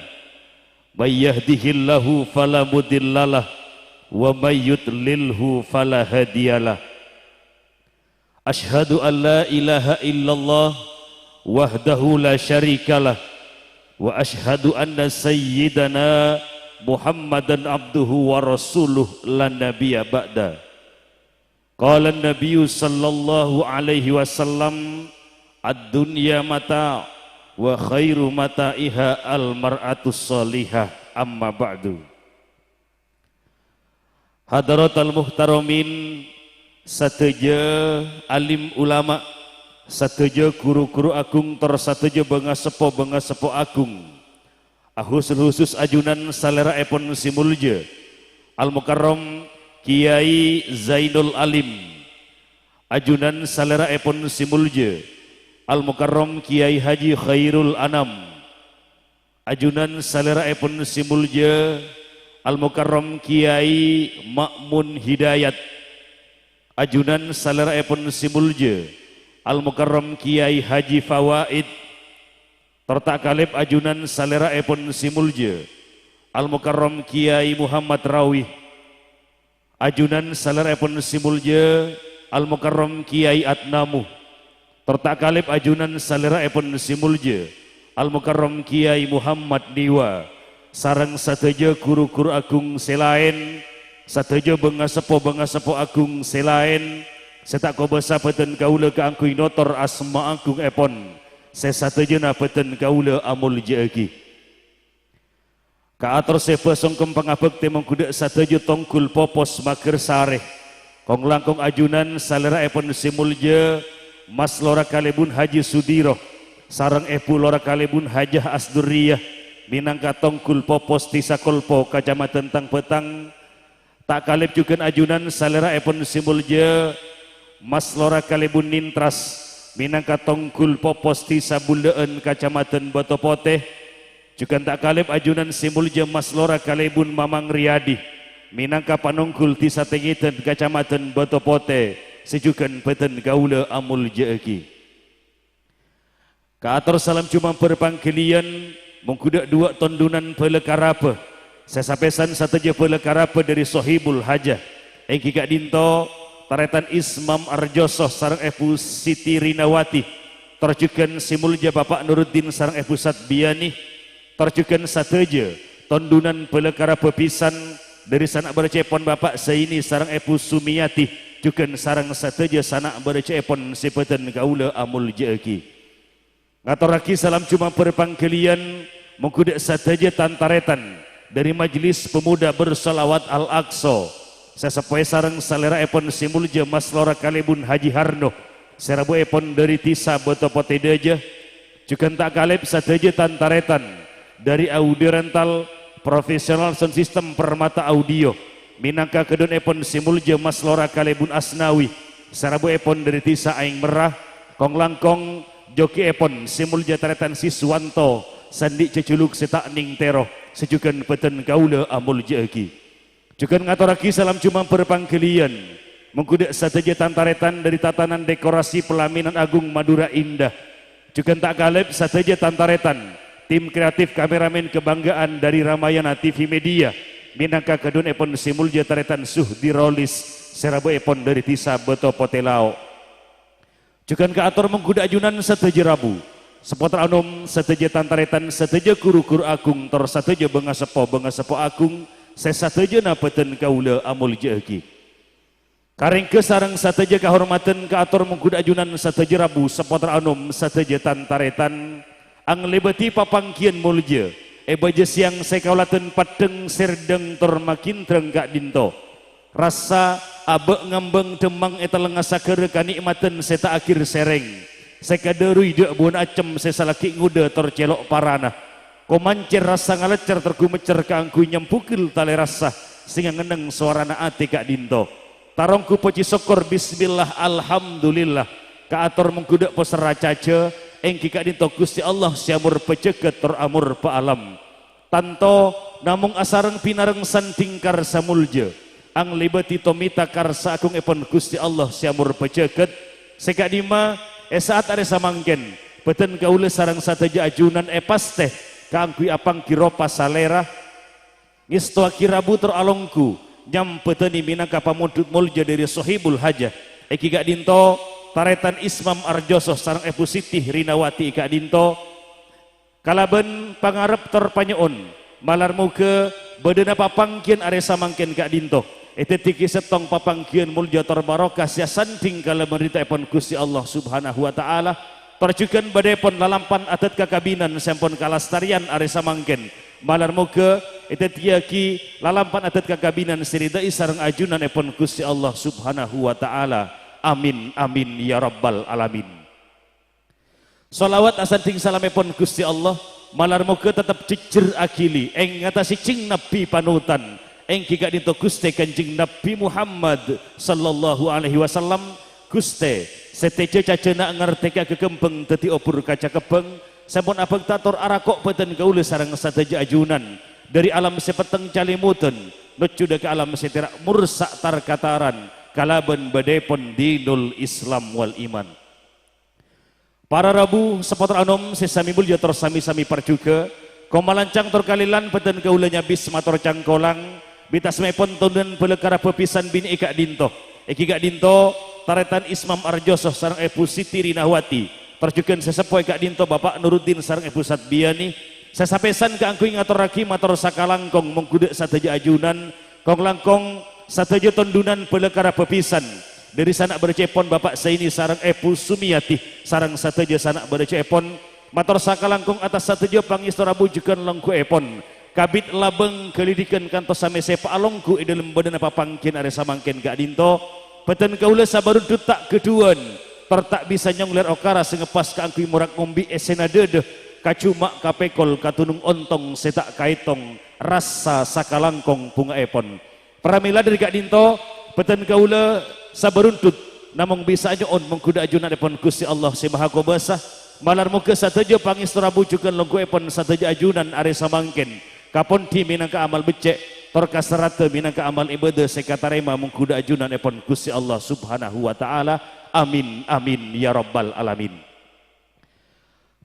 May yahdihillahu fala mudhillalah, wa may yudlilhu fala hadiyalah. Asyhadu an la ilaha illallah wahdahu la syarikalah, wa asyhadu anna sayyidana Muhammadan abduhu wa rasuluh la nabiyya ba'da. Qala an-nabiyyu sallallahu alaihi wasallam, "Ad-dunya mata', wa khairu mata'iha al-mar'atus shalihah, amma ba'du." Hadaratal muhtaramin, sadhâjâ alim ulama, sadhâjâ ru-ghuru agung tor sadhâjâ bângaseppo-bângaseppo agung. Ahusul-husus ajunan salèra'èpon sè molja, Al-Mukarram Kiyai Zainul Alim. Ajunan salèra'èpon sè molja, Al-Mukarram Kiyai Haji Khairul Anam. Ajunan salèra'èpon sè molja, Al-Mukarram Kiyai Ma'mun Hidayat. Ajunan salèra'èpon sè molja, Al-Mukarram Kiyai Haji Fawaid. Tor ta' kalèp ajunan salèra'èpon sè molja, Al-Mukarram Kiyai Muhammad Rawi. Ajunan salèra'èpon sè molja, Al-Mukarram Kiyai Atnamu. Tor ta' kalèp ajunan salèra'èpon sè molja, Al-Mukarram Kiyai Muhammad Niwa, sareng sadhâjâ ru-ghuru agung sè laèn, sadhâjâ bângaseppo-bângaseppo agung sè laèn, sè ta' kobâsa bâdhân kaulâ kaangghuy notor asma agungèpon, sè sadhâjâna bâdhân kaulâ amolja'aghi. Kaator sè bâ songkem pangabhâktè mongghu dâ' sadhâjâ tonggul popos maghârsarè. Kong-langkong ajunan salèra'èpon sè molja, Mas Lora Kalèbun Haji Sudiro, sareng Èbhu Lora Kalèbun Hajah Asdurriyah, mènangka tonggul popos Dhisa Kolpo, Kacamadhân Tangbâtang, Ta' kalèp jhughân ajunan salèra'èpon sè molja, Mas Lora Kalèbun Nintras, mènangka tonggul popos Dhisa Bullâ'ân, Kacamadhân Bâto Potè. Jhughân ta' kalèp ajunan sè molja Mas Lora Kalèbun Mamang Riyadi, mènangka panonggul Dhisa Tengèdhân, Kacamadhân Bâto Potè, sè jhughân bâdhân kaulâ amolja'aghi. Kaator salam jumambhâr pangghâliyân, mongghu dâ' duwâ' tondunan bhâlâ karabhâ. Sè sapèsan sadhâjâ bhâlâ karabhâ dâri Sohibul Hajah. Èngghi ka'dinto, tarètan Ismam Arjoso sareng Èbhu Siti Rinawati. Tor jhughân sè molja Bapa' Nuruddin sareng Èbhu Satbiyani. Tor jhughân sadhâjâ tondunan bhâlâ karabhâ bhisan dâri sana' bârâjâèpon Bapa' Zaini sareng Èbhu Sumiyati. Jhughân sareng sadhâjâ sana' bârâjâèpon sè bâdhân kaulâ amolja'aghi. Ngatorraghi salam jumambhâr pangghâliyân, mongghu dâ' sadhâjâ tan-tarètan dâri Majelis Pemuda Bersolawat Al-Aqsa, sè seppowè sareng salèra'èpon sè molja Mas Lora Kalèbun Haji Harno, sè rabuèpon dâri Dhisa Bâto Potè Dâjâ. Jhughân ta' kalèp sadhâjâ tan-tarètan dâri Audio Rental Professional Sound System Permata Audio, mènangka ghâdhuwânèpon sè molja Mas Lora Kalèbun Asnawi, sè rabuèpon dâri Dhisa Aèng Merra, kong-langkong jhughièpon sè molja tarètan Siswanto, sè andi' jhâjhuluk sè ta' nèng tèro, sè jhughân bâdhân kaulâ amolja'aghi. Jhughân ngatorraghi salam jumambhâr pangghâliyân, mongghu dâ' sadhâjâ tan-tarètan dâri tatanan dekorasi Pelaminan Agung Madura Indah. Jhughân ta' kalèp sadhâjâ tan-tarètan, tim kreatif kameramen kebanggaan dâri Ramayana T V Media, mènangka ghâdhuwânèpon sè molja tarètan Suhdi Rolis, sè rabuèpon dâri Dhisa Bâto Potè Lao'. Jhughân kaator mongghu dâ' ajunan sadhâjâ rabu, sapotra anom sadhâjâ tan-tarètan, sadhâjâ ru-ghuru agung, tor sadhâjâ bângaseppo-bângaseppo agung, sè sadhâjâna bâdhân kaulâ amolja'aghi. Karèngghâ sareng sadhâjâ kahormadhân kaator mongghu dâ' ajunan sadhâjâ rabu, sapotra anom sadhâjâ tan-tarètan, anglèbâdhi papangghiyân molja, è bâjâ sèyang sè kaulâdhân peddhâng sèrdhâng tor maghindrâng ka'dinto. Rassa abâ' ngambâng dhâmmang è tellengnga saghârâ kanè'madhân sè ta' aghir sèrèng, sè kadhâruy dâ' buwâna accem sè salaghi' ngodâ tor cèlo' parana. Komancèr rassa ngaleccer tor ghumeccer kaangghuy nyambhughi talè rassa sè ngangennèng sowarana atè ka'dinto. Taronggu pojhi sokkor, bismillah, alhamdulillah. Kaator mongghu dâ' poserra cajâ, èngghi ka'dinto Ghustè Allah sè amorbâ jhâghât tor amorbâ alam. Tanto namong asareng pinareng sandhing karsa molja, anglèbâdhi tomèta karsa agungèpon Ghustè Allah sè amorbâ jhâghât, sè ka'dimma è sa'at arè samangkèn, bâdhân kaulâ sareng sadhâjâ ajunan èpastè kaangghuy apangghi ropa salèra, ngèstowaghi rabu tor alongghu, nyambhâdhâni mènangka pamondhut molja dhâri Sohibul Hajah. Èngghi ka'dhinto, tarètan Ismam Arjoso sareng Èbhu Siti Rinawati ka'dhinto, kalabân pangarep tor panyo'on, malar moghâ bâdâna papangghiyân arè samangkèn ka'dhinto èdhâddhiyâghi sèttong papangghiyân molja tor barokah sè asandhing kalabân ridhâèpon Ghustè Allah Subhanahu wa Ta'ala, tor jhughân bâdâèpon lalampan adat kakabinan sè ampon kalastarèyan arè samangkèn. Malar moghâ èdhâddhiyâghi lalampan adat kakabinan sè ridhâi sareng ajunanèpon Ghustè Allah Subhanahu wa Ta'ala. Amin, amin, ya rabbal alamin. Shalawat asandhing salamèpon Ghustè Allah, malar moghâ teptep jhejjher aghili èngatasi jhing Nabbhi panutan, èngghi ka'dhinto Ghustè Kanjeng Nabbhi Muhammad sallallahu alaihi wasallam. Ghustè, sè tèjhâ cajhâna ngardhâ'âghi ghâghembhâng dhâddhi obhur kaca kebbhâng, sè ampon abhâkta tor arako' bhâdhân kaulâ sareng sadhâjâ ajunan, dhâri alam sè petteng calèmodhân, nojjhudhâ ka alam sè tèra' morsa' tar-kataran, kalabân bâdâèpon dinul Islam wal iman. Para rabu, sapottor anom sè samè molja tor samè-samè parjhughâ, komalancang tor kalèlan bhâdhân kaulâ nyabis mator cangkolang, bi' tasmaèpon tondunan bhâlâkara bhâbhisan binè' è ka'dhinto. Èngghi ka'dhinto, tarètan Ismam Arjoso sareng Èbhu Siti Rinawati, tor jhughân sè seppo è ka'dhinto Bapa' Nuruddin sareng Èbhu Satbiyani, sè sapèsan kaangghuy ngatorraghi mator sakalangkong mongghu dhâ' sadhâjâ ajunan, Kong-langkong sadhâjâ tondunan bhâlâkara bhâbhisan, dhâri sana' bârâjâèpon Bapa' Zaini sareng Èbhu Sumiyati sareng sadhâjâ sana' bârâjâèpon, mator sakalangkong attas sadhâjâ pangèsto rabu jhughân longghuèpon. Kabit labâng ghâlidhighân kantos samè sè paalongghu è dhâlem bâdâna papangghiyân arè samangkèn ka'dhinto, bhâdhân kaulâ sabarundhut ta' ghâdhuwân, tor ta' bisa nyonglèr okara sè ngeppas kaangghuy morak ngombi' èssèna dhâdhâ, kaju ma' kapèkol kadhunung ontong sè ta' kaètong rassa sakalangkong bhunga'èpon. Pramèla dhâri ka'dhinto, bhâdhân kaulâ sabarundhut namong bisa'a nyo'on mongghu dhâ' ajunanèpon Ghustè Allah Sè Mahakobâsa, malar moghâ sadhâjâ pangèsto rabu jhughân longghuèpon sadhâjâ ajunan arè samangkèn kapondhi mènangka amal beccè', tor kaserradhâ mènangka amal ibâdâ sè katarèma mongghu dhâ' ajunanèpon Ghustè Allah Subhanahu wa Ta'ala. Amin, amin, ya rabbal alamin.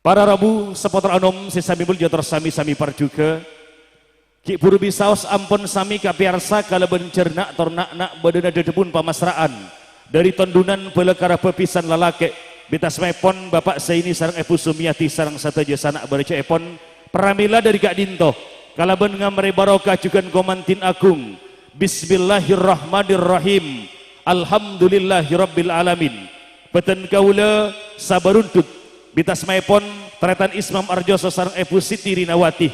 Para rabu, sapottor anom sè samè molja tor samè-samè parjhughâ, ghi' bhuru bisaos ampon samè kapèyarsa kalabân jhârna' tor na'-na' bâdâna dhâdhâbun pamasra'an dhâri tondunan bhâlâkara bhâbhisan lalakè', bi' tasmaèpon Bapa' Zaini sareng Èbhu Sumiyati sareng sadhâjâ sana' bârâjâèpon, pramèla dhâri ka'dhinto, kalabân ngamrè barokah jhughân komandhin agung. Bismillahirrahmanirrahim. Alhamdulillahirabbil alamin. Bhâdhân kaulâ sabarundhut, bi' tasmaèpon tarètan Ismam Arjoso sareng Èbhu Siti Rinawati,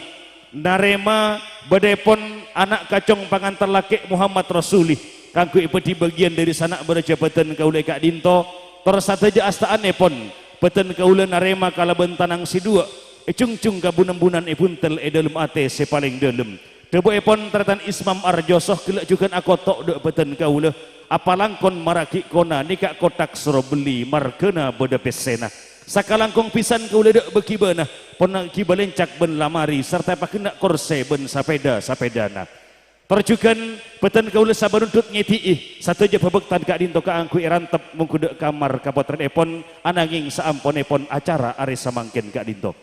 narèma bâdâèpon ana' kacong pangantan lakè' Muhammad Rasuli kaangghuy èbâdhi bâgiyân dhâri sana' bârâjâ bhâdhân kaulâ è ka'dhinto, tor sadhâjâ asta'annèpon bhâdhân kaulâ narèma kalabân tanang sè dhuwâ', èjhungjhung ka bun-embunan èbhuntel è dhâlem atè sè palèng dhâlem. Dhâbuèpon tarètan Ismam Arjoso ghellâ' jhughân akoto' dhâ' bhâdhân kaulâ, apalangkon maraghi kona nèka kothak soro belli marghâna bâdâ pèssèna. Sakalangkong bhisan kaulâ dhâ' bâghibâna, pon ghibâ lèncak bân lamari sarta èpaghenna' korsè bân sapèdha-sapèdhâna. Tor jhughân bhâdhân kaulâ sabarundhut ngèdhi'i sadhâjâ bhâbhâktan ka'dhinto kaangghuy èrantep mongghu dhâ' kamar kapottrènèpon, anangèng saamponèpon acara arè samangkèn ka'dhinto.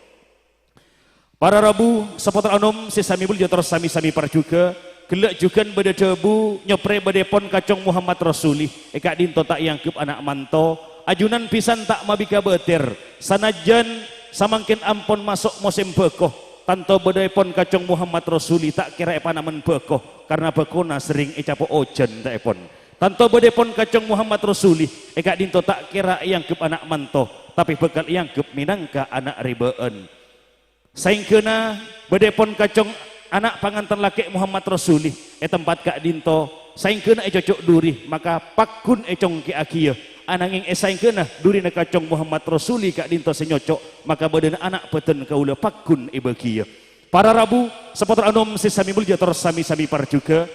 Para rabu, sapottor anom sè samè molja tor samè-samè parjhughâ, ghellâ' jhughân bâdâ dhâbu nyoprè bâdâèpon kacong Muhammad Rasuli, è ka'dhinto ta' èangghep ana' manto, ajunan bhisan ta' mabi kabâtèr, sanajjân samangkèn ampon maso' mosèm bhâko, tanto bâdâèpon kacong Muhammad Rasuli ta' kèra èpanamen bhâko, karna bhâkona serrèng ècapo' ojhân, ta'èpon. Tanto bâdâèpon kacong Muhammad Rasuli, è ka'dhinto ta' kèra èangghep ana' manto, tapè bhâkal èangghep mènangka ana' rèbâ'ân. Saèngghâna bâdâèpon kacong ana' pangantan lakè' Muhammad Rasuli è tempat ka'dhinto, saèngghâna ècoco' dhuri, maka pagghun ècongkè'aghiyâ. Anangèng è saèngghâna dhurina kacong Muhammad Rasuli ka'dhinto sè nyoco', maka bâdâna ana' bhâdhân kaulâ pagghun èbâghiyâ. Para rabu, sapottor anom sè samè molja tor samè-samè parjhughâ,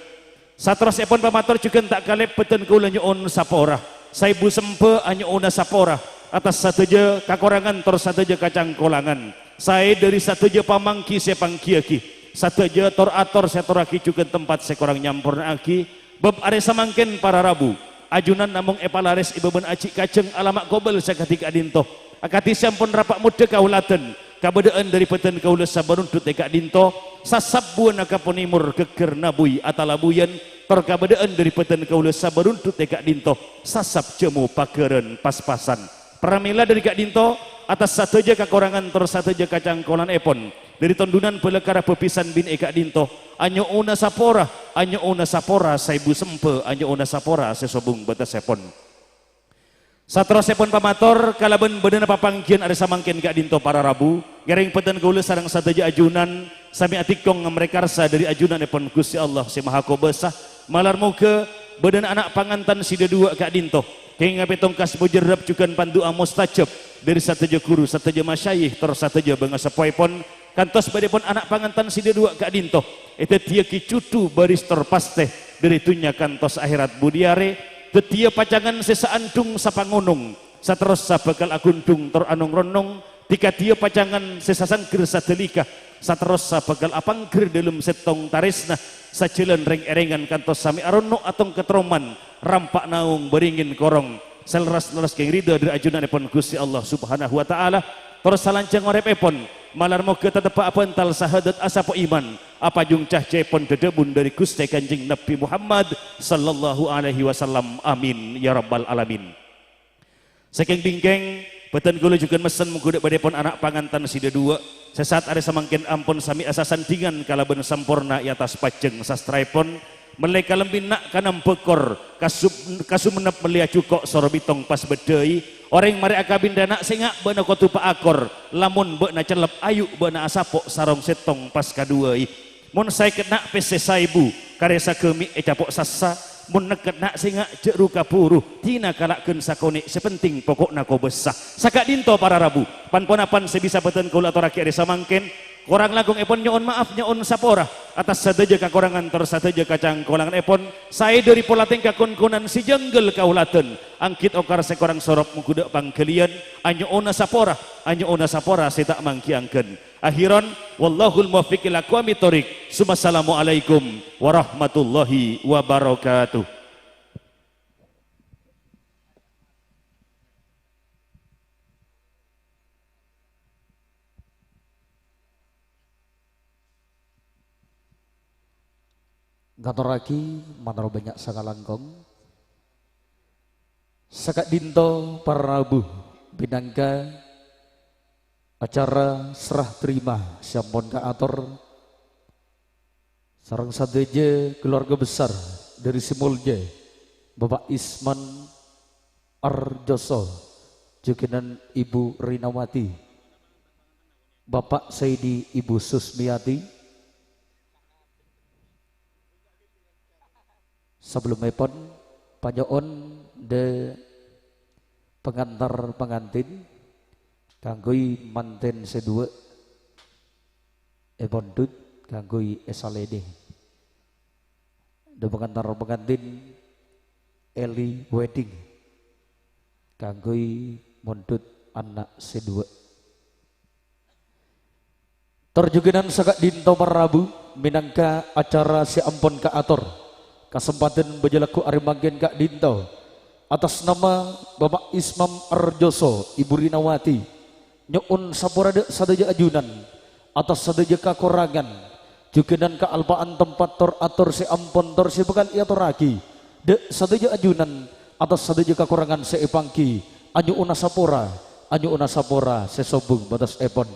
Saterrossèpon pamator jhughân ta' kalèp bhâdhân kaulâ nyo'on sapora. Saèbu sembhâ anyo'ona sapora attas sadhâjâ kakorangan tor sadhâjâ kacangkolangan. Saè dhâri sadhâjâ pamangghi sè èpangghiyâghi, sadhâjâ tor-ator sè èatorraghi jhughân tempat sè korang nyamporna'aghi. Bâb arè samangkèn para rabu, ajunan namong èpalarès è bâbâna ajhi' kajâng alama' kobâl sakadhi ka'dhinto. Akadhi sè ampon rapa' moddhâ kaulâdhân, kabâdâ'ân dhâri bhâdhân kaulâ sabarundhut è ka'dhinto, Sasap buwâna kaponèmor ghâggâr nabuy atalabuyan, tor kabâdâ'ân dhâri bhâdhân kaulâ sabârundhut è ka'dhinto, sasap jhâmo paghârân pas-pasan. Pramèla dhâri ka'dhinto, atas sadhâjâ kakorangan tor sadhâjâ kacangkolanèpon, dhâri tondhunan bâlâkara bhâbhisan binè' è ka'dhinto, anyo'ona sapora, anyo'ona sapora saèbu sembhâ, anyo'ona sapora sè sobung bâtessèpon. Saterrossèpon pamator kalabân bâdâna papangghiyân arè samangkèn ka'dhinto para rabu, ngèrèng bhâdhân kaulâ sareng sadhâjâ ajunan samè adhikong ngamrè karsa dhâri ajunanèpon Ghustè Allah Sè Mahakobâsa, malar moghâ bâdâna ana' pangantan sè dhâduwâ' ka'dhinto kèngèng apètongkas mojarrab jhughân pandu'a mustajab dhâri sadhâjâ ghuru, sadhâjâ masyayikh, tor sadhâjâ bângaseppoèpon, kantos bâdâèpon ana' pangantan sè dhâduwâ' ka'dhinto èdhâddhiyâghi jhudhu bâris tor pastè dhâri dhunnya kantos ahèrat budi arè, dhâddhiyâ pacangan sè saandhung sapangonong, saterrossa bhâkal aghundhung tor anong-ronnong, dhikadhiyâ pacangan sè sasangghâr sadhâlika, saterrossa bhâkal apangghâr dhâlem sèttong tarèsna, sajhâlân rèng-èrèngan kantos samè aronno' atongket romman, rampa' naong bâringèn korong, sè lerres-lerres kèng ridha dhâri ajunanèpon Ghustè Allah Subhanahu wa Ta'ala, tor salanjhâng orèpèpon, malar moghâ tatebbhâ abhântal sahadat asapo iman, apajung cahyaèpon dhâdhâbun dhâri Ghustè Kanjeng Nabbhi Muhammad sallallahu alaihi wasallam. Amin, ya rabbal alamin. Sakèng bingkèng, bhâdhân kaulâ jhughân messen mongghu dhâ' bâdâèpon ana' pangantan sè dhâduwâ', sè saat arè samangkèn ampon samè asasandhingan kalabân samporna è attas pajhâng sastraèpon, mellè kalambhi na' ka Nambâkor, ka Sub-, ka Songennep mellè ajuko' soro bhittong pas bâddhâi, orèng marè akabin rana' sènga' bâ'na kodhu paakor, lamon bâ'na cellep ayu' bâ'na asapo' sarong sèttong pas kaduwâi. Mon saèket na' pèssè saèbu, karè sagâmè' ècapo' sassa, mon nèkket na' sènga' jhâ' ru-kabhuru, dina kala' ghân sakonè', sè penting poko'na kobâsa. Saka'dhinto para rabu, pan-ponapan sè bisa bhâdhân kaulâ atorraghi arè samangkèn, korang langkongèpon nyo'on ma'af, nyo'on sapora, attas sadhâjâ kakorangan tor sadhâjâ kacangkolanganèpon, saè dhâri pola tèngka kon-konan sè jhânggâl kaulâdhân, anggit okar sè korang sorop mongghu dhâ' pangghâliyân, anyo'ona sapora, anyo'ona sapora sè ta' mangghi'ângghân. Akhèran, wallahul muwaffiq ila aqwamit thoriq. Summassalamualaikum warahmatullahi wabarakatuh. Ngatorraghi mator bânnya' sakalangkong. Saka'dhinto para rabu mènangka acara serah terima sè ampon kaator sareng sadhâjâ keluarga besar dhâri sè molja Bapak Isman Arjoso, jhughânan Ibu Rinawati, Bapak Saidi, Ibu Susmiyati. Sabellummèpon, panyo'on dhâ' pangantar pangantèn kaangghuy mantèn sè dhuwâ' èpondhut kaangghuy èsalènè. Dhâ' pangantar pangantèn Eli Wedding kaangghuy mondhut ana' sè dhuwâ'. Tor jhughânan saka'dhinto para rabu, mènangka acara sè ampon kaator, kasempadhân bâjâ lagghu arè mangkèn ka'dhinto, atas nama Bapak Isman Arjoso, Ibu Rinawati, nyo'on sapora dhâ' sadhâjâ ajunan, atas sadhâjâ kakorangan, jhughânan kaalpa'an tempat tor ator sè ampon tor sè bhâkal èatorraghi dhâ' sadhâjâ ajunan, atas sadhâjâ kakorangan sè èpangghi, anyo'ona sapora, anyo'ona sapora sè sobung bâtessèpon.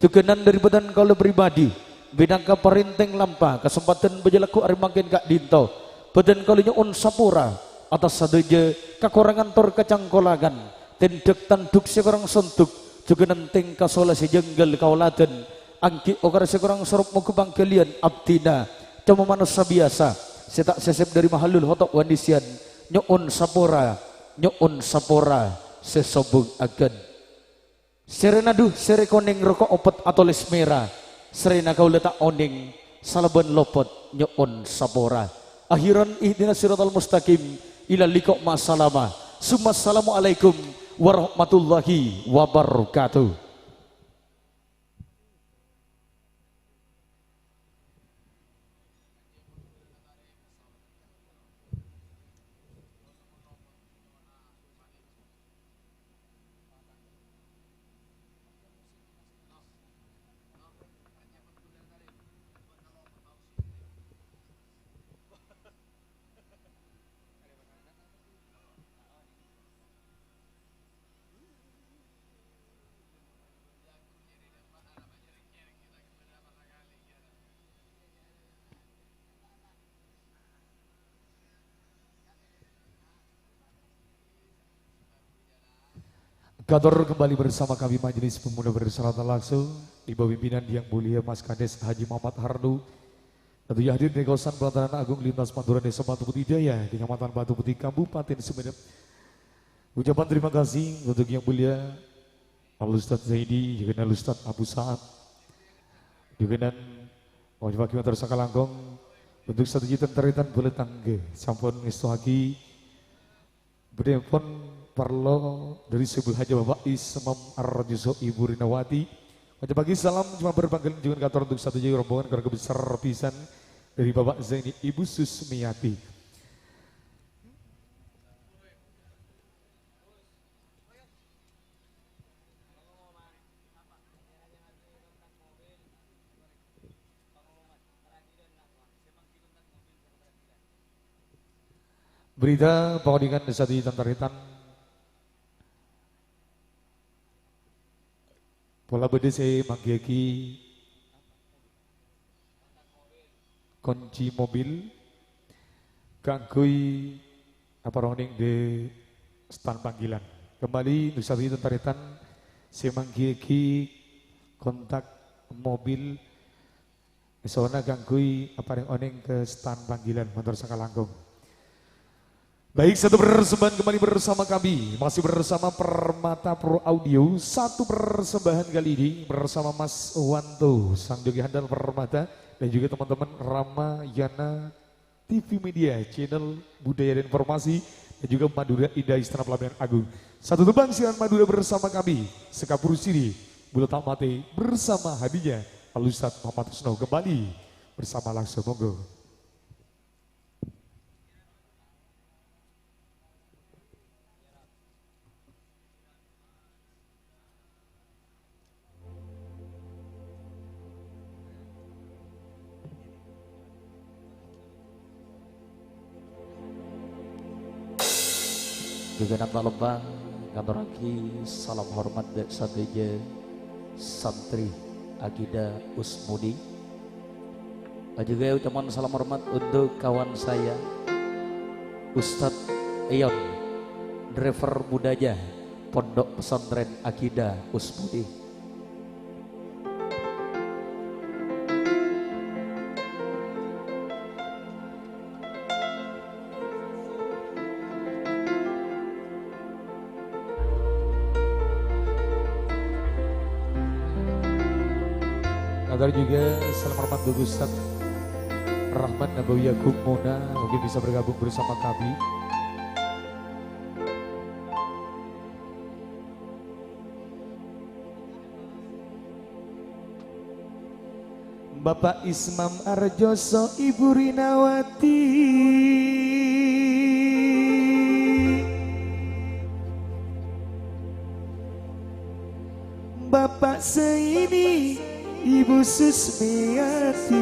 Jhughânan dhâri bhâdhân kaulâ pribadi, mènangka parèntèng lampa kasempadhân bâjâ lagghu arè mangkèn ka'dhinto, bhâdhân kaulâ nyo'on sapora atas sadhâjâ kakorangan tor kacangkolangan, tèndhâk tandhuk sè korang sondhuk, jhughânan tèngka sola sè jhânggâl kaulâdhân, angghi okar sè korang sorop mongghu pangghâliyân abdhina, coma manossa biyasa, sè ta' sèsèp dhâri mahallul khoto' wan nisiyan, nyo'on sapora, nyo'on sapora sè sobung aghân. Sèrèna dhu sèrè konèng roko' opet atolès mèra, sèrèna kaulâ ta' onèng, salabân lopot nyo'on sapora. Akhèran ihdinas siratal mustaqim, ila liqa' ma'assalama. Summassalamualaikum warahmatullahi wabarakatuh. Kator kembali bersama kami Majelis Pemuda Berserata Langsung di bawah pimpinan Yang Mulia Mas Kades Haji Muhammad Harnu. Tentunya hadir di kawasan Pelataran Agung Lintas Madura Desa Batu Putih Jaya, Kecamatan Batu Putih, Kabupaten Sumenep. Ucapan terima kasih untuk Yang Mulia Al Ustadz Zaidi, juga Al Ustadz Abu Saad, juga dan wajib matur sakalangkong untuk sadhâjâ tan-tarètan bhâlâ tangghâ sampun ngèstoaghi bâdâ pon parlo dâri sè bhâlâjâ Bapak Ismam Arjuso Ibu Rinawati. Ngucapaghi salam jembar pangghâliyân jhughân kator untuk sadhâjâ rombongan keluarga besar pisan dâri Bapak Zaini Ibu Susmiyati. Berita pangodhingan sadhâjâ tan-tarètan. Pola bâdâ sè manggiyâghi konci mobil kaangghuy aparonèng dâ' stan panggilan. Kembali, untuk sadhâjâ tan-tarètan sè manggiyâghi kontak mobil, Èsona kaangghuy aparèng onèng ka stan panggilan, mator sakalangkong. Baik, satu persembahan kembali bersama kami, masih bersama Permata Pro Audio, satu persembahan kali ini bersama Mas Wanto, sang joki handal Permata, dan juga teman-teman Ramayana T V Media, channel budaya dan informasi, dan juga Madura Indah Istana Pelaminan Agung. Satu tembang siaran Madura bersama kami, Sekapur Siri, Bulu Tak Mati bersama hadirnya Al Ustadz Muhammad Husno kembali bersama langsung, monggo. Jhughân ta' loppa ngatorraghi salam hormat dâ' sadhâjâ santri Akida Usmudi. Jhughân ucapan salam hormat untuk kawan saya, Ustadz Eyon, driver mudanya Pondok Pesantren Akida Usmudi. Kator jhughân salam hormat untuk Ustadz Rahman Nabawi Agung Mona, mungkin bisa bergabung bersama kami. Bapak Ismam Arjoso, Ibu Rinawati. Bapak Zaini, Ibu Susmiyati.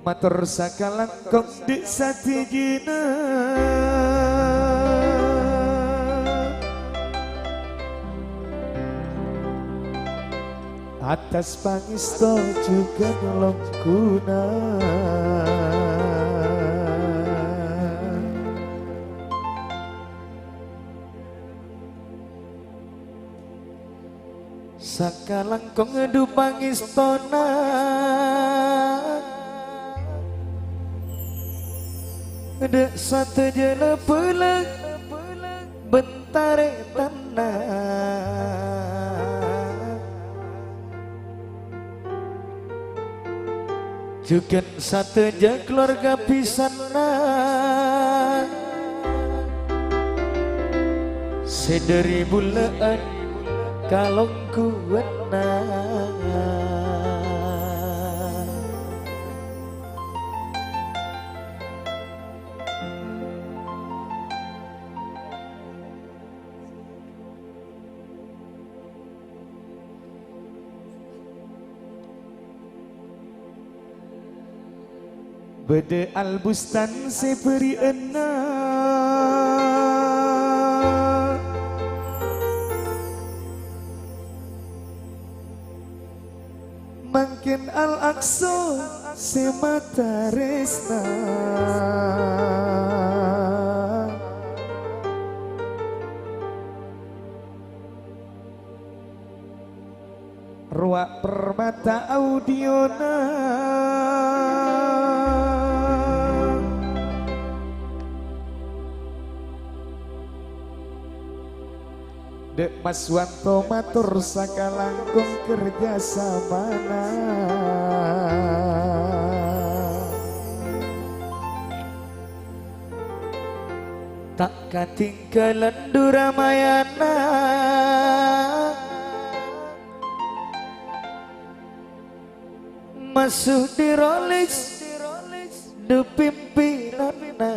Mator sakalangkong dâ' sadhâjâna. Attas pangèsto jhughân longghunan. Sakalangkong dhu pangèstona, dâ' sadhâjâna bhâlâ bân tarètanna. Jhughân sadhâjâ kalowarga bisanna sè dâri bulâ'ân kalongghuwânna. Bâdâ Al-Bustan sè bâri'ânna. Al-Aqsa sè matarèsna. Rowa Permata Audiona. Dek Mas Wanto mator sakalangkong kerjasamana. Ta' katinggalan duramayana. Maso' dirolis du pimpinanna.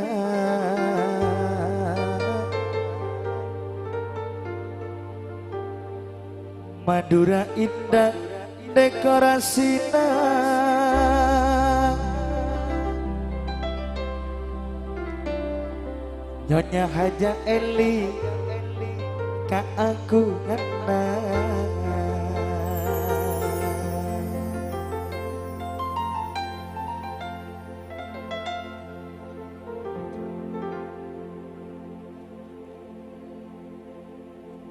Madura indah dekorasina. Nyonya Haja Eli kaagunganna.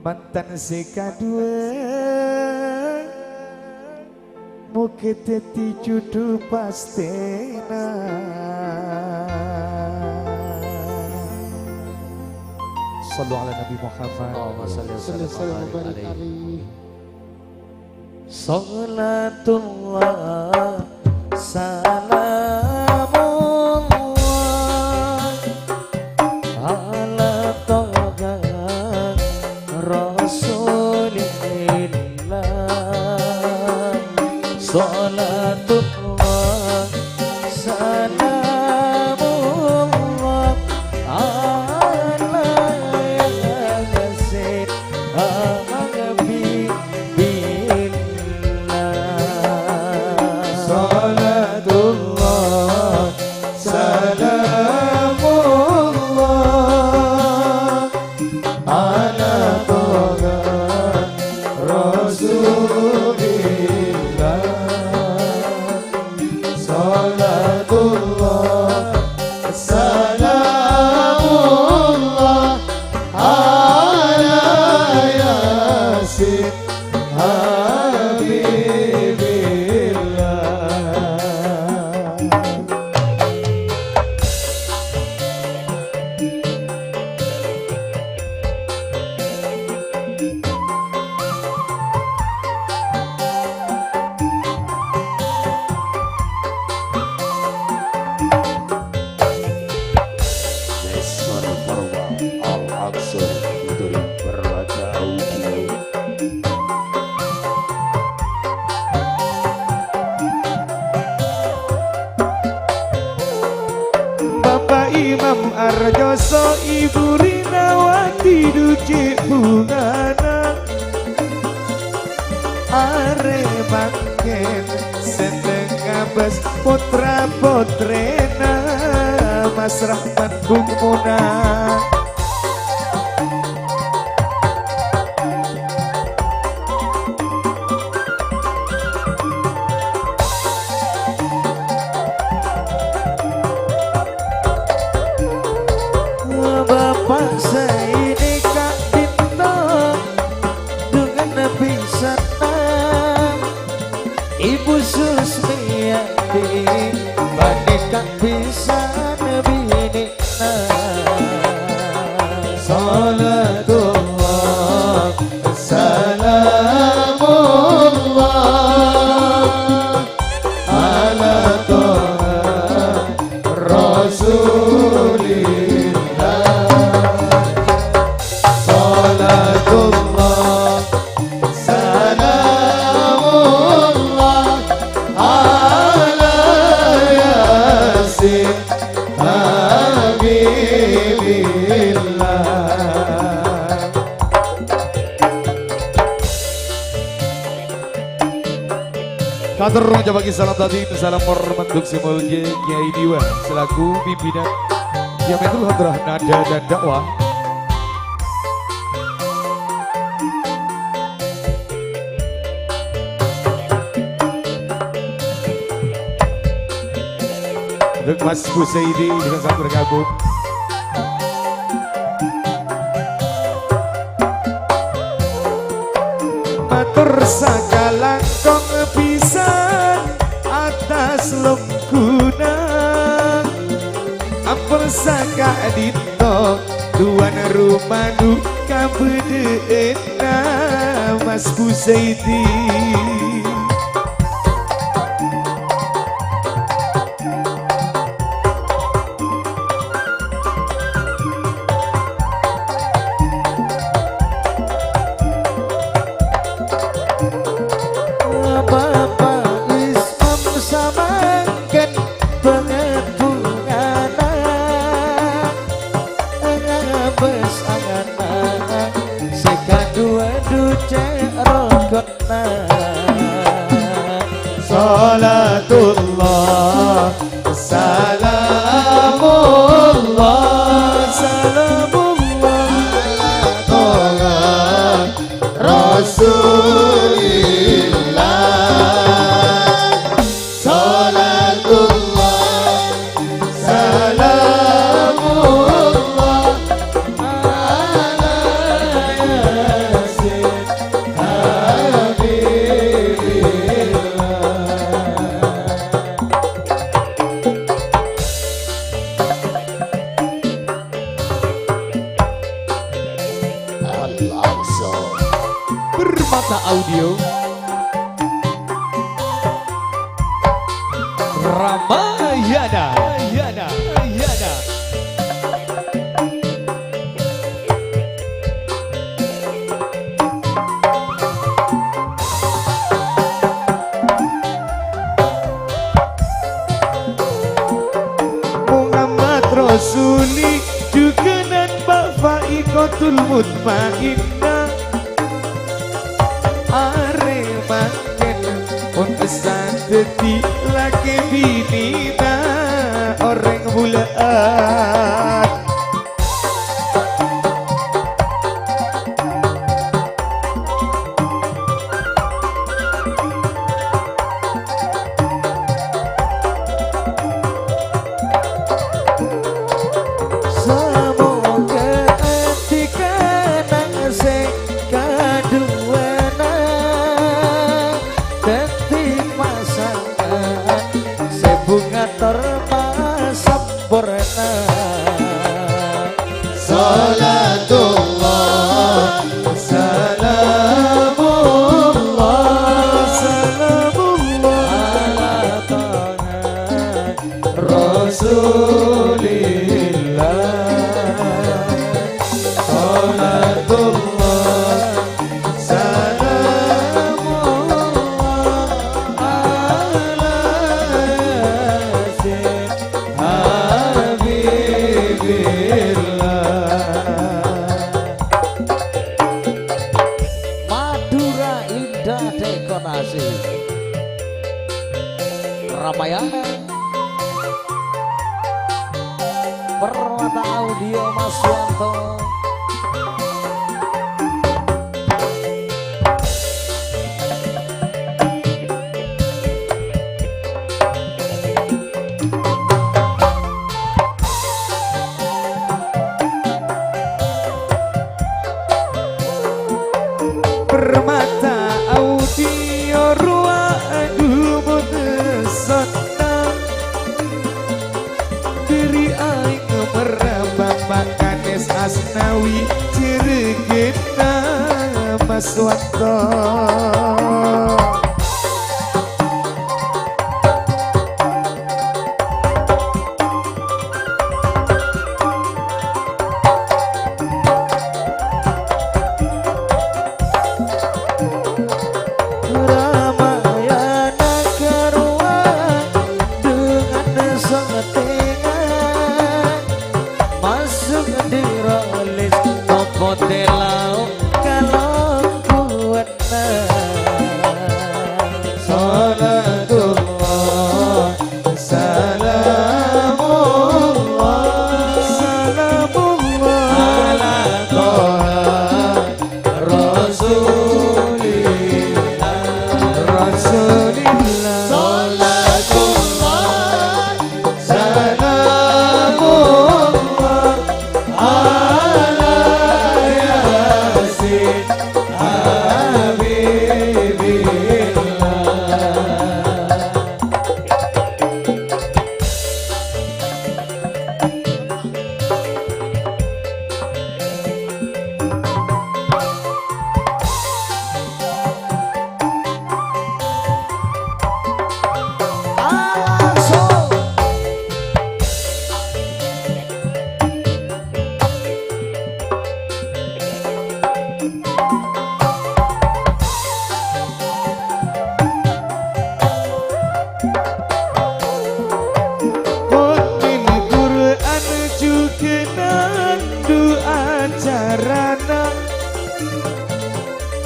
Mantan sè kaduwâ, moghâ dhâddhi judhu pastèna. Shallu ala Nabi Muhammad. Allahumma shalli wa sallim wa barik alaihi. Shalatullah, salamullah, ala Toha Rasulillah. Shalatullah, salamullah, ala Yasin Habibillah. Shalatullah, salamullah, ala Toha Rasulillah. Shalatullah, salamullah, ala Yasin Habibillah. Lesmana Farwa Al-Aqsa Putri Permata Audio. Bapa' Imam Arjoso, Ibu Rinawati, dhu cè' bhungana. Arè mangkèn sè tengngabâs potra-potrèna Mas Rahmat Bung Muna. Bapa' sè ènèka bintang dengan pisanna Ibu Susmiyati, panèka pisan binè Salatullah, salamullah, ala Toha Rasulillah. Salatullah, salamullah, ala Yasin Habibillah. Kator nguca'aghi salam takzim, salam hormat untuk sè molja Kyai Diwa selaku pimpinan Jamiatul Hadrah Nada dan Dakwah. Mas Busaidi dengan sampun gabung. Matur sakalangkong pisan atas lengkuna. Ampon saka'dinto tuan rumah nu kabâdâ'ânna Mas Busaidi. Bapa' Ismam samangkèn bângal bhungana, ngabâs anganna sè kaduwâ dhucè' rogon. Salatullah, salamullah, salamullah, ala Toha Rasulillah. Salatullah, salamullah, ala Yasin Habibillah. Langsung. Permata Audio. Ramayana. Ramayana. Ramayana. Muhammad Rasuli, jhughânan Pak Faikotul Mutmainnah. Arè mangkèn pon pesan dhâddhi lakè binèna orèng bulâ'ân. Samoga ati kanang sè kaduwâna dhâddhi pasangan sè bhunga tor masamporna. Salatullah, salamullah, salamullah ala Toha Rasulillah. Salatullah, salamullah ala Yasin Habibillah. Madura Indah Dekorasi. Ramayana. Permata Audio Mas Suwanto. Permata Audio rowa dumut sonnang. Dhâri aèng merrâ Bapa' Kanis Asnawi, jherghâna Mas Suwanto. Ramayana karowa dengan sangtengan, masuk di rolis topo telau kalau kuat. Salatullah, salamullah, salamullah ala Toha Rasulillah, Rasulillah. Salatullah, salam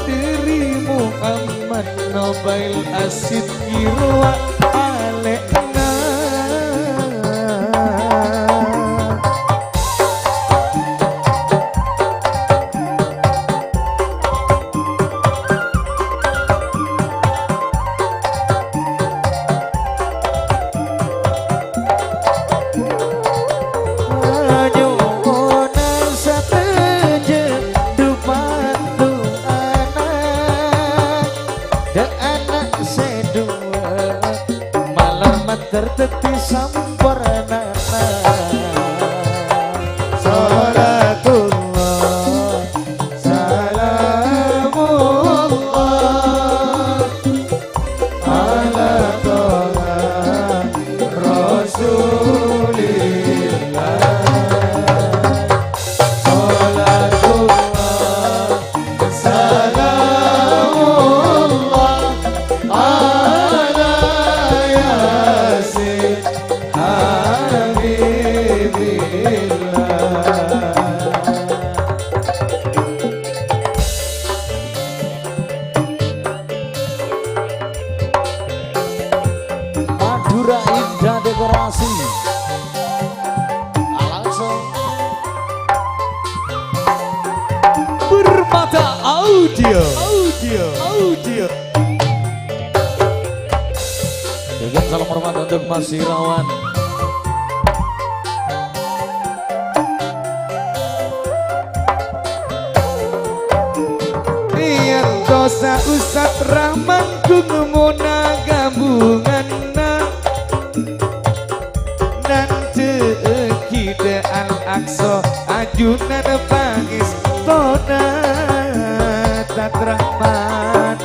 Dhâri Muhammad Nobail Asid Kirwa alè'na. Nyo'ona sadhâjâ du-padu'ana, dâ' ana' sè duwâ', malar mandhâr dhâddhi sampornana. Shalatullah, salamullah, ala Toha Rasulillah. Shalatullah, salamullah, ala Yasin Habibillah. Madura Indah Dekorasi. Langsung. Permata Audio. Audio. Audio. Dengan salam hormat untuk Mas Irawan. Èyantosa Ustad Rahman gung mona gabunganna, nandhâ'âghi dâ' Al-Aqsa ajunan pangèstona Tad Rahman.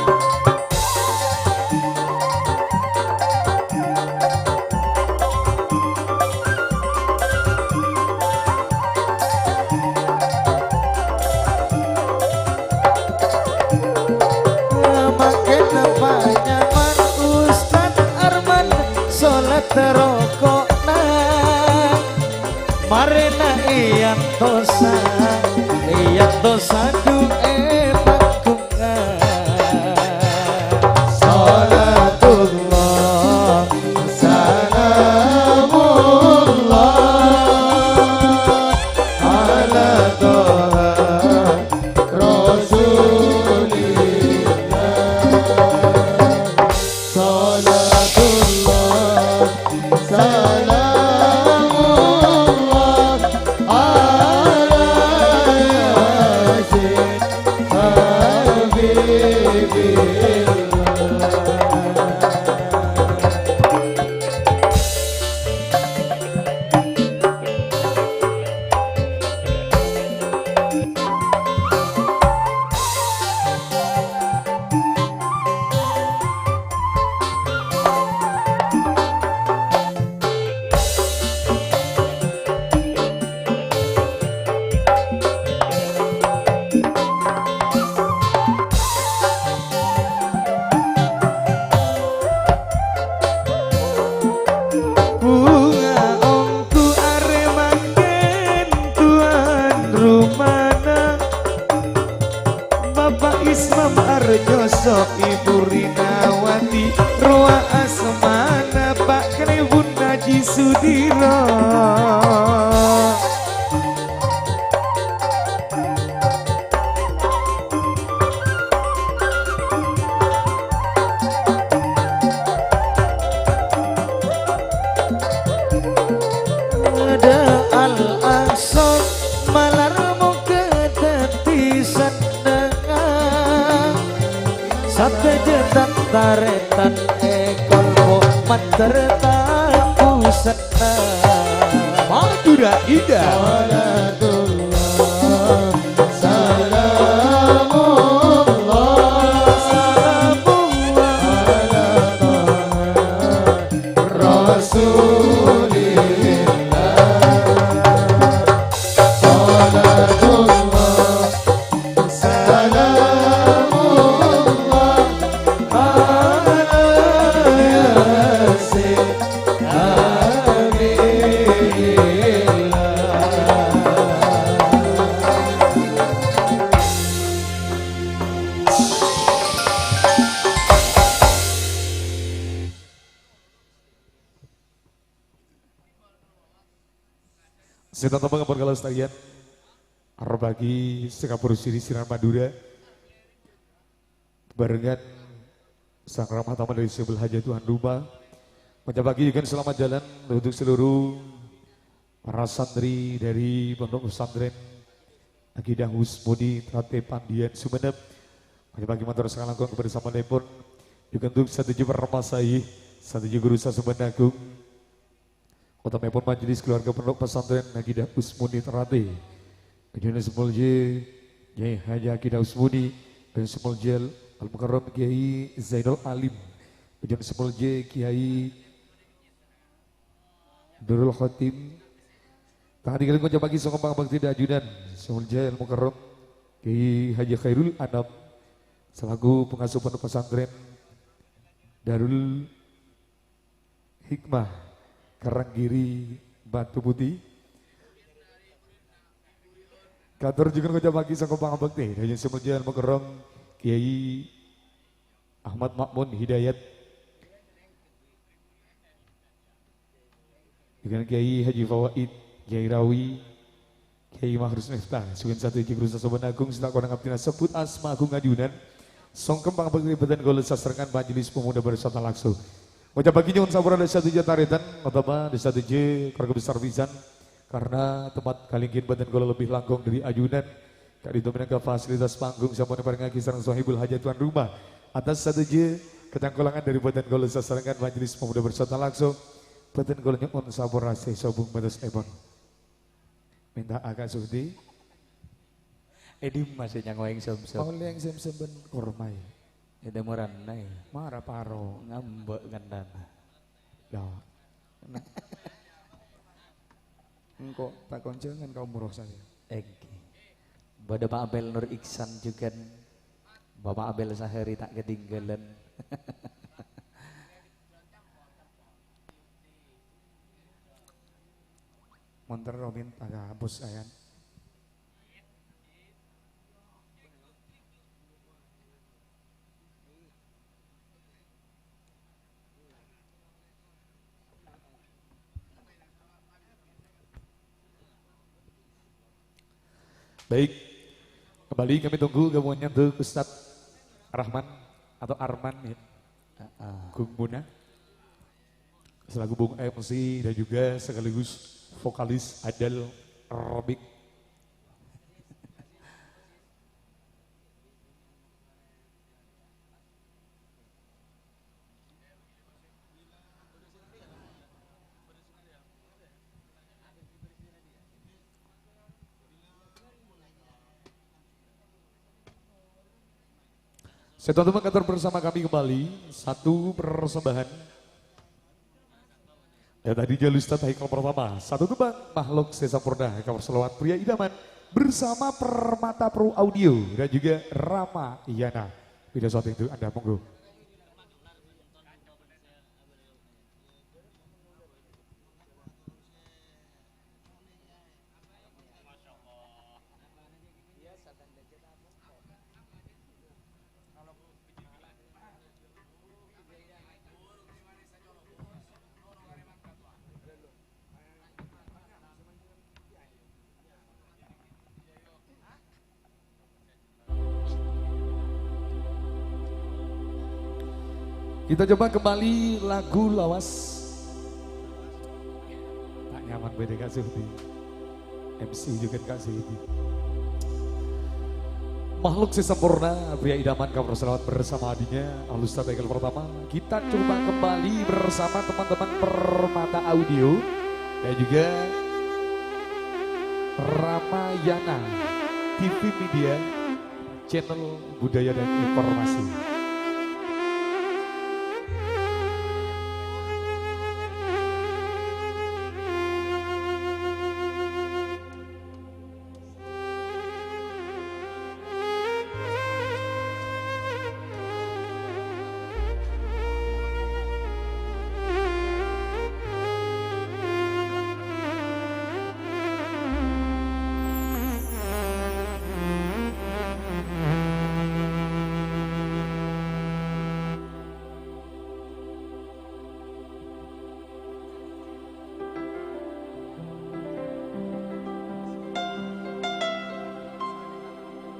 Mangkèn panyaman Ustad Arman, solat roko'na. Marèna èyantosa, èyantosa du è panggung. Shalatullah, salamullah, ala Toha Rasulillah. Shalatullah, salamullah, ala Yasin Habibillah. Bhunga ongghu arè mangkèn tuan rumana. Bapa' Ismam Arjoso, Ibu Rinawati, rowa asmana Pa' Kalèbun Haji Sudiro. Dâ' Al-Aqsa malar moghâ dhâddhi sennengnga. Sadhâjâ tan-tarètan è kolbhâ mandhâr tabusenna. Madura Indah. Shalatullah, salamullah, salamullah, ala Toha Rasulillah. Shalatullah, salamullah, ala Yasin Habibillah. Sè ta' tembhâng ampon kaulâ sadhâjâ. Arep bâgi sè kabhuru siri-sirinan Madhurâ. Bhârengan sang rama tama dâri Saibul Hajat tuan rumah. Ngucap bâgi jhughân selamat jalan untuk seluruh para santri dari Pondok Pesantren Akidah Husmudi Trate Pandian Sumenep. Ngucap bâgi mator sakalangkong kepada sampèyanèpon. Jhughân untuk sadhâjâ para masai, sadhâjâ ghuru sasembhân agung. Otamèpon majelis keluarga Pondok Pesantren Akidah Husmudi Trate. Kajhâna sè molja Kyai Haji Akidah Husmudi, kajhâna sè molja Al-Mukarram Kyai Zainal Alim, kajhâna sè molja Kyai Nurul Khotim. Ta' tinggal ngucap bâgi songkem pangabhâktè dâ' ajunan sè molja Al-Mukarram Kyai Haji Khairul Anam selaku pengasuh Pondok Pesantren Darul Hikmah, Karanggiri, Batu Putih. Kator jhughân ngucap bâgi songkem pangabhâktè dâ' ajunan sè molja Al-Mukarram Kyai Ahmad Ma'mun Hidayat. Jhughân Kyai Haji Fawaid, Kyai Rawi, Kyai Mahrus Miftah, jhughân sadhâjâ ghuru sasembhân agung sè ta' korang abdhina sebbhut asma agung ajunan. Songkem pangabhâktè bhâdhân kaulâ sasarengan majelis pemuda bersama langsung. Ngucap bâgi nyo'on sapora dâ' sadhâjâ tarètan, otabâ dâ' sadhâjâ keluarga besar pisan, karena tempat kalèngghiyân bhâdhân kaulâ lebbi langkong dâri ajunan. Ka'dinto mènangka fasilitas panggung sampon èparèngaghi sareng sohibul hajat tuan rumah. Atas sadhâjâ kacangkolangan dâri bhâdhân kaulâ sasarengan majelis pemuda bersama langsung, bhâdhân kaulâ nyo'on sapora sè sobung bâtessèpon. Mènta'a Ka' Suhdi. È dimma sè nyangoèng sem-sem? Maulèng sem-sem bân korma, yâ. È dâmmaranna, yâ. Mara paro. Ngambek kantana. Lah. Engko' ta' konjhângan ka omor saya. Èngghi. Bâdâ Pa' Abel Nur Iksan jhughân. Bapa' Abel Sahari ta' ketinggalan. Montor Romin taga bos ayan. Baik, kembali kami tunggu gabungannya untuk Ustadz Rahman atau Arman, ya. Ah, ah. Gung Muna selaku Bung M C dan juga sekaligus vokalis Adal Robik. Sè tonton mengkator bersama kami kembali satu persembahan. Ya, tadi Jalus Tata Hikal pertama, satu tembang Makhluk Sè Sampurna, cover selawat pria idaman bersama Permata Pro Audio dan juga Rama Yana. Video shooting untuk Anda, monggo. Kita coba kembali lagu lawas. Tak nyaman beda Kak Suhdi. M C juga Kak Suhdi. Makhluk Sè Sampurna, pria idaman cover selawat bersama adiknya, Alus Tabekel pertama. Kita coba kembali bersama teman-teman Permata Audio dan juga Ramayana T V Media. Channel Budaya dan Informasi.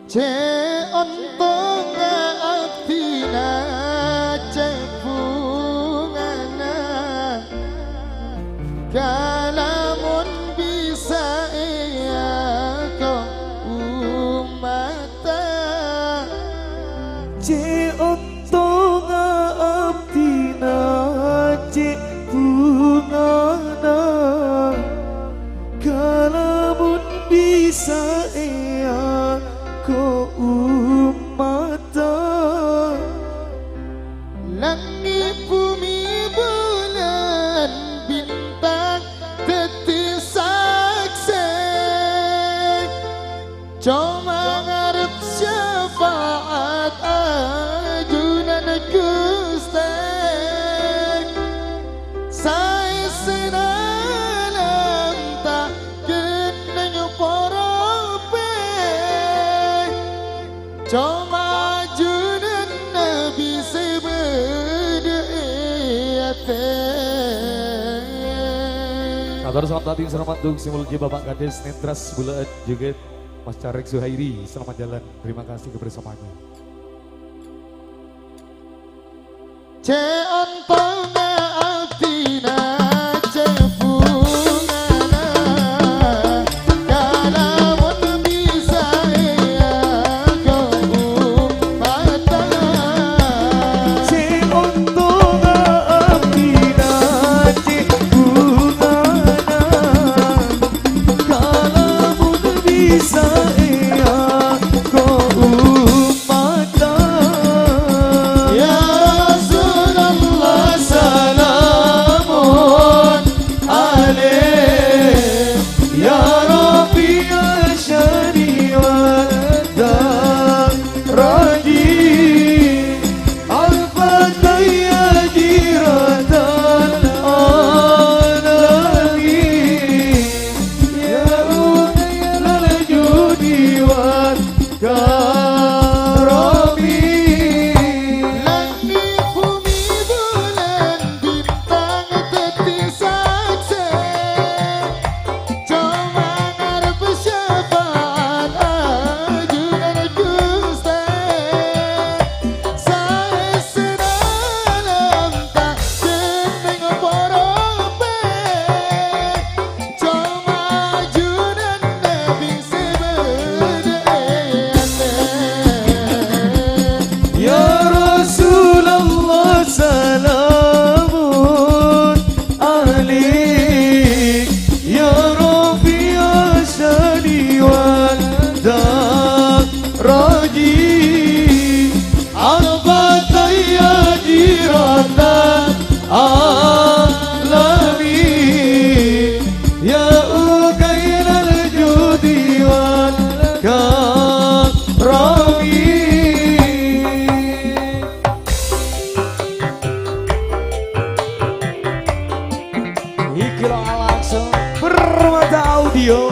Cè' ontongnga abdhina, cè' bhungana, kalamon bisa èako ommatta. Cè' ontongnga abdhina, cè' bhungana, kalamon bisa èako ommatta. Langngè', bhumè, bulân, bintang dhâddhi saksè. Coma ngarep syafaat ajunan Ghustè. Saèssèna alam ta' kennèng porobhâ. Coma ajunan Nabi sè bâdâ è atè. Ator salamet abdhi salamet duk sè molja Bapak Kades Nentras Bulâ'ân jhughân Mas Carek Zuhairi, selamat jalan. Terima kasih kebersamaannya. Cè' ontongnga abdhina, cè' bhungana, kalamon bisa èako ommatta. Cè' ontongnga abdhina, cè' bhungana, kalamon bisa èako ommatta. Ya Rasulullah, salamun alaik, ya Rafi'as sya'ni wal daraji. Al-Fatihah ya jiratal alamin, ya unailal judi wal karami. Langngè' bhumè bulân bintang dhâddhi saksè. Coma ngarep syafaat ajunan Ghustè. Saèssèna alam ta' kennèng porobhâ. Coma ajunan Nabi sè bâdâ è atè. Ya Rasulullah, salamun alaik, ya Rafi'as sya'ni wal daraji. Al-Fatihah ya jiratal alamin, ya unailal judi wal karami. Iki lho langsung Permata Audio.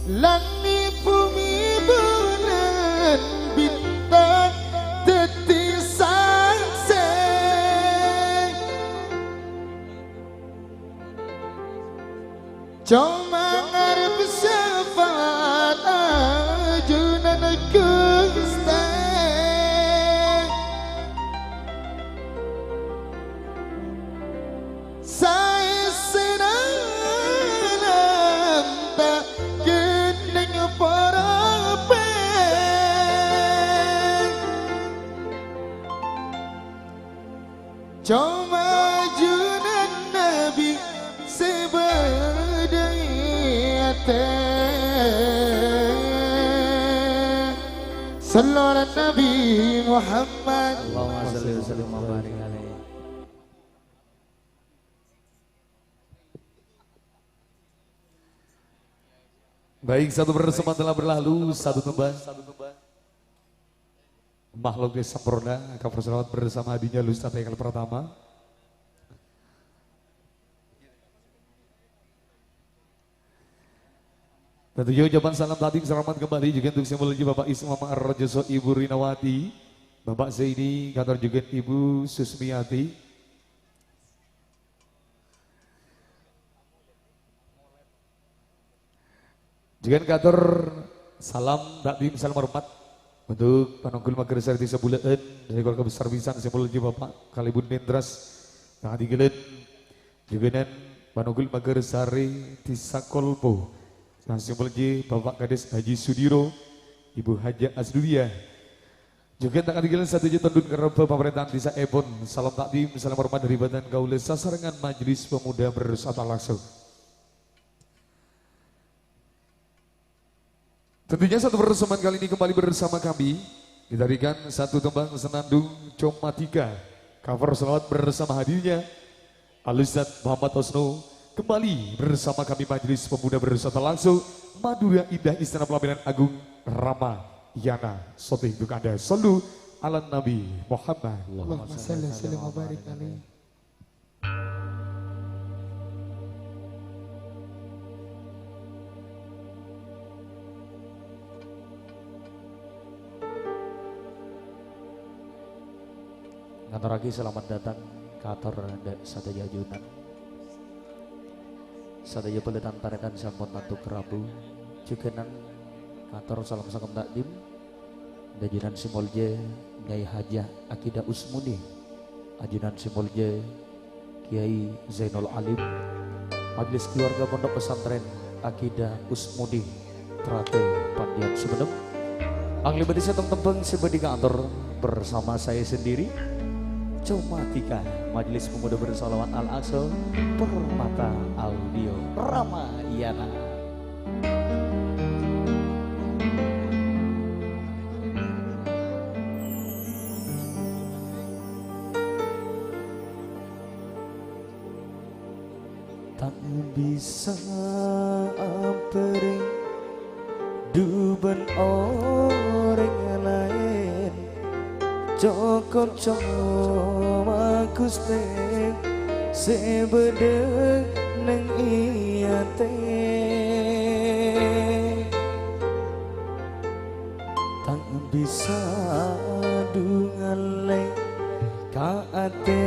Langngè', bhumè, bulân, bintang dhâddhi saksè. Coma ngarep syafaat ajunan Ghustè. Saèssèna ta' kennèng para pèng. Coma ajunan Nabi sè bâdâ è atè. Shallu ala Nabi Muhammad. Allahumma shalli wa sallim wa barik alaihi. Baik, satu persembahan telah berlalu, satu tembang. Makhluk Sempurna, cover selawat bersama hadinya Lusta Tekel pertama. Tentunya ucapan salam takdim selamat kembali juga untuk sè molja Bapak Isma Ma'arjoso, Ibu Rinawati, Bapak Zaini, kator juga Ibu Susmiati. Jhughân kator salam takdim, salam hormat untuk panonggul maghârsarè Dhisa Bulâ'ân dâri keluarga besar pisan sè molja Bapak kalèbun Nendras. Kaadhingghâlân jhughânan panonggul maghârsarè Dhisa Kolpo sè molja Bapak Kades Haji Sudiro, Ibu Hajah Asduliyah. Jhughân kaadhingghâlân sadhâjâ tondhun karabhât pamarèntahan dhisaèpon. Salam takdim, salam hormat dâri bhâdhân kaulâ sasarengan Majelis Pemuda Bersatu Al-Aqsa. Tentunya satu persembahan kali ini kembali bersama kami. Kita berikan satu tembang senandung Coma Tiga. Cover selawat bersama hadirnya Al-Ustadz Muhammad Husnu. Kembali bersama kami Majelis Pemuda Bersatu Al-Aqsa, Madura Indah Istana Pelaminan Agung Ramayana. Syuting untuk Anda. Shallu ala Nabi Muhammad. Allahumma shalli wa sallim wa barik alaihi. Ngatorraghi salamet dâteng, kator dâ' sadhâjâ ajunan. Sadhâjâ polè tan-tarètan sè ampon tanto rabu, jhughânan kator salam sangkem takdim. Ajunan sè molja Nyai Hajah Akida Usmuni, ajunan sè molja Kiai Zainul Alim, majelis keluarga Pondok Pesantren Akida Usmuni, Trate Pandian Sumenep. Anglibati sèttong tembhâng sè bhâdhi kaator bersama saya sendiri, Coma Tiga, Majelis Pemuda Bersolawat Al-Aqsa, Permata Audio, Ramayana. Ta' bisa abhâreng du bân orèng laèn. Cokop coma Ghustè sè bâdâ neng è atè. Ta' bisa du ngallè ka atè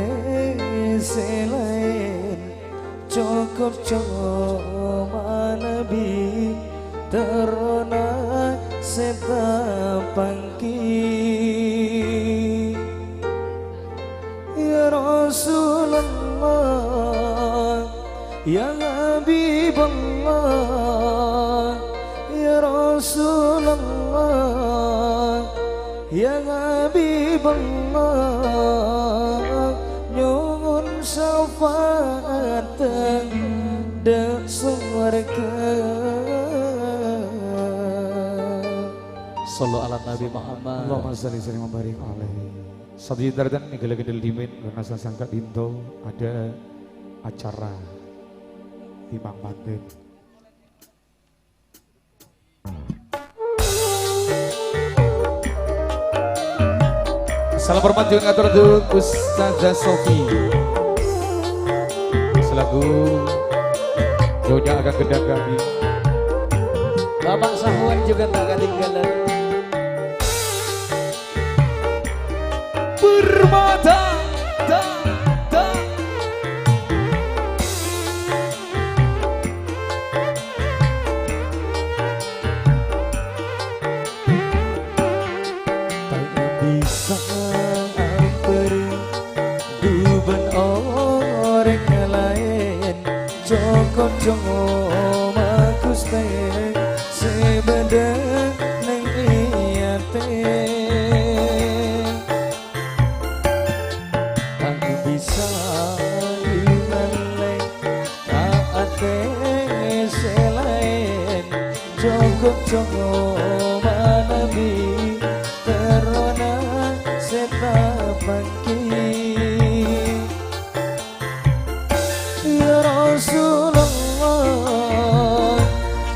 sè laèn. Cokop coma Nabi terrona sè tapangghi. Ya Rasulullah, ya Habiballah, ya Rasulullah, ya Habiballah, nyo'on syafaat dâ' sowarghâ. Shallu ala Nabi Muhammad. Allahumma shalli wa sallim wa barik alaihi. Sadhâjâ tarètan nèngghâlâ ghândhâl dhimèn, karna sasangka dinto ada acara timang mantèn. Salam hormat jhughân ngator untuk Ustazah Sofi selaku nyonya akan gendang kami. Bapak Pak Sahwan juga tak ketinggalan. Permata, ta, ta. Tak bisa ampere duban oreng laen, cokop coma Guste se badha neng e ate. Tak bisa dimale ka ate se laen, cokop coma Nabi terrona se tapangghi. Ya Rasulullah,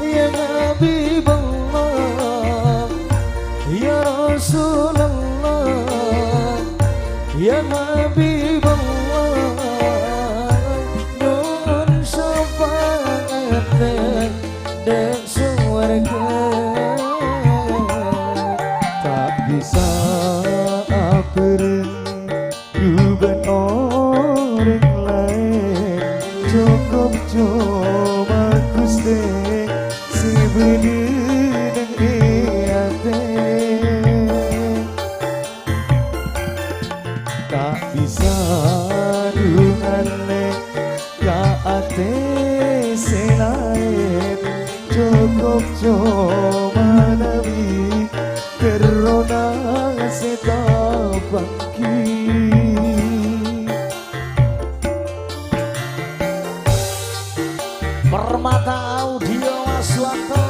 ya Habiballah, ya Rasulullah, ya Habiballah, nyuwun syafaat dâ' sowarga. Ta' bisa abhâreng duban oreng laen, cokop coma Guste se badha neng e ate. Ta' bisa dungale ka ate se laen, cokop coma Nabi terrona se tapangghi. Permata Audio Aswanto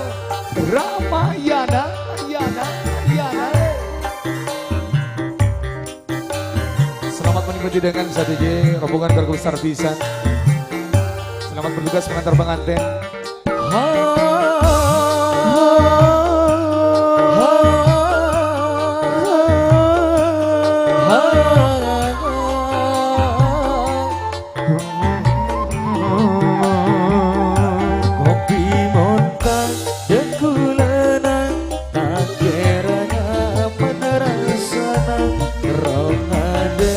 Ramayana, Yana, Yana. Selamat menikmati dengan sadhâjâ rombongan keluarga besar pisan. Selamat bertugas mengantar pengantin. Kopi montang dengkulana, tak kera nyaman rasana, rong ade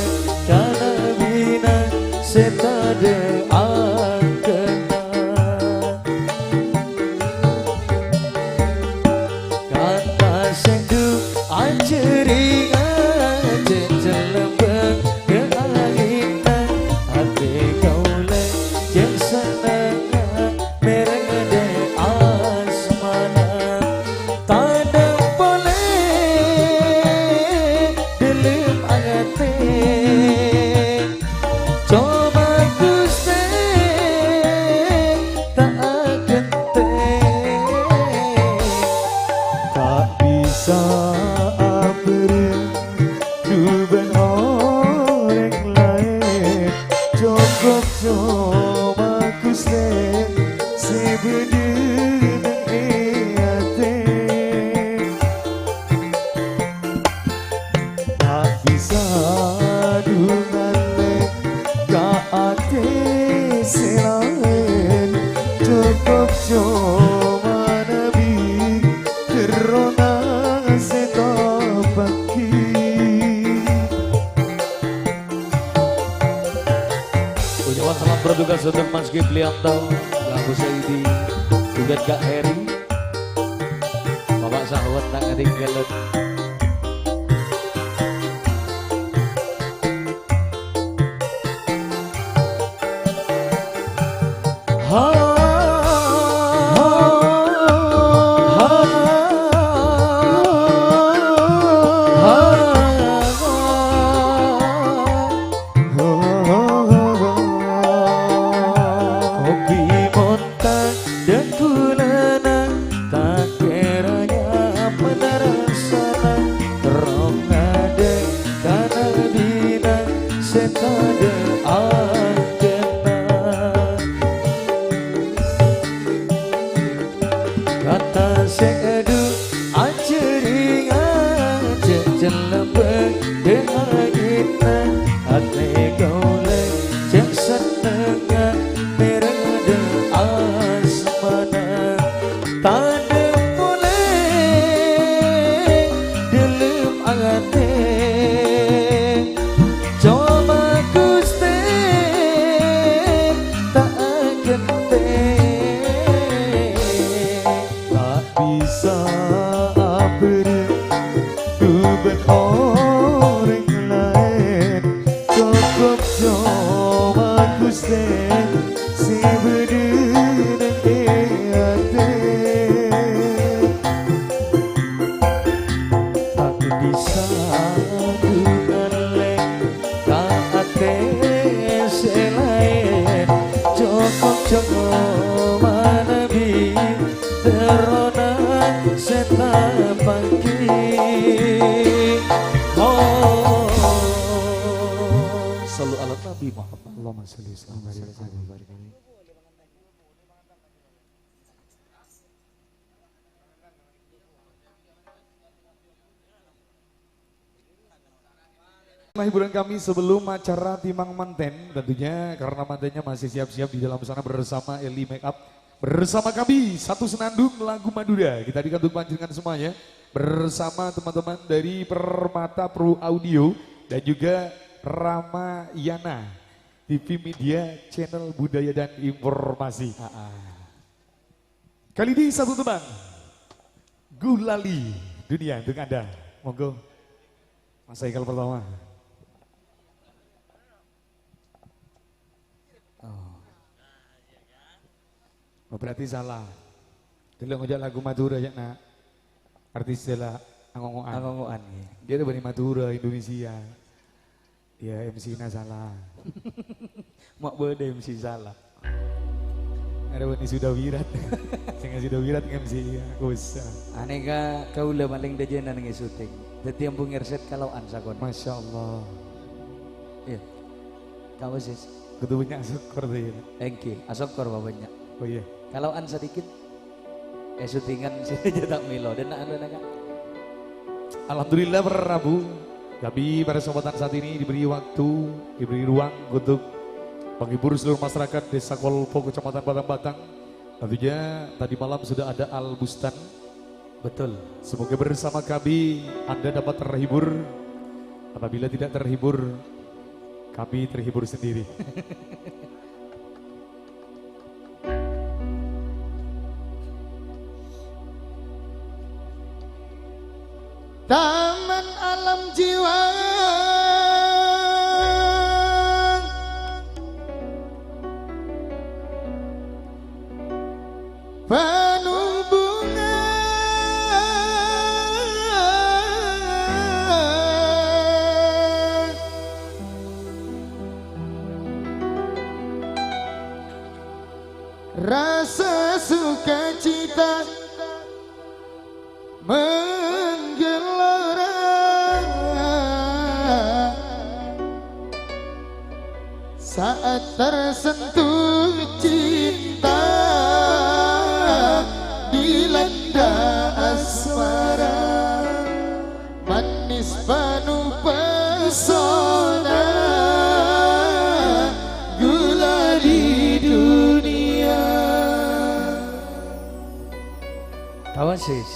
kalabina se tadâ angkana. Kanta sèngdu ajhâringa cècèlembang ka aèngnga. Atè kaulâ cè' sennengnga mèreng dâ' asmana. Tadâ' polè dâlem atè. Coba Ghustè ta' aghântè, ta' bisa abhâreng jhubâ' orèng laèn. Cokop coba Ghustè sè bâdâ neng è atè. Ta' bisa dungale ka atè sè laèn, cokop coba nabi terrona sè topaghi. Ucapan selamat bertugas untuk Mas Giblianto, Abu Saidi, juga Kak Heri. Bapak Sahwat ta' ketinggalan. Ha, ha, ha, ha, ha. Kopi montang dâ' kulâna, ta' kèra nyamana rassana, terro ngadâ' ka nabina sè tadâ' aghântèna. Kanta sè èdhu ajhâringa cè' cellembang dâ' aèngnga. Atè kaulâ cè' sennengnga mèreng dâ' asmana. Tadâ' Seta pagi. Oh. Sallu ala Nabi Muhammad. Allahumma shalli wa sallim wa barik alaihi. Nah, hiburan kami sebelum acara timang manten, tentunya karena mantennya masih siap-siap di dalam sana bersama Eli Makeup. Bersama kami, satu senandung lagu Madura. Kita hadirkan untuk panjenengan semuanya. Bersama teman-teman dari Permata Pro Audio dan juga Ramayana T V Media Channel Budaya dan Informasi. Ah, ah. Kali ini satu tembang. Gulali Dunia untuk Anda. Monggo. Mas Haikal pertama. Oh. Oh, berarti salah. Dulu ngajak lagu Madura ya, Nak. Artis lah angongoan. Angongoan, ya. Dia tuh dari Madura, Indonesia. Ya, M C-na salah. Mak bâdâ M C salah. Ada Wani Sudawirat. Sing Sudawirat M C ya, aku bisa. Aneka kaula paling dajana neng syuting. Dadi ambu ngerset kalo'an sakon. Masya Allah. Iya. Kamu sis. Kudu banyak syukur tuh ya. Enggih, asokor banyak. Oh iya. Kalo'an sedikit. Eh, syutingan sini aja tak milo. Dan anak-anak. Alhamdulillah, para rabu, kami pada kesempatan saat ini diberi waktu, diberi ruang untuk menghibur seluruh masyarakat Desa Kolpo, Kecamatan Batang-Batang. Tentunya tadi malam sudah ada Al Bustan. Betul. Semoga bersama kami Anda dapat terhibur. Apabila tidak terhibur, kami terhibur sendiri. Taman Alam Jiwa. Penuh bunga rasa sukacita menggelora saat tersentuh cinta dilanda asmara. Manis penuh pesona gula di dunia. Kawan sis.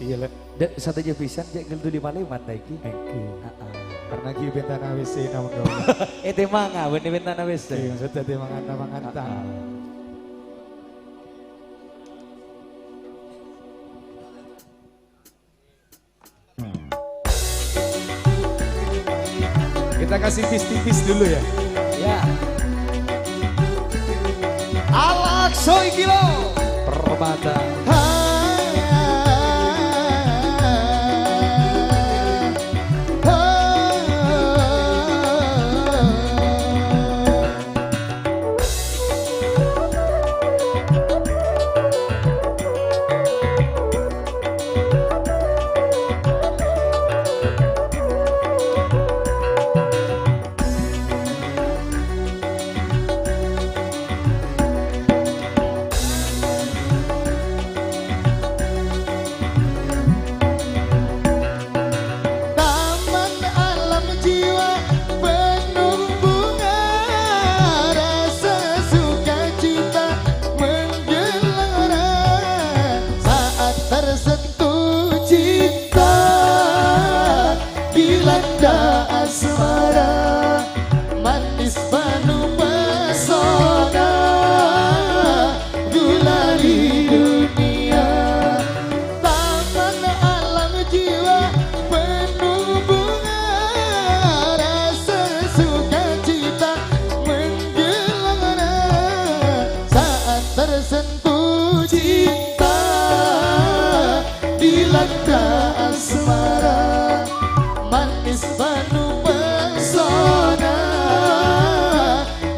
Iya, Lek. Dek, satu aja pisan, cek gel tuli paleman ta iki. Thank you. Heeh. Karena ki pentana W C namun kawan. Eh, temanga, bener pentana W C. Iya, maksudnya temanga, temanga ta. Heeh. Kita kasih tipis-tipis dulu ya. Ya. Alak Soikilo. Permata. Taman alam jiwa penuh bunga, rasa sukacita menggelora saat tersentuh cinta, dilanda asmara, manis penuh pesona, gulali dunia. Taman alam jiwa penuh bunga, rasa sukacita menggelora saat tersentuh cinta, dilanda asmara, manis penuh pesona,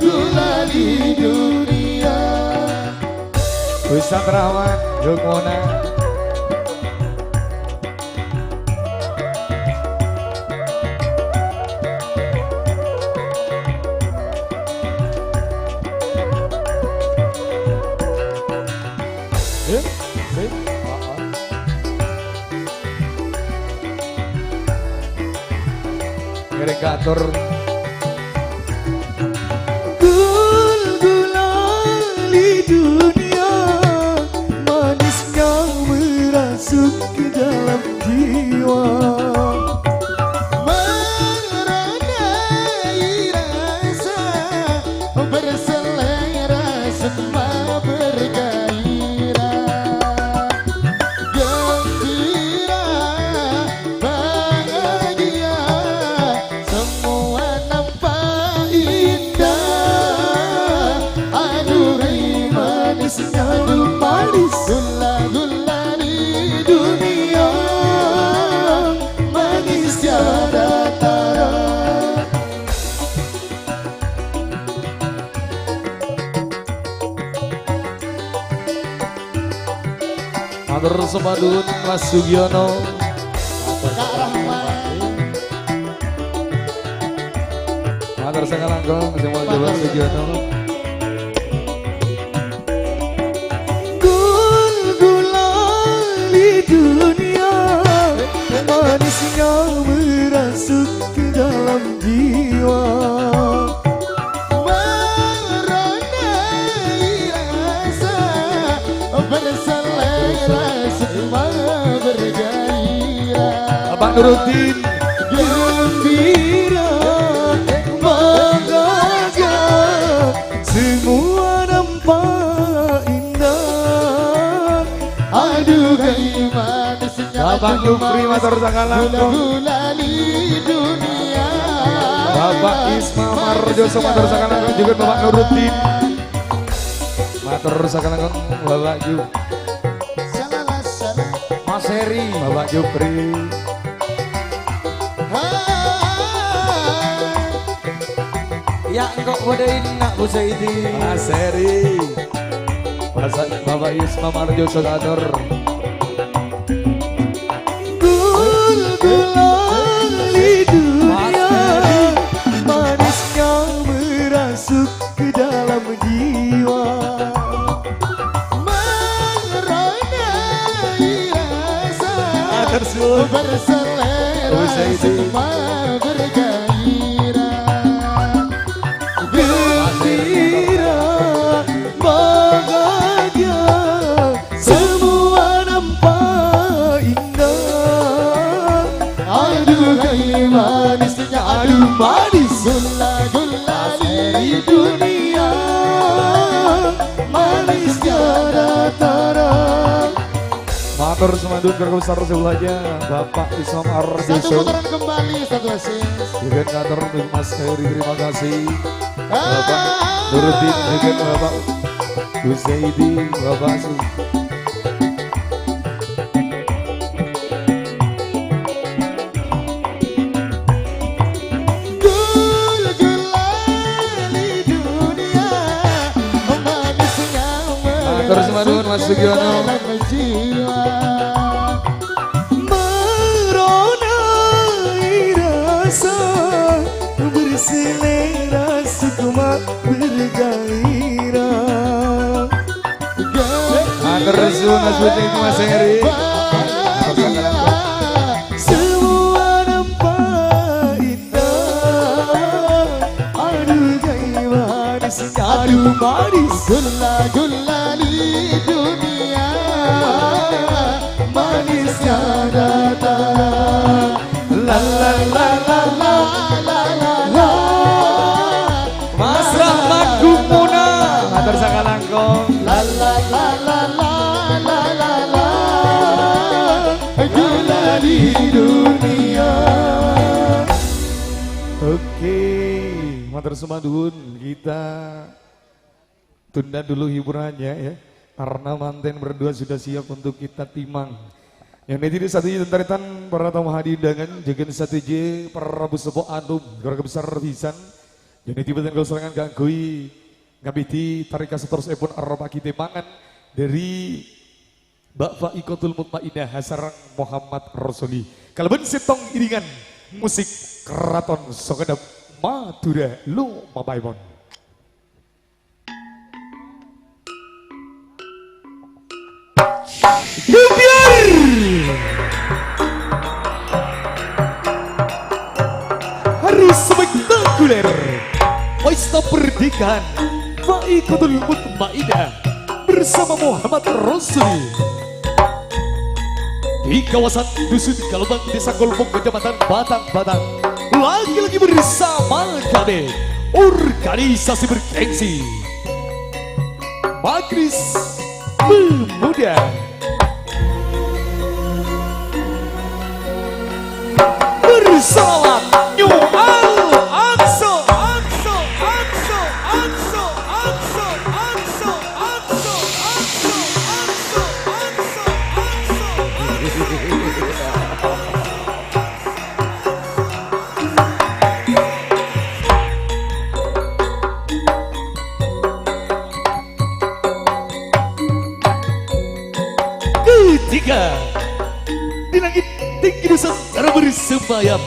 gulali dunia. Ustaz Rahman, Lukmana. Ngiring kator. Gul-gulali dunia, manisnya merasuk ke dalam jiwa. Meranai rasa berselera, semua bergairah. Gembira, bahagia, semua nampak indah. Aduhai manisnya, aduh manis. Gula-gula di dunia, manis tiada tara. Matur sembadhun Mas Sugiono. Kak Rahman. Matur sakalangkong, sembadhun Mas Sugiono. Gul-gula di dunia, manisnya merasuk ke dalam jiwa. Meranai rasa berselera, semua bergairah. Bapak Nuruddin. Gembira, bahagia, semua nampak indah. Aduhai manisnya. Bapak Jupri, matur sakalangkong. Gula-gula di dunia. Bapak Isma Marjoso, matur sakalangkong, juga Bapak Nuruddin. Matur sakalangkong, Bapak Ju. Salah, salah. Mas Heri, Bapak Jupri. Ya, engko' padha enak, Bu Saidi. Mas Heri. Masa Bapak Yusma Marjo Sodator. Gul-gulan di dunia, manisnya merasuk ke dalam jiwa. Meronai rasa. Matur suwun. Berselera. Usai di semua bergairah. Gembira, bahagia, semua nampak indah. Aduhai manisnya, aduh manis. Gula-gula di dunia, manis tiada tara. Matur sembadhun keluarga besar sebelahnya, Bapak Isma Marjoso. Satu putaran kembali, Ustaz Wasis. Dengan ngatur Mas Heri, terima kasih. Ah. Bapak Nuruddin, dengan Bapak Husaidi, Bapak Su. Gul-gulan di dunia, manisnya. Matur sembadhun, Mas Sugiono. Dalam jiwa. Meronai rasa, berselera sukma bergairah. Matur suwun, Mas Budi, Mas Heri. Semua nampak indah. Aduh, kayak manis, aduh, manis. Gula-gula di dunia, manisnya datang. La, la, la, la, la, la, la, la. Mas Rahmat Gumuna, matur sakalangkong. La, la, la, la, la, la, la, la. Gula di dunia. Oke, matur sembadhun, kita tunda dulu hiburannya, ya, karena manten berdua sudah siap untuk kita timang. Yang ini satu tan-taretan para tamu hadirin undangan, jhughân sadhâjâ para rabu sepo anom, keluarga besar pisan. Yang ini tiba-tiba kaulâ sarengngan kaangghuy ngabidhi tarèka saterrossèpon arepaghi tèmangan dhâri Mbak Faiqatul Mutmainnah sareng Muhammad Rasuli. Kalabân sèttong iringan musik Keraton Songennep Madura Lumapaèpon. Gebyar! Pesta pernikahan Faikotul Mutmainnah bersama Muhammad Rasuli di kawasan Dusun Kalobang, Desa Kolpong, Kecamatan Batang Batang. Lagi-lagi bersama kami, organisasi bergengsi Majelis Pemuda. Bersalawat, New Al Aqsa. Ketiga, di langit tinggi Nusantara bersemayam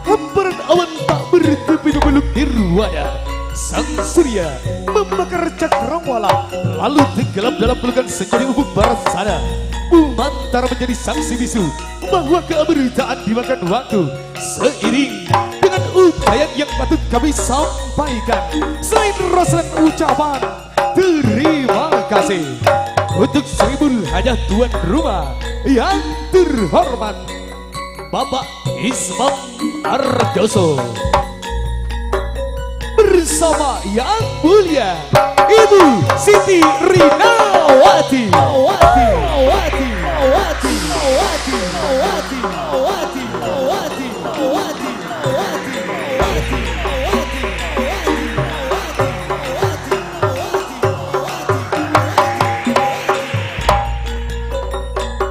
hamparan awan tak bertepi membalut nirwana. Sang surya membakar cakrawala, lalu tenggelam dalam pelukan senja di ufuk barat sana. Bumantara menjadi saksi bisu bahwa kebertaan dimakan waktu. Seiring dengan ucayan yang patut kami sampaikan, selain roslan ucapan terima kasih untuk Sribul Hajah tuan rumah yang terhormat Bapak Ismam Arjoso bersama yang mulia Ibu Siti Rinawati.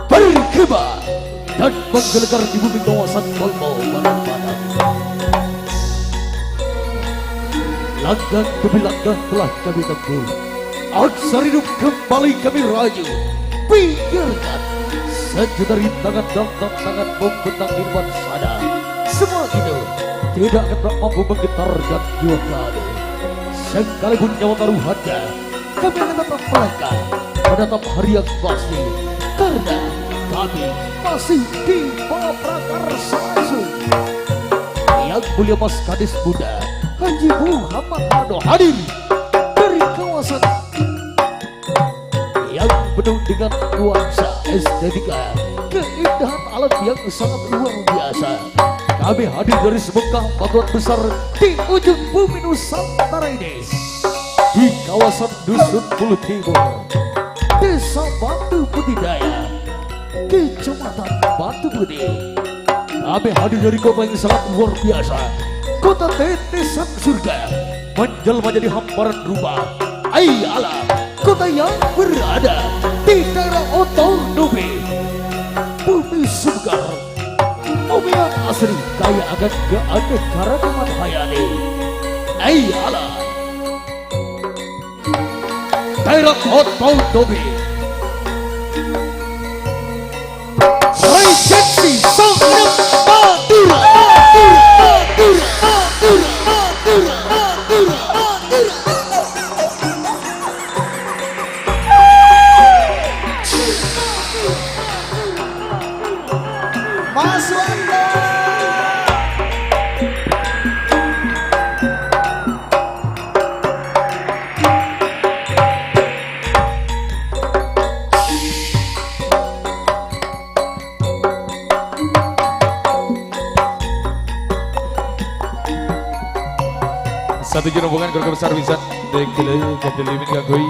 Berkhidmat dan menggelegar di bumi kawasan Kolpo Barat Padang. Langkah demi langkah telah kami tempuh. Aksara hidup kembali kami raju. Pikirkan, sejuta rintangan dan tantangan membentang di depan sana. Semua itu tidak akan pernah mampu menggetarkan jiwa kami. Sekalipun nyawa taruhannya, kami akan tetap melangkah menatap hari yang pasti, karena kami masih di Prakarsa Langsung. Yang mulia Mas Kadis Muda Haji Muhammad Ardo hadir dari kawasan yang penuh dengan nuansa estetika, keindahan alam yang sangat luar biasa. Kami hadir dari Semengkah, Batuan Besar, di ujung bumi Nusantara ini, di kawasan Dusun Bulu Timur, Desa Batu Putih Daya, Kecamatan Batu Putih. Kami hadir dari kota yang sangat luar biasa, kota tetesan surga, menjelma jadi hamparan rupa. Ai alam, kota yang berada di daerah otonomi bumi segar, bumi yang asri kaya akan keanekaragaman hayati. Ai alam, daerah otonomi. Regency Songkem Madura, Madura, Madura, Madura, Madura, Madura. Mas Wanda. Sadhâjâ rombongan keluarga besar Wisan, dek gila gadelimin kagoi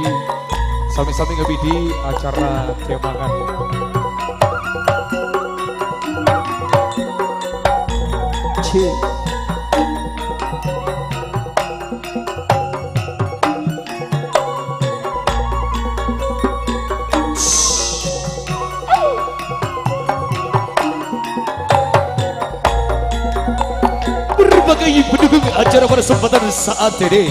sami-sami ngabidi acara kemangan. Cik. Berbagai pendukung acara pada kesempatan saat ini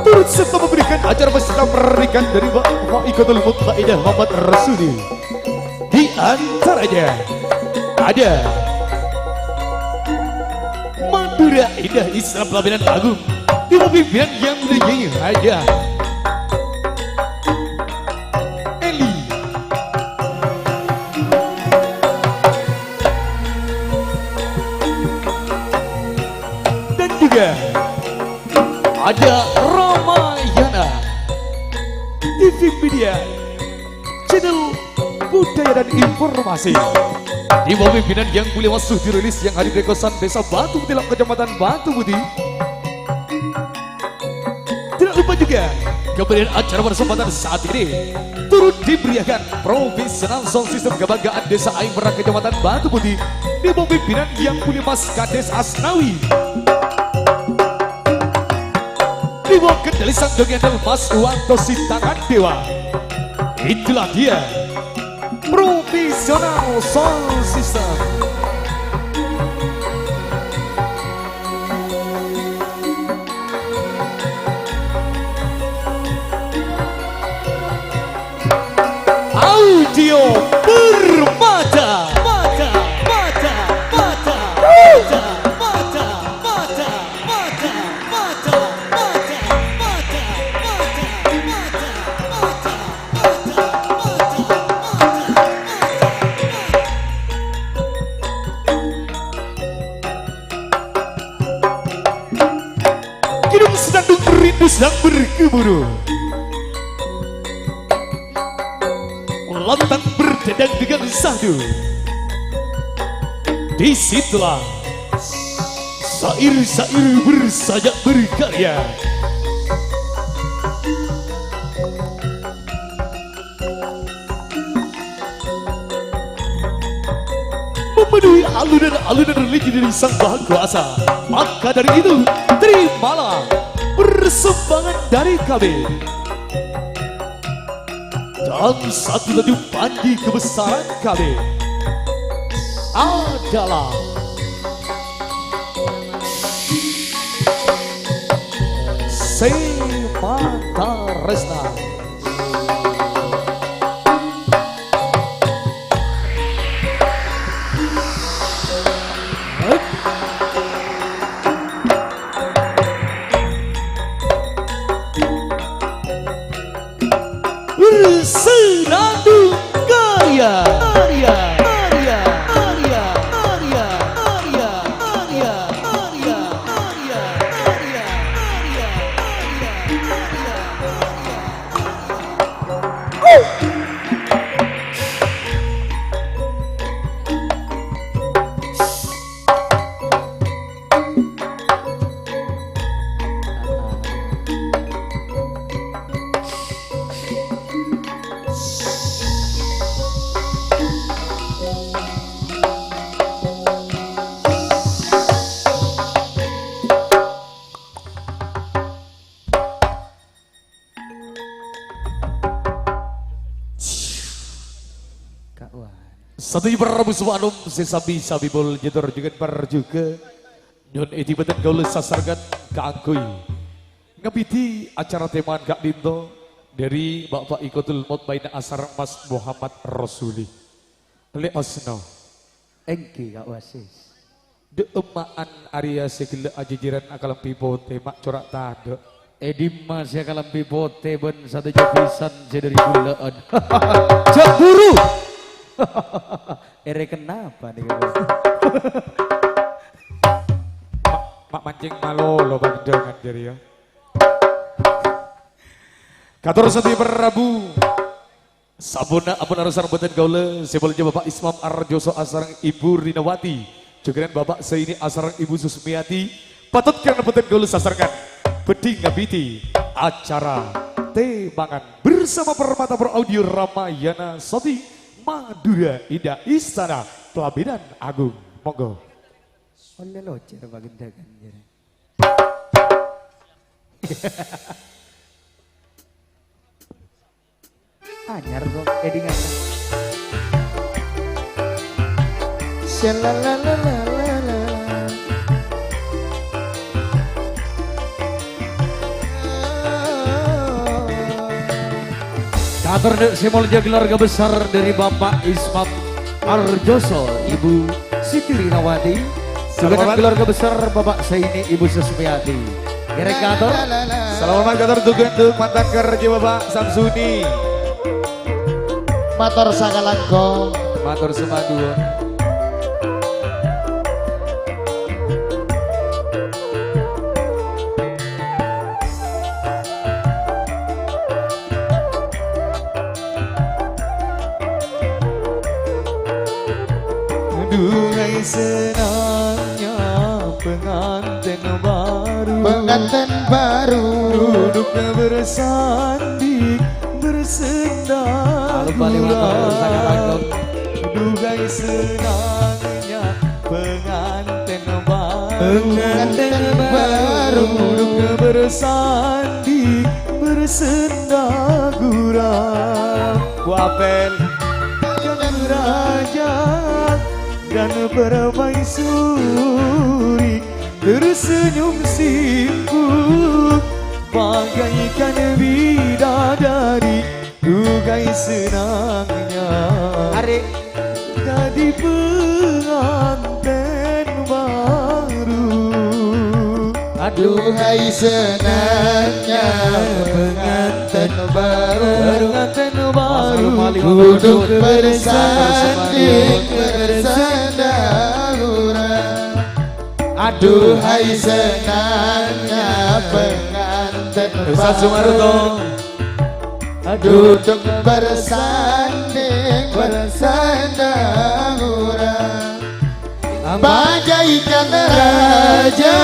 turut serta memberikan acara peserta pernikahan dari Bapak Ikotul Mutmaidah Muhammad Rasuli. Di antaranya ada Madura Indah Islam Pelabuhan Agung di pimpinan Yang Mulia Haji Eli. Budaya dan informasi. Di bawah pimpinan Yang Mulia Mas Suhdi Rilis yang hadir dari kawasan Desa Batu Tilok, Kecamatan Batu Putih. Tidak lupa juga, kemudian acara berkesempatan saat ini turut dimeriahkan profesional sound system kebanggaan Desa Aing Merah, Kecamatan Batu Putih, di bawah pimpinan Yang Mulia Mas Kades Asnawi. Di bawah kendali sang dongeng Mas Wanto Sintangan Dewa. Itulah dia, profesional sound system. Audio Permata. Mata, mata, mata, mata, mata, mata. Kidung Senandung Rindu sedang bergemuruh. Lantang berdendang dengan sahdu. Disitulah syair-syair bersayap berkarya. Memenuhi alunan-alunan religi dari Sang Maha Kuasa. Maka dari itu, terimalah persembahan dari kami. Dan satu laju panji kebesaran kami adalah Semata Resna. Senandung Karya. Karya, karya, karya. Ka'uan. Sadhâjâ para rabu sowan anom sè sami-sami moljâ tor jhughân parjhughâ. Nyo'on èdhi bhâdhân kaulâ sasarengan kaangghuy ngabidhi acara tèma'an ka'dinto dhâri Bapa' Iqodul Mutmainah asareng Mas Muhammad Rasuli. Lè' Asna. Èngghi, Ka' Wasis. Dâ' emma'an arèya sè ghellâ' ajhâjhârân akalambhi potè, ma' cora' tadâ'. È dimma sè akalambhi potè bân sadhâjâ bhisan sè dhâri ghellâ'ân? Jhâ' buru! Èrè kenapa nèka, Bos? Ma', ma' mancèng malolo bâdhângan jârèya. Kator sadhâjâ para rabu. Samponna ampon arassa bhâdhân kaulâ, sè moljâ Bapa' Ismam Arjoso asareng Ibu Rinawati, jhughân Bapa' Zaini asareng Ibu Susmiyati, patot karana bhâdhân kaulâ sasarengan bhâdhi ngabidhi acara tèma'an bersama Permata Pro Audio Ramayana Soti Madura Indah Istana Pelaminan Agung. Monggo. Ollè locèr pagendakan, jârèya. Anyar kok, èdingaghi. Shalalalalala. Kator dâ' sè moljâ keluarga besar dhâri Bapa' Ismam Arjoso, Ibu Siti Rinawati, jhughân keluarga besar Bapa' Zaini, Ibu Susmiyati. Ngèrèng kator. Salamet kator dhu-ghândhu mantan karajâ Bapa' Samsuni. Mator sakalangkong. Mator sè maduwâ. Duhai senangnya pengantin baru. Pengantin baru. Duduk bersanding bersenda gurau. Duhai senangnya pengantin baru. Pengantin baru. Duduk bersanding bersenda gurau. Bu Apel. Kan raja dan permaisuri tersenyum simpul bagaikan bidadari. Duhai senangnya. Hari. Jadi pengantin baru. Aduhai senangnya pengantin baru. Pengantin baru. Duduk bersanding bersenda gurau. Aduhai senangnya pengantin baru. Sumarto. Duduk bersanding bersenda gurau. Bagaikan raja.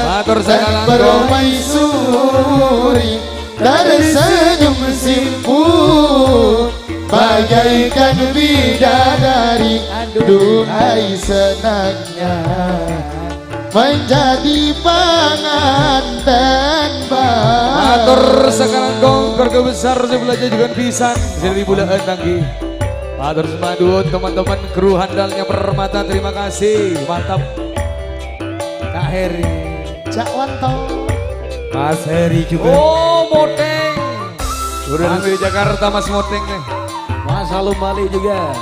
Matur dan sakalangkong. Permaisuri tersenyum simpul bagaikan bidadari. Duhai senangnya menjadi pengantin baru. Matur sakalangkong keluarga besar sebelah jajugan pisan. Seri bulaan tanggi. Matur sembah duun teman-teman kru handalnya Permata, terima kasih. Mantap. Kak Heri. Cak Wanto. Mas Heri juga. Oh, Moteng. Udah dari Jakarta, Mas Moteng nih. Mas Alum Malik juga.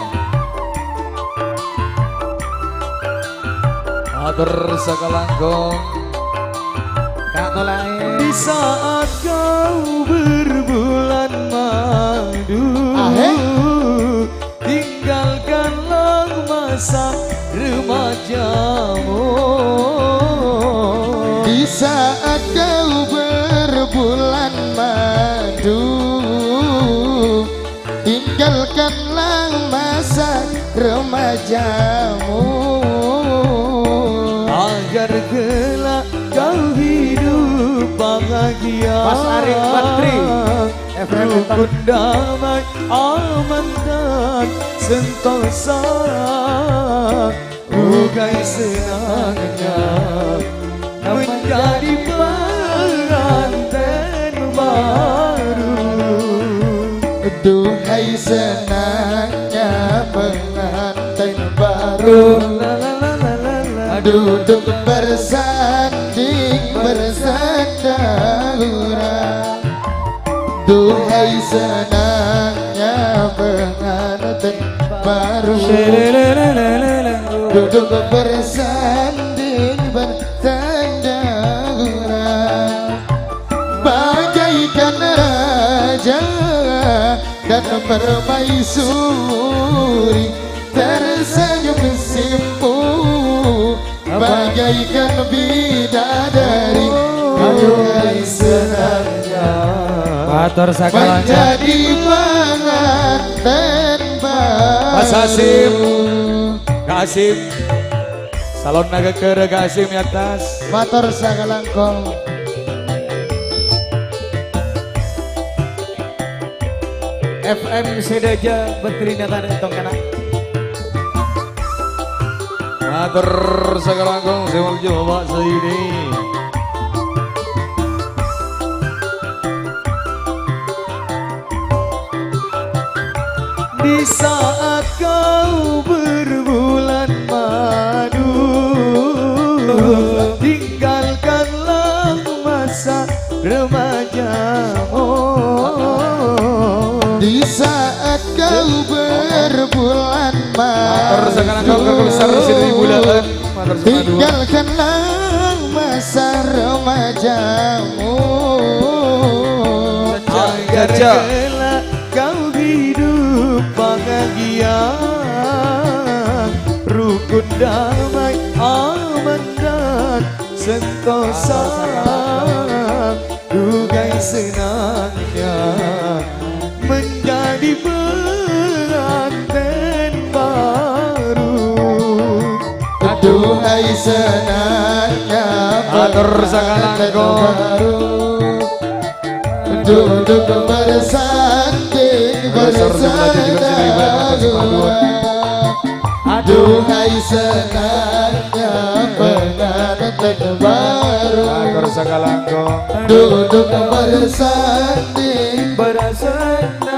Matur sakalangkong. Kak Tolae. Di saat kau berbulan madu, Ahe. Tinggalkanlah masa remajamu. Di saat kau berbulan madu, tinggalkanlah masa remajamu. Agar kelak kau hidup bahagia. Mas Arif Badri, F M Rukun damai, aman dan sentosa. Bukai senangnya menjadi pengantin baru. Duhai senangnya pengantin baru. Duduk bersanding bersenda gurau. Duhai senangnya pengantin baru. Duduk bersanding bersenda gurau. Bagaikan raja dan permaisuri tersenyum simpul. Bagaikan bidadari, aduhai senangnya. Matur sakalangkong. Menjadi pengantin baru. Mas Hasim, Kak Hasim. Salon naga kera Kak Hasim di atas. Matur sakalangkong. F M Sedaja, Betri Nathan Tongkana. Matur sakalangkong, sè molja Bapak Saidi. Di saat kau berbulan madu, tinggalkanlah masa remajamu. Di saat kau berbulan madu. Matur sakalangkong keluarga besar sè dâri bulâ. Matur sembah duun. Tinggalkanlah masa remajamu. Agar kelak kau hidup bahagia, rukun damai, aman dan sentosa. Duhai senangnya menjadi pengantin baru. Duhai senangnya. Matur sakalangkong. Duduk bersanding bersanding. Aduhai senangnya pengantin baru. Matur sakalangkong. Duduk bersanding bersanding.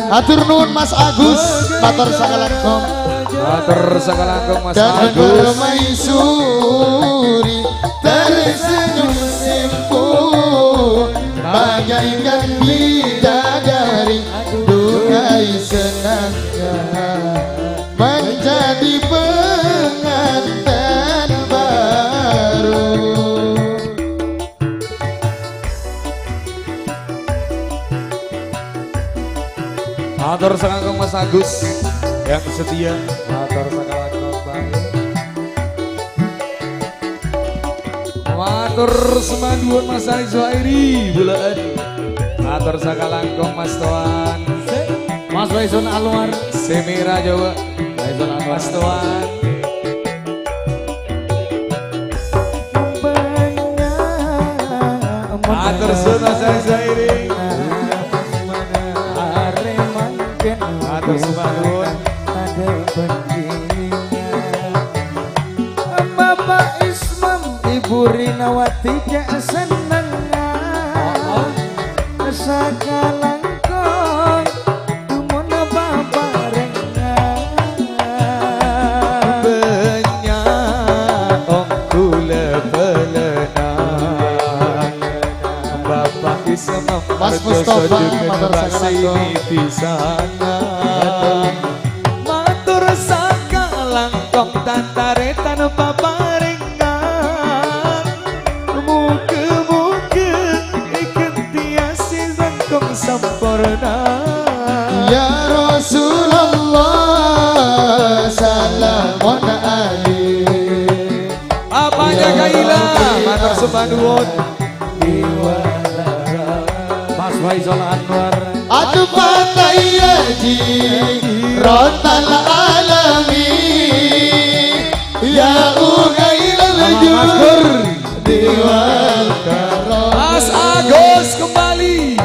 Hatur nuwun Mas Agus, matur sakalangkong. Matur sakalangkong Mas Agus. Dan permaisuri tersenyum simpu bagaikan bidadari. Duhai senangnya menjadi pengantin baru. Matur sakalangkong Mas Agus yang setia. Matur sakalangkong Pak. Matur sembah nuwun Mas Ari Zuhairi, bula'an. Matur sakalangkong Mas Toan. Mas Faizul Anwar. Semira coba. Faizul Anwar. Mas Toan. Matur suwun Mas Ari Zuhairi. Matur sembah nuwun. Bapak Ismam, Ibu Rinawati cè' sennengnga. Sakalangkong dumun paparengngan. Bânnya' ongghu la-bhâlâna. Bapak Ismam Mas Mustafa, matur sakalangkong. Matur sakalangkong tan-tarètan paparengngan. Moghâ-moghâ èghântèyasè langkong samporna. Ya Rasulullah, salamun alaik. Apanya Kaila, matur sembah nuwun. Mas Faisal Anwar. Adu pataya ji rotal alami. Ya ugailal jur diwal karo. Mas Agus kembali.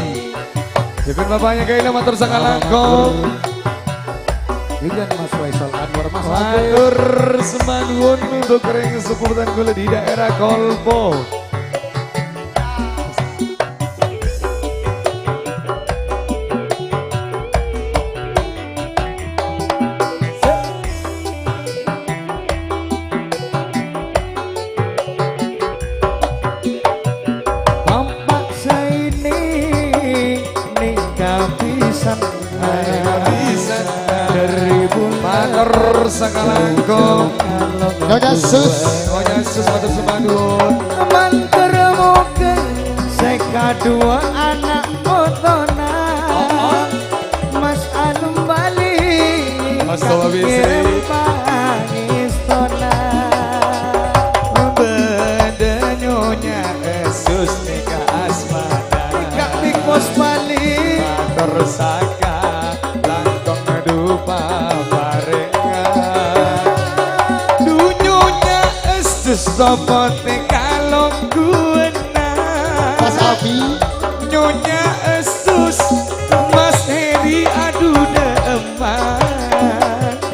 Jepit bapaknya Kaila matur sakalangkong. Juga Mas Faisal Anwar, Mas Agus. Matur sembah nuwun untuk reng sepuputan kula di daerah Kolpo. Bapak Zaini ning kapisan. Matur sakalangkong. Nyonya Sus. Nyonya Sus, matur sembah nuwun. Manter moga sè kadhuwâ ana' potona. Oh, oh. Mas Alum Bali. Mas Towa Bisri. Ngirim pangèstona. Bâdâ Nyonya Sus nèka asmana. Ika Big Boss Bali. Mator saka langkong dupa parengan. Dunyonya estus topote kalongguwenna. Mas Abi. Nyonya estus Mas Heri adu deman.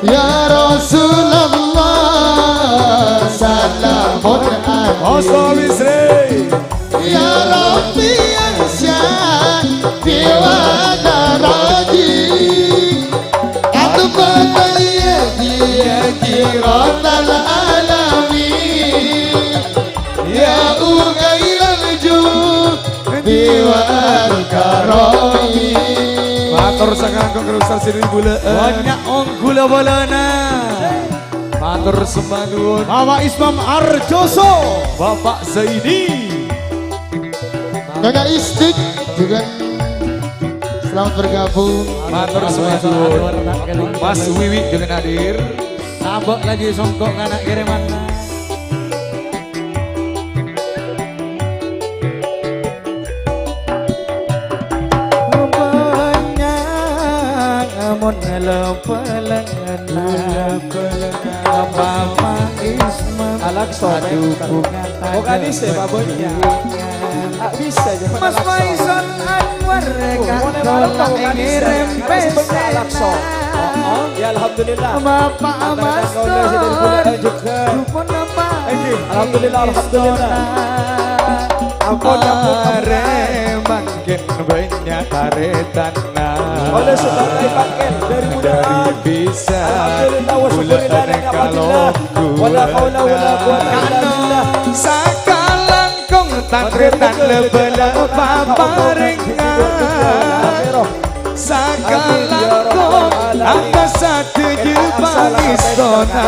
Ya Rasulullah, salamun alaik. Osto Bisri. Ya Rabbi, Ansyah, Dewana Raji. Atbata ya dia kirotal alami. Ya ugailal ju diwal karoi. Matur sakalangkong karo sasiri bula'an. Bânnya' ongghu la-bhâlâna. Matur sembah nuwun. Bapak Ismam Arjoso. Bapak Zaini. Nyonya Istik juga selamat bergabung. Matur sembah nuwun. Mas Wiwi juga hadir. Sabâ' laju songko' ngana' kirimanna. Bânnya' Mon lopelengana. Bapa' Isma. Alak sobek. Aduh, bunga. Vokalis ya, Pak Boy, ya. Ah, bisa aja, Mas Alak Sobek. Faisal Anwar. Tuh, ka mulai malam tola tuh, vokalis ya. Ngirim. Harus bener, Alak Sobek. Pesena. Oh, oh. Ya, alhamdulillah. Bapa' Mansur. Antara kaula sendiri pula, eh, juga. Dukun apa? Oke. Alhamdulillah, alhamdulillah. Ampun, ampun, ampun. Aremang. Mangkèn bânnya' tarètanna. Oleh Saudara Ipakel dari Bundaran. Dari bisa. Alhamdulillah, wa syukurillah, ni'matillah. Wala haula wala quwwata illa billah. Sakalangkong tan-tarètan lèbâ-lèbâ paparèngan. Sakalangkong atas sadhâjâ pangèstona.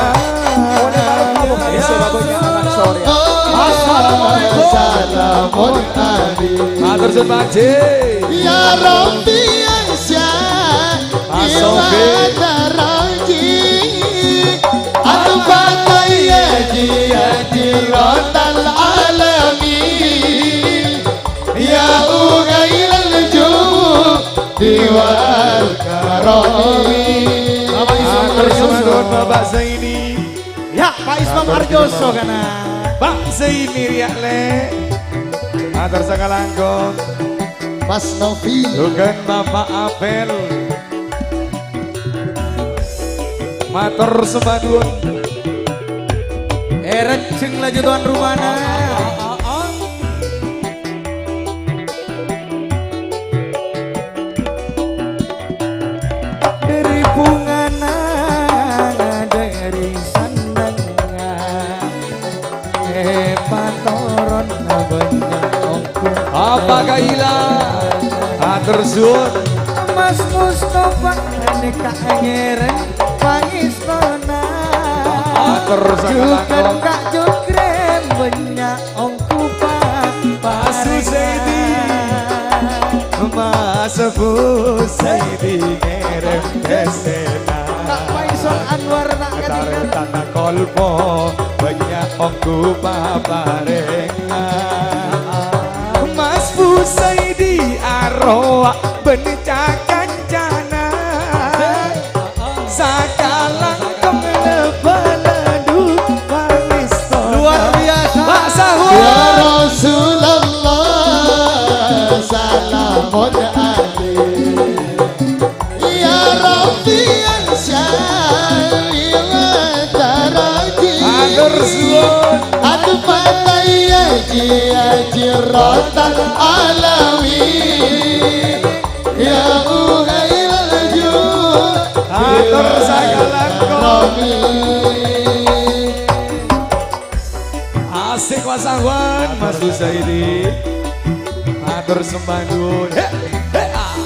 Assalamualaikum. Matur suwun, Pak Haji. Ya Rabbi, Ansyah, Mas Sofi. Iwa Daraji, Al-Fatah, ya Ji, ya Ji, Rotal Alamin, ya Ugailal Ju, Diwal Karami. Bapak Isma. Matur suwun, Bapak Zaini. Ya, Pak Ismam Arjoso kana. Pak Zaini rèya, Lè'. Matur sakalangkong. Mas Novi. Jhughân Bapak Apel. Mator sembah dhuwur. Èrènjheng laju tuan rumana. Dhâri bhungana, dhâri sennengnga, è, patoronna bânnya' ongghu. Apa kaila? Atur suwun. Mas Mustafa nèka ngèrèng pangèstona. Atur sakalangkong. Jhughân Ka' Jukrim bânnya' ongghu pa-, Mas Husaidi. Mas Husaidi ngèrèm pèssèna. Ka' Faisal Anwar ta' ketinggalan. Tarètan kolpo bânnya' ongghu paparèngan. Mas Husaidi arowa bân ca-kancana. Sakalangkong lèbâ-lèbâ pangèsto. Luar biasa. Pak Sahwan. Ya Rasulullah, salamun alaik. Ya Rabbi, Ansyah, Iwa Daraji. Matur suwun. Al-Fatah, ya Ji, ya Ji, Rotal Alamin. Ya Ugailal Ju, atur sakalangkong. Asik, Mas Ahwan, Mas Husaini. Matur sembah dhuwur. He, he, ah.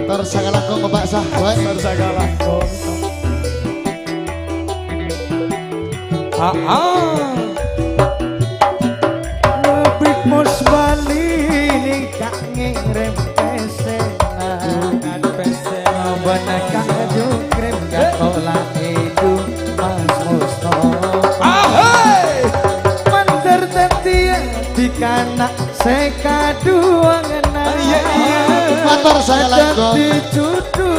Mator sakalangkong, Bapak Sahwan. Mator sakalangkong. Ah, ah. Lebih Mus Bali nèka ngèrèm pèssèna. Bân Ka' Jukrim, Ka' Tola Edu, Mas Mustafa. Ahai! Mandhâr dhâddhiyâ dikana sè kaduwâ ngènna. Iya, iya. Mator sakalangkong. Dhâddhi judhu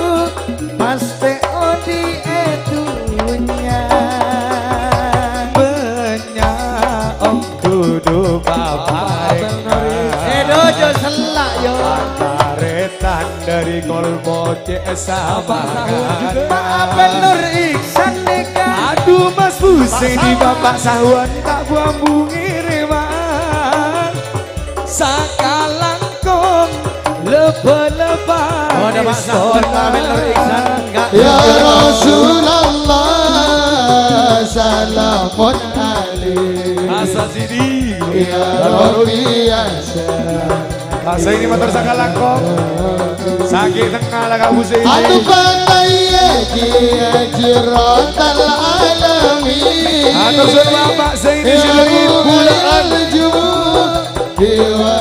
pastè odi' è dhunnya. Bânnya' ongghu paparèngan. Edo, jhâ' sella', yo. Tarètan dhâri kolpo cè' samangan. Pak Apel Nur Ihsan nèka. Aduh, Mas Husaini, Bapak Sahwan ta' bu-ambu ngèrèman. Sakalangkong lèbâ-lèbâ. Oh, ada Pak Sahwan, Pak Apel Nur Ihsan, enggak? Ya Rasulullah, salamun alaik. Asa sini. Ya Rabbi, ya Sa- Asa ini mator sakalangkong. Sakit tengah lah Kak Husaini. Atu patai ya ji, ya ji rotal alamin. Atur suwun Bapak Zaini Sirait Bulaan. Dewa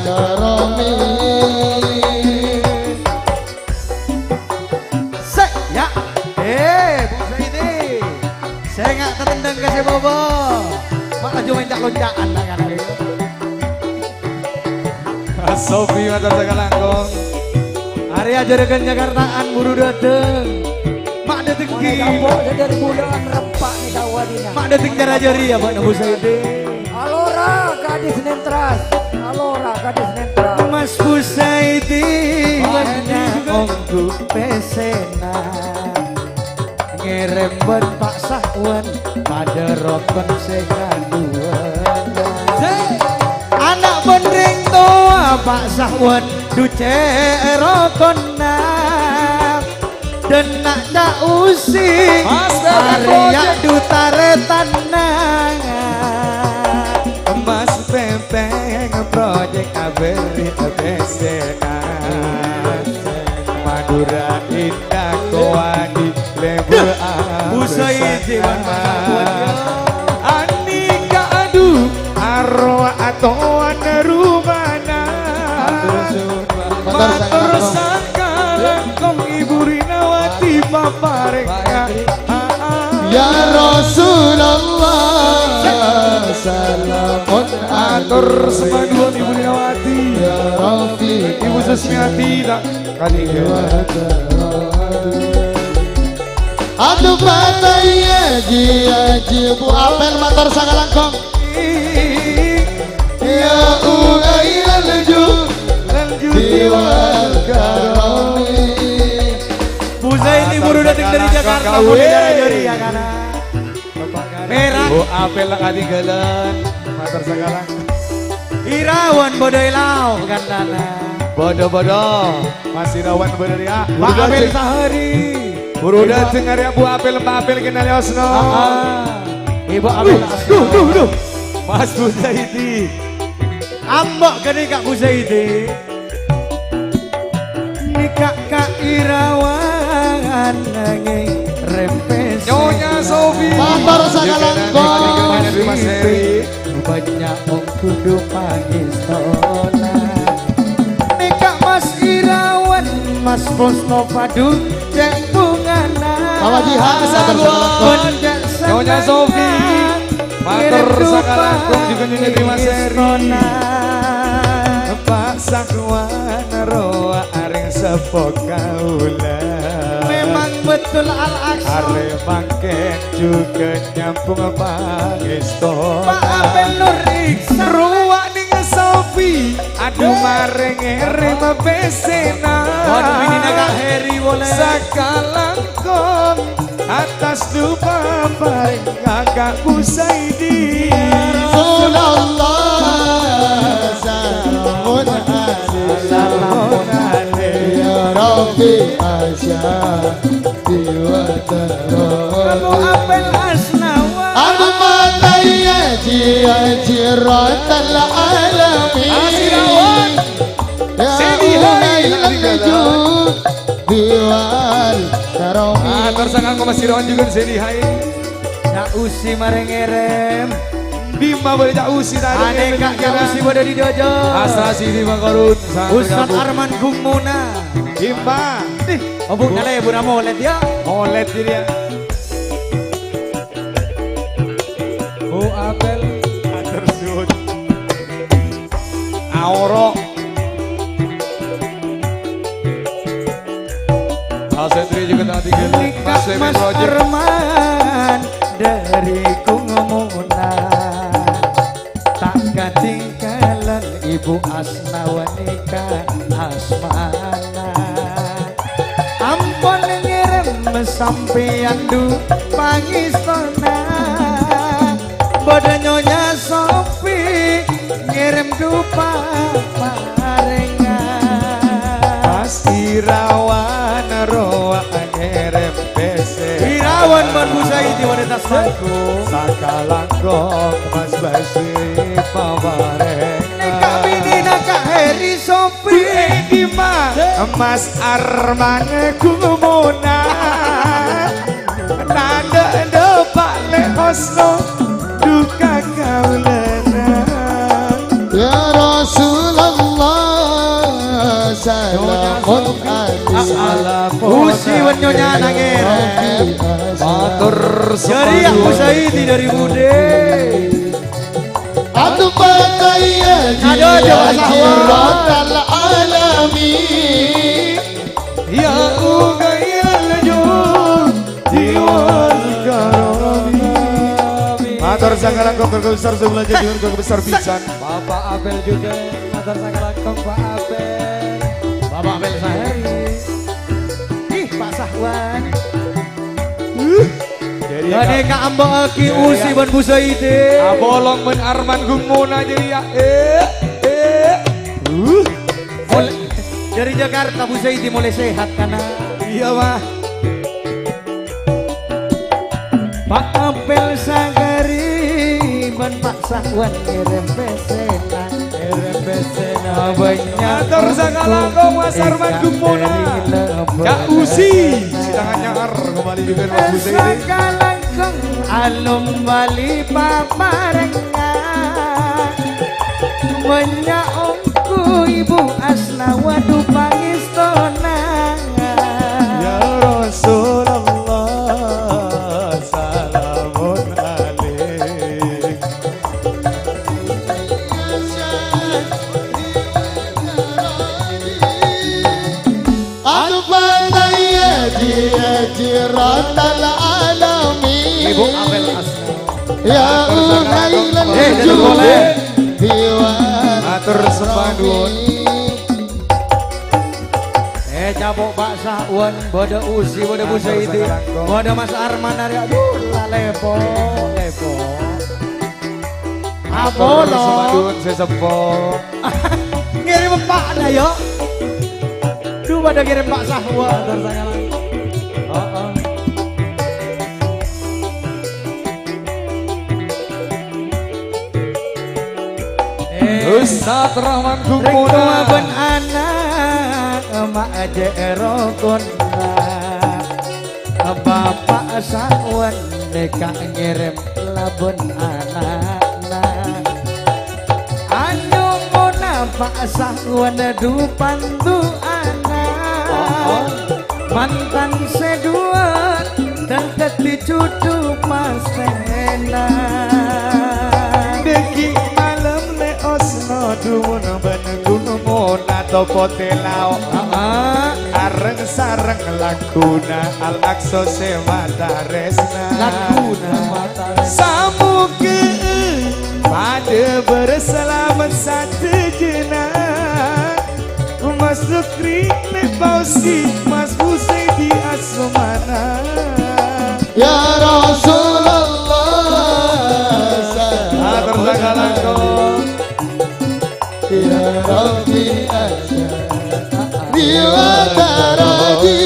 Karami. Sè, ya. Eh, Bu Zaini. Sè nga' tatendhâng ka sè bâbâ. Konca'an tangan hari. Sofi mator sakalangkong. Arè ajârâghân Jakartaan buru dâteng. Ma' dâteng Mangkè ghi. Kampung dhâri bulâ rempa' nè kawadina. Ma' dâteng cara jârèya, Pak Nabu Saidi. Alora gadis nentras. Alora gadis nentras. Mas Busaidi, wah, bânnya' ini juga. Ongghu pèssèna. Ngèrèm bân Pa' Sahwan, padâ rokon sè kaduwâna. Ana' bân rèng towa Pa' Sahwan, du cè' rokonna. Dâ' na' Ca' Usi, Mas Bebek arèya Project. Du tarètanna. Mas Bebek Project abâri' pèssèna. Madhurâ Indah kowani lèbur. Busaidi bân Pak Sabuan, ya. Anika adu arwah atowana rumana. Matur suwun, Pak. Matur sakalangkong. Matur sakalangkong Ibu Rinawati paparèngnga. Ya Rasulullah, salamun alaikum. Matur sembâdhuwân Ibu Rinawati. Ya Rabbi. Ibu Susmiati, ta'. Kali ya. Aduh, pataya, ji, ji, Bu Apel mator sakalangkong. Ya, ugai lanju, lanju diwal karami. Bu Zaini buru dateng dari Jakarta, mau diajari ya, kana. Perak. Bu Apel la katinggalan. Mator sakalangkong. Irawan bâdâ è lao' ghântana. Bâdâ, bâdâ. Mas Irawan bâdâ rèya. Pak Apel Sahari. Buru dateng arèya Bu Apel, Pak Apel kenal ya, Osno. Ah, ah. Ibu Apel. Duh, duh, duh. Mas Bu Zaidi. Ambo' ghânèka Bu Zaidi. Nèka Ka' Irawan ngèrèm pèssè. Nyonya Sofi. Mator sakalangkong. Nyonya Sofi. Bânnya' ongghuna pangèstona. Nèka Mas Irawan, Mas Mustafa du cè' bhungana. Pak Haji Hamzah. Bân cè' Nyonya Sofi. Mator sakalangkong juga Nyonya Tri Mas Eri. Pak Sangwan rowa arèng seppo kaulâ. Memang betul Al-Aqsa. Arè mangkèn juga nyambung pangèsto. Pak Apel Nur Iksan. Rowa nèng Sofi, adu marèng ngèrèm pèssèna. Waduh, binèna Kak Heri boleh. Sakalangkong. Atas dupa paring Kaka' Bu Saidi. Rasulullah, salamun alaik. Salamun alaik. Ya Rabbi, Aisyah, diwatara. Kamu apel asnawa. Al-Fatihah, ya jirotal alamin. Asirawan. Ya Sedi hai, Uwai lagi lanju. Diwal karomi. Ah, terus kanggo Mas Irawan juga Sedi hai. Cak Usi marèng ngèrèm. Bima boleh Cak Usi tadi. Aneka Cak Usi pada di dojo. Asa Sidi Mangkorun. Ustaz Arman Gumuna. Bima. Ih, oh, Bu, nale, Bu, moled ya. Moled jadi ya. Bu Apel. Atur suwun. Aoro. Asentri juga tadi gila. Nikah Mas Wewe Mas Project. Arman dari Kungumuna. Tak katinggalan Ibu Asnawa nika asmana. Ampon ngèrèm sampèyan du pangèstona. Bâdâ Nyonya Sofi ngèrèm dupa parengngan. Pas Irawan rowa ngèrèm pèssè. Irawan bân Bu Saidi wanita sangko. Sakalangkong Mas Basri papareng. Nèka binèna Kak Heri Sofi. Bu Edi ma, Mas Arman Gumuna. Tandhâ dâpa' lè' Osno duka kaulâna. Ya Rasulullah, salamun alaik. Usi wennyonya nangèr. Matur jârèya sembah. Usaidi dari Budi. Keluarga besar sebelah jadi keluarga besar pisan. Bapak Abel juga, matur sakalangkong Pak Abel. Bapak Abel Saheri. Ih, Pak Sahwan. Uh. Jadi Kak Ambo Aki Usi ban Bu Saidi. Abolong men Arman Gumona jadi ya. Eh, eh. Uh. Mul-, dari Jakarta Bu Saidi mulai sehat, kana? Iya, Pak. Pak Apel Sagari ban Pak Sahwan ngirim pesena. Ngirim pesena banyak. Matur sakalangkong Mas Arman Gumona. Cak Usi, sidangan nyar kembali juga Mas Usi. Sakalangkong alum bali paparengan. Banyak ongku Ibu Asna, waduh pangestona. Ya Rasulullah, salamun alaik. Al-Fatihah, ya, ya, Rabbil Alamin. Ibu Amel Asna. Ya, Uhailal Eh, Jud. Boleh. Matur sembah nuwun. Eh, capok Pak Sa'wan, bâdâ Usi, bâdâ Bu Saidi, bâdâ Mas Arman, arè, aduh, la lepo, lepo. Apolo. Matur sembah nuwun, sesepuh. Ngirim Pak na, yo. Duh, padâ ngirim Pak Sahwa. Heeh. Eh, Ustaz Rahman Gumuna. Rèng towa bân ana', ma' ajâ' rokonna. Bapa' sawan nèka ngèrèm labân ana'na. Anyomona Pa' sawan du-pandu'anna. Mantan sè duwâ' dhâddhi jhudhu pastèna. Dhâggi' malem lè' osno dumun bân ghunmona topo tèlao. Areng-sareng lagghuna Al-Aqsa sè matarèsna. Lagghuna matarèsna. Samogâ padâ bârâs salamet sadhâjâna. Mas Sukri, Lè' Fauzi, Mas Husaidi asmana. Ya Rasulullah, matur sakalangkong. Ya Rabbi, aja diwatarodi.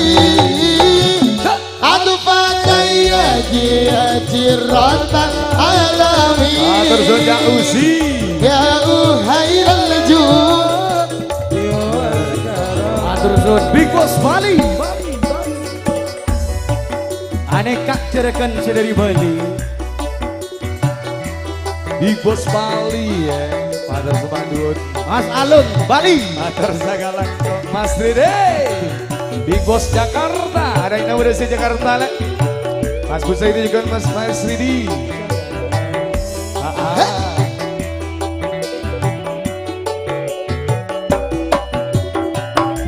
Adu pakai aji, aji rotan alami. Matur suwun, Cak Usi. Ya Uhailal Ju. Matur suwun, Big Boss Bali. Anèka jhârâghân sè dâri Bali. Big Boss Bali, ya. Matur sembah nuwun. Mas Alung, Bali. Matur sakalangkong. Mas Ridi. Big Boss Jakarta. Ada yang namanya si Jakarta, lè'. Mas Husaidi juga, Mas, Mas Ridi. Ah, ah.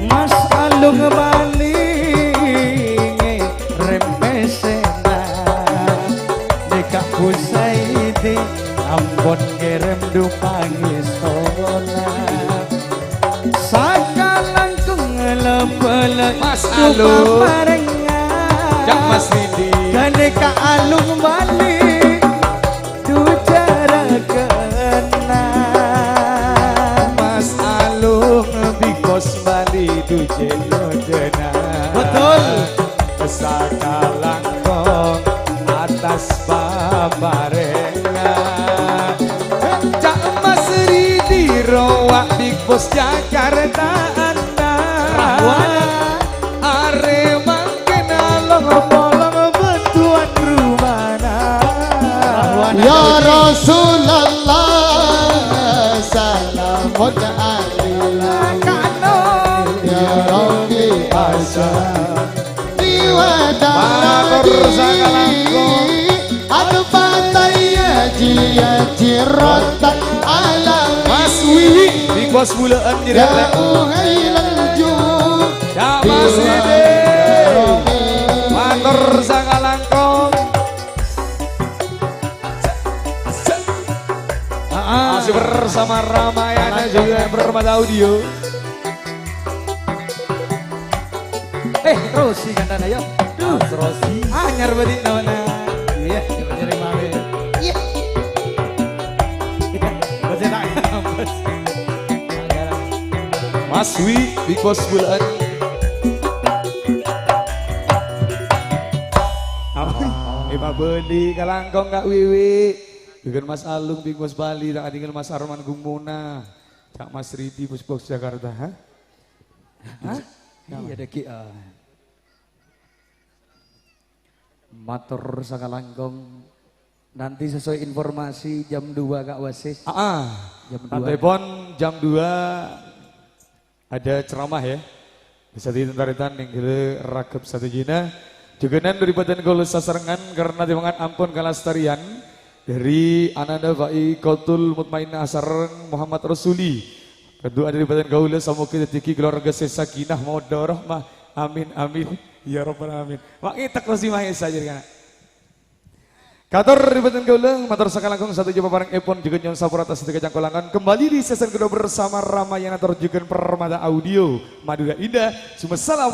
Mas Alung Bali ngèrèm pèssèna. Nèka Husaidi ampon ngèrèm du-pangèstona. Sakalangkong lè-bâlâ Mas Alung. Paparengngan. Cak Mas Ridi. Ghânèka Alung Bali. Du jhârâghânna. Mas Alung Big Boss Bali du jhâlâjhâna. Betul. Sakalangkong atas paparèngngan. Cak Mas Ridi rowa Big Boss Jakarta Anda. Rahwana. Arè mangkèn along-polong bâdhuwân rumana. Ya Rasulullah, salamun alaika. Ya Rabbi, aja diwata. Matur sakalangkong. Anu patai aji, aji rotan alami. Mas Wiwi, Big Boss bulâ'ân. Ya Uhailal Ju. Ya Mas Wiwi. Matur sakalangkong. Bersama Ramayana juga Permata Audio. Eh, terus sih kantana, yo. Terus. Terus. Anyar berarti namanya. Iya, coba cari mami. Iya. Masih tak nyambes. Mas Wi, Big Boss Bulan. Apa? Eh, Pak Beli, kalangkong Kak Wiwi. Bukan Mas Alung, Big Boss Bali, tak tinggal Mas Arman Gumuna. Cak Mas Ridi, Bos Box Jakarta, ha? Hah? Iya, deki, ah. Mator sakalangkong. Nanti sesuai informasi jam dua, Kak Wasis. Ah, ah. Jam dua. Nanti pon jam dua ada ceramah, ya. Bisa ditantaretan yang gila ragep satu jina. Juga nan dari badan kaula sasarengan karena timbangan ampun kelestarian dari Ananda Fai Kotul Mutmainnah sareng Muhammad Rasuli. Kedua dari badan kaula samoga dadi keluarga sing sakinah mawaddah warahmah. Amin, amin. Ya Rabbal Alamin. Wak ngitek terus di Mahesa jadi kana. Kator dari badan kaula, mator sakalangkong satu juta parang epon juga nyon sapura atas tiga jangkolangan. Kembali di season kedua bersama Ramayana Torjugan Permata Audio Madura Indah. Assalamualaikum.